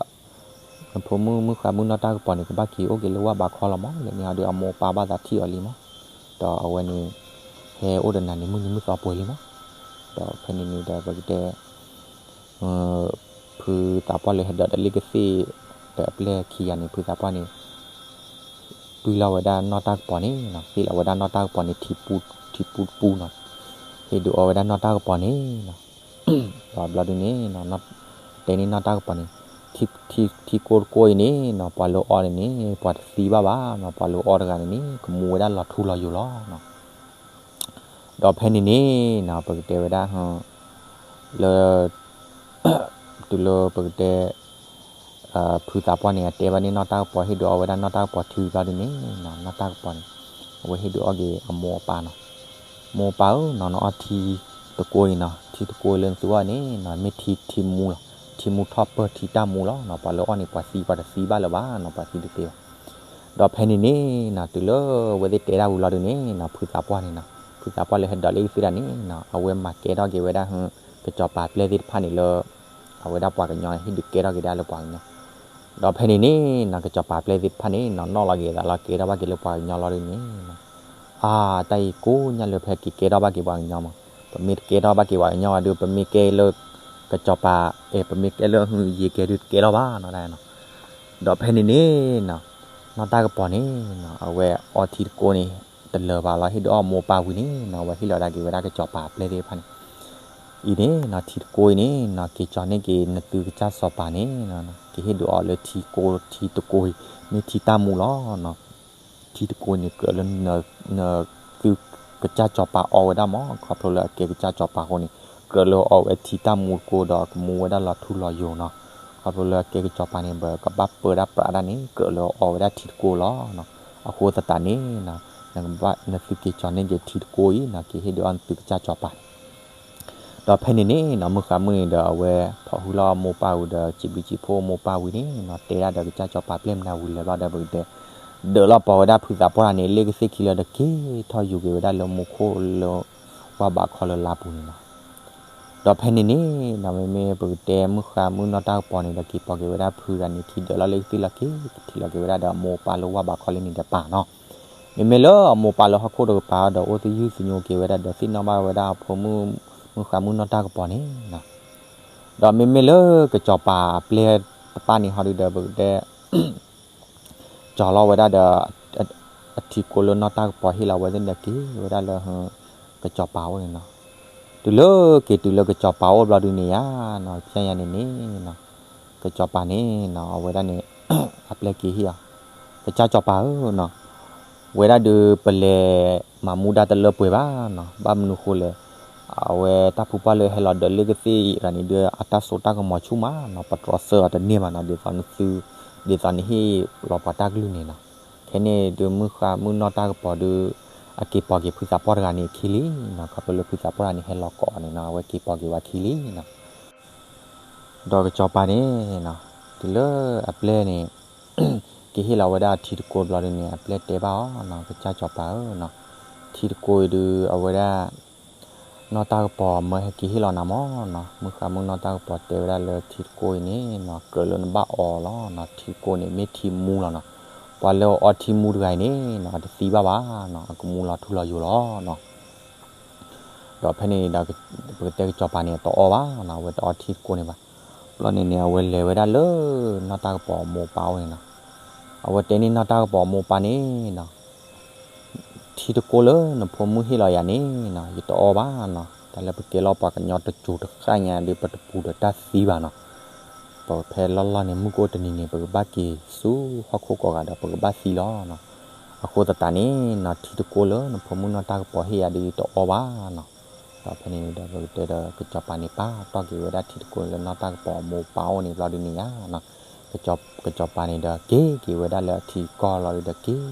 နဖိမုၣ်မုၣ်ဃါမုၣ်နီၢ်တၢ်ကပီၤန့ၣ် ကဘၣ်က့ၤအိၣ်က့ၤလၢဝၢ်ဘးခီလီၤမး, လၢန့ၣ်ဟီဒုးအမိၢ်အပၢ်ဘၣ်သးထံၣ်အီၤလံမး, ဒီးအဝဲန့ၣ် ဟဲအိၣ်ဒီးနၤန့ၣ် မုၢ်နံၤမုၢ်သီပှဲၤလံမး, ဒီးဖဲန့ၣ်န့ၣ်ဒီးပကတဲ ဖုသးပှၢ်လၢဟဲဒိးဒီးလ့ၣ်ကသ့ၣ် ဒီးအပျဲၢ်ခံဂၤန့ၣ် ဖုသးပှၢ်န့ၣ် တွံၢ်လီၤဝဲဒၣ်နီၢ်တၢ်ကပီၤန့ၣ်နီၤ, ဟ့ၣ်လီၤဝဲဒၣ်နီၢ်တၢ်ကပီၤန့ၣ် ထံပူတပူနီၤ, ဟ့ၣ်ဒုးအီဝဲဒၣ်နီၢ်တၢ်ကပီၤန့ၣ်နီၤ, ဒီးဘျီဒုန့ၣ် တဲန့ၢ်နီၢ်တၢ်ကပီၤန့ၣ် ထံကိတကိအံၤန့ၣ်နီၤ ပှၤလၢအီန့ၣ်န့ၣ် ပှၤတသံဘၣ်ဘၣ်နီၤ, ပှၤလၢအီတဂၤန့ၣ်န့ၣ် ကမူဝဲဒၣ်လီၤထူလီၤယိာ်လီၤနီၤ. ဒီးဖဲန့ၣ်န့ၣ်နီၤ ပကတဲဝဲဒၣ် လၢ တုၤလၢပကတဲ ဖုသးပှၢ်န့ၣ် အတဲဘၣ်န့ၣ်နီၢ်တၢ်ကပီၤ ဟ့ၣ်ဒုးအီဝဲဒၣ်နီၢ်တၢ်ကပီၤထံဘျီဒုန့ၣ်နီၤ, နီၢ်တၢ်ကပီၤန့ၣ် အဝဲဟ့ၣ်ဒုးအီက့ၤအမိၢ်အပၢ်နီၤ, မိၢ်ပၢ်ဧၢနီၤ, နအီထံတကိအံၤနီၤ, ထံတကိအံၤလၢနသုအီန့ၣ်နီၤ မ့ၢ်ထံထံမူလီၤ, ထံမူထီၣ်ပၢၢ်ထံတၢ်မူလီၤနီၤ, ပှၤလၢအီန့ၣ် ပှၤသံပှၤတသံဘၣ်လၢၤဘၣ်နီၤ, ပှၤသံတသ့ဘၣ်. ဒီးဖဲန့ၣ်န့ၣ်နီၤ တုၤလၢအဝဲသ့ၣ်တဲတၢ်ဝံၤလီၤဒုန့ၣ်နီၤ ဖုသးပှၢ်န့ၣ်နီၤ, ဖုသးပှၢ်လၢဟဲဒိးလ့ၣ်ကသ့ၣ်တၢ်န့ၣ်နီၤ အဝဲမၤကဲထီၣ်က့ၤဝဲဒၣ် ကစီၤပၤပျဲၢ်သ့ၣ်တဖၣ်န့ၣ်လၢ အဝဲဒၣ်ပှၤကညီ ဟ့ၣ်ဒုးကဲထီၣ်က့ၤဒၣ်လၢပှၤကညီ, ဒီးဖဲန့ၣ်န့ၣ်နီၤ ကစီၤပၤပျဲၢ်သ့ၣ်တဖၣ်န့ၣ်နီၤ နီၣ်လီၤက့ၤသးလီၤ ကဲထီၣ်ဘၣ်က့ၤလၢပှၤကညီလီၤဒုန့ၣ်နီၤ, အါ တၢ်အံၤကိးညါလၢဖဲက့ၤကဲထီၣ်ဘၣ်က့ၤပှၤကညီမး, ပမ့ၢ်တကဲထီၣ်ဘၣ်က့ၤပှၤကညီဘၣ်ဒုး ပမ့ၢ်ကဲလၢ ကစီၤပၤ အဲ ပမ့ၢ်ကဲလၢယဲၤကဲဒုးတကဲထီၣ်ဘၣ်နီၤ, ဒီးဖဲန့ၣ်န့ၣ်နီၤ နီၢ်တၢ်ကပီၤန့ၣ်နီၤ အဝဲအီထံတကိန့ၣ် တလၢၤဘၣ်လီၤ ဟ့ၣ်ဒုးအီမိၢ်ပၢ်ဝံၤန့ၣ်နီၤ အဝဲဟ့ၣ်လီၤဒၣ်က့ၤဝဲဒၣ်ကစီၤပၤပျဲၢ်သ့ၣ်တဖၣ်န့ၣ် အံၤန့ၣ်နီၤ ထံတကိအံၤန့ၣ်နီၤ က့ၤကၠီန့ၢ်က့ၤနသုကစၢ်စီၤပၤန့ၣ်နီၤ က့ၤဟ့ၣ်ဒုးအီလၢထံကိ ထံတကိအံၤ မ့ၢ်ထံတၢ်မူလီၤနီၤ, ထံတကိန့ၣ်ကြၢးလၢ နသုကစၢ်စီၤပၤအီဝဲဒၣ်မး ခီဖျိလၢအကဲကစၢ်စီၤပၤအဃိန့ၣ် ကြၢးလၢအီဝဲထံတၢ်မူတကိဒီးကမူဝဲဒၣ်လီၤထူလီၤယိာ်နီၤ, ခီဖျိလၢအကဲကစီၤပၤန့ၣ် ပကဘၣ်ပၢဒၣ်ပြးဒၣ်န့ၣ် ကြၢးလၢအီဝဲဒၣ်ထံတကိလီၤနီၤ, အဃိသတးန့ၣ်နီၤ နသုက့ၤကၠီန့ၢ်က့ၤထံတကိအံၤနီၤ က့ၤဟ့ၣ်ဒုးအီနသုကစၢ်စီၤပၤန့ၣ် ဒီးဖဲန့ၣ်န့ၣ်နီၤ မုၢ်ဃါမုၣ်န့ၣ်ဒီး အဝဲဖီၣ်ဟုလီၤအမိၢ်ပၢ်ဝံၤဒီး စံးဘျုးစံးဖှိၣ်အမိၢ်ပၢ်ဝံၤန့ၣ်နီၤ တဲဒၣ်ဒီးကစၢ်စီၤပၤပျဲၢ်မနုၤဝံၤလၢၤဘျီဒီး ပကတဲ ဒၢးလီၤပီၤဝဲဒၣ်ဖုသးပှၢ်န့ၣ် လ့ၣ်ကသ့ၣ်ခံလၢတက့ၤထီၣ်ယူၤက့ၤဝဲဒၣ်လၢမူခိၣ်လၢ ဝၢ်ဘးခီလၢလါပူၤန့ၣ်နီၤ ဒီးဖဲန့ၣ်န့ၣ်နီၤ မ့မ့ၢ်ပကတဲမုၢ်ဃါမုၣ်နီၢ်တၢ်ကပီၤန့ၣ်ဒီး က့ၤပိာ်က့ၤဝဲဒၣ်ဖုတဂၤန့ၣ် ထံဒၢးလီၤလ့ၣ်ကသ့ၣ်လီၤက့ၤ ကထံၣ်လီၤက့ၤဝဲဒၣ်ဒီးအမိၢ်ပၢ်လၢဝၢ်ဘးခီလၢန့ၣ်ဒီးပၢ်နီၤ, မ့မ့ၢ်လၢအမိၢ်ပၢ်လၢဟီၣ်ခိၣ်တကပၤဒီး အိၣ်သယုၢ်သညိက့ၤဝဲဒၣ်ဒီး သ့ၣ်နီၣ်ဘၣ်ဝဲဒၣ်အဖိမုၣ် မုၢ်ဃါမုၣ်နီၢ်တၢ်ကပီၤန့ၣ်နီၤ, ဒီးမ့မ့ၢ်လၢကစီၤပၤအပျဲၢ်တဖၣ်န့ၣ်ဟီဒုဒီး ပကတဲ ကၠီၤလီၤဝဲဒၣ်ဒီး အထံကိလၢနီၢ်တၢ်ကပီၤဟ့ၣ်လီၤဝဲသ့ၣ်ဒီးက့ၤဝဲဒၣ်လၢ ကစီၤပၤအိၣ်န့ၣ်နီၤ, တုၤလၢက့ၤတုၤလၢကစီၤပၤအိၣ်ဘျီဒုန့ၣ်ယါနီၤ ကညါန့ၣ်န့ၣ်နီၤ, ကစီၤပၤန့ၣ်နီၤ အဝဲဒၣ်န့ၣ် အပျဲၢ်က့ၤဟ့ၣ်အီၤ, ကစၢ်စီၤပၤဧၢနီၤ, ဝဲဒၣ်ဒုးပလဲၤမၤမူဒါတလၢပှဲၤဘၣ်နီၤ, ဘၣ်မနုၤဃိလဲၣ် အဝဲတၢ်ဖုပှၢ်လၢဟဲလီၤဒၢးလ့ၣ်ကသ့ၣ်အံၤန့ၣ်ဒီး အတၢ်စိတၢ်ကမီၤဆူၣ်မးနီၤ, ပတြီဆၢအီၤတန့ၢ်ဘၣ်နီၤ, ဒ်သိးနသု ဒ်သိးနဟ့ၣ်လီၤပှၤတၢ်ကလုၢ်န့ၣ်နီၤ, ခဲန့ၣ်ဒုးမုၢ်ဃါမုၢ်နီၢ်တၢ်ကပီၤဒုး အက့ၤပိာ်က့ၤဖုသးပှၢ်တဂၤန့ၣ်အခံလံနီၤ, ခီဖျိလၢဖုသးပှၢ်တဂၤန့ၣ် ဟဲလီၤကိးအီၤန့ၣ်နီၤ, အဝဲက့ၤပိာ်က့ၤဝဲခံလံနီၤ ဒီးကစီၤပၤန့ၣ်နီၤ, တုၤလၢအပျဲၢ်န့ၣ် က့ၤဟ့ၣ်လီၤဝဲဒၣ်အထံတကိဘျီဒုန့ၣ် အပျဲၢ်တဲဘၣ်အီၤနီၤ, ကစၢ်စီၤပၤဧၢနီၤ, ထံတကိအံၤဒုး အဝဲဒၣ် နီၢ်တၢ်ကပီၤမၢဟဲက့ၤဟ့ၣ်လီၤနၤမးနီၤ, မုၢ်ဃါမုၢ်နီၢ်တၢ်ကပီၤတဲဝဲဒၣ်လၢထံတကိအံၤန့ၣ်နီၤ ကြၢးလၢနဘၣ်အီလီၤနီၤ, ထံတကိန့ၣ်မ့ၢ်ထံမူလီၤနီၤ, ပှၤလၢအီထံမူတဂၤအံၤန့ၣ်နီၤ အတသံဘၣ်ဘၣ်နီၤ, အကမူလီၤထူလီၤယိာ်လီၤနီၤ ဒီးဖဲန့ၣ်ဒီး ပကတဲကစီၤပၤန့ၣ် တအီဘၣ်နီၤ, အဝဲတအီထံတကိန့ၣ်ဘၣ်. ဘျီန့ၣ်န့ၣ် အဝဲလဲၤဝဲဒၣ်လၢ နီၢ်တၢ်ကပီၤအမိၢ်ပၢ်အိၣ်န့ၣ်နီၤ. အဝဲတဲန့ၢ်နီၢ်တၢ်ကပီၤအမိၢ်ပၢ်န့ၣ်နီၤ, ထံတကိလၢနဖိမုၣ်ဟ့ၣ်လီၤယၤန့ၣ်နီၤ ယတအီဘၣ်နီၤ, တၢ်လၢပကဲလီၤပှၤကညီတစိၤတဃၣ်ညါဒီး ပတပူၤဒီးတၢ်သံဘၣ်နီၤ. ပဖဲလီၢ်လီၢ်န့ၣ် မုၢ်ကအိၣ်တနံၤန့ၣ် ပကဘၣ်က့ၤဆူဟီၣ်ခိၣ်ကိးဂၤဒီး ပကဘၣ်သံလီၤနီၤ. အဃိသတးန့ၣ်နီၤ ထံတကိလၢနဖိမုၣ်နီၢ်တၢ်ကပီၤဟ့ၣ်ယၤဒီး ယတအီဘၣ်နီၤ. ဒီးဖဲန့ၣ်ဒီး ပကတဲဒီးကစီၤပၤန့ၣ် ပာ်တီၢ်က့ၤဝဲဒၣ်ထံတကိလၢနီၢ်တၢ်ကပီၤအမိၢ်ပၢ်အိၣ်န့ၣ်ဘျီဒုန့ၣ်ဧါနီၤ. ကစီၤပၤန့ၣ်ဒီးက့ၤက့ၤဝဲဒၣ်လၢအထံကီၢ်လီၤဒီး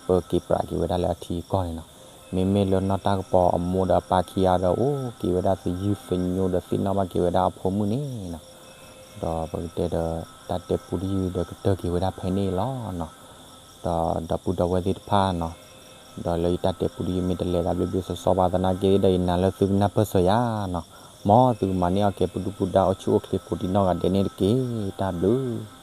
က့ၤ ပက့ၤပြးက့ၤဝဲဒၣ်လၢအထံကီၢ်န့ၣ်နီၤ. မ့မ့ၢ်လၢနီၢ်တၢ်ကပီၤအမိၢ်ဒီးအပၢ်ခံဂၤဒီး အိၣ်က့ၤဝဲဒၣ်သယုၢ်သညိဒီးသ့ၣ်နီၣ်ဘၣ်က့ၤဝဲဒၣ်အဖိမုၣ်န့ၣ်နီၤ. ဒီးပကတဲဒီး တၢ်တဲပူတယုၢ်ဒီးကတၢၢ်က့ၤဝဲဒၣ်ဖဲန့ၣ်လီၤနီၤ. ဒီးဒီပုၢ်ဒီဝဲၢ်သ့ၣ်တဖၣ်နီၤ, ဒီးလၢယတၢ်တဲပူတယုၢ်မ့ၢ်တလဲၤသးဘျ့ဘျ့ဆှီဆှီဘၣ်သနာ်က့ဒီး ယနာ်လၢသုကနၢ်ပၢၢ်စၢၤယၤနီၤ. မ်သုကမၤန့ၢ်အီၣ်ကဲပဒုၣ်ပဒါအိၣ်ဆူၣ်အိၣ်ချ့ကိးဒံနီၢ်ဂၤဒဲးန့ၣ်တက့ၢ်. တၢ်ဘျုး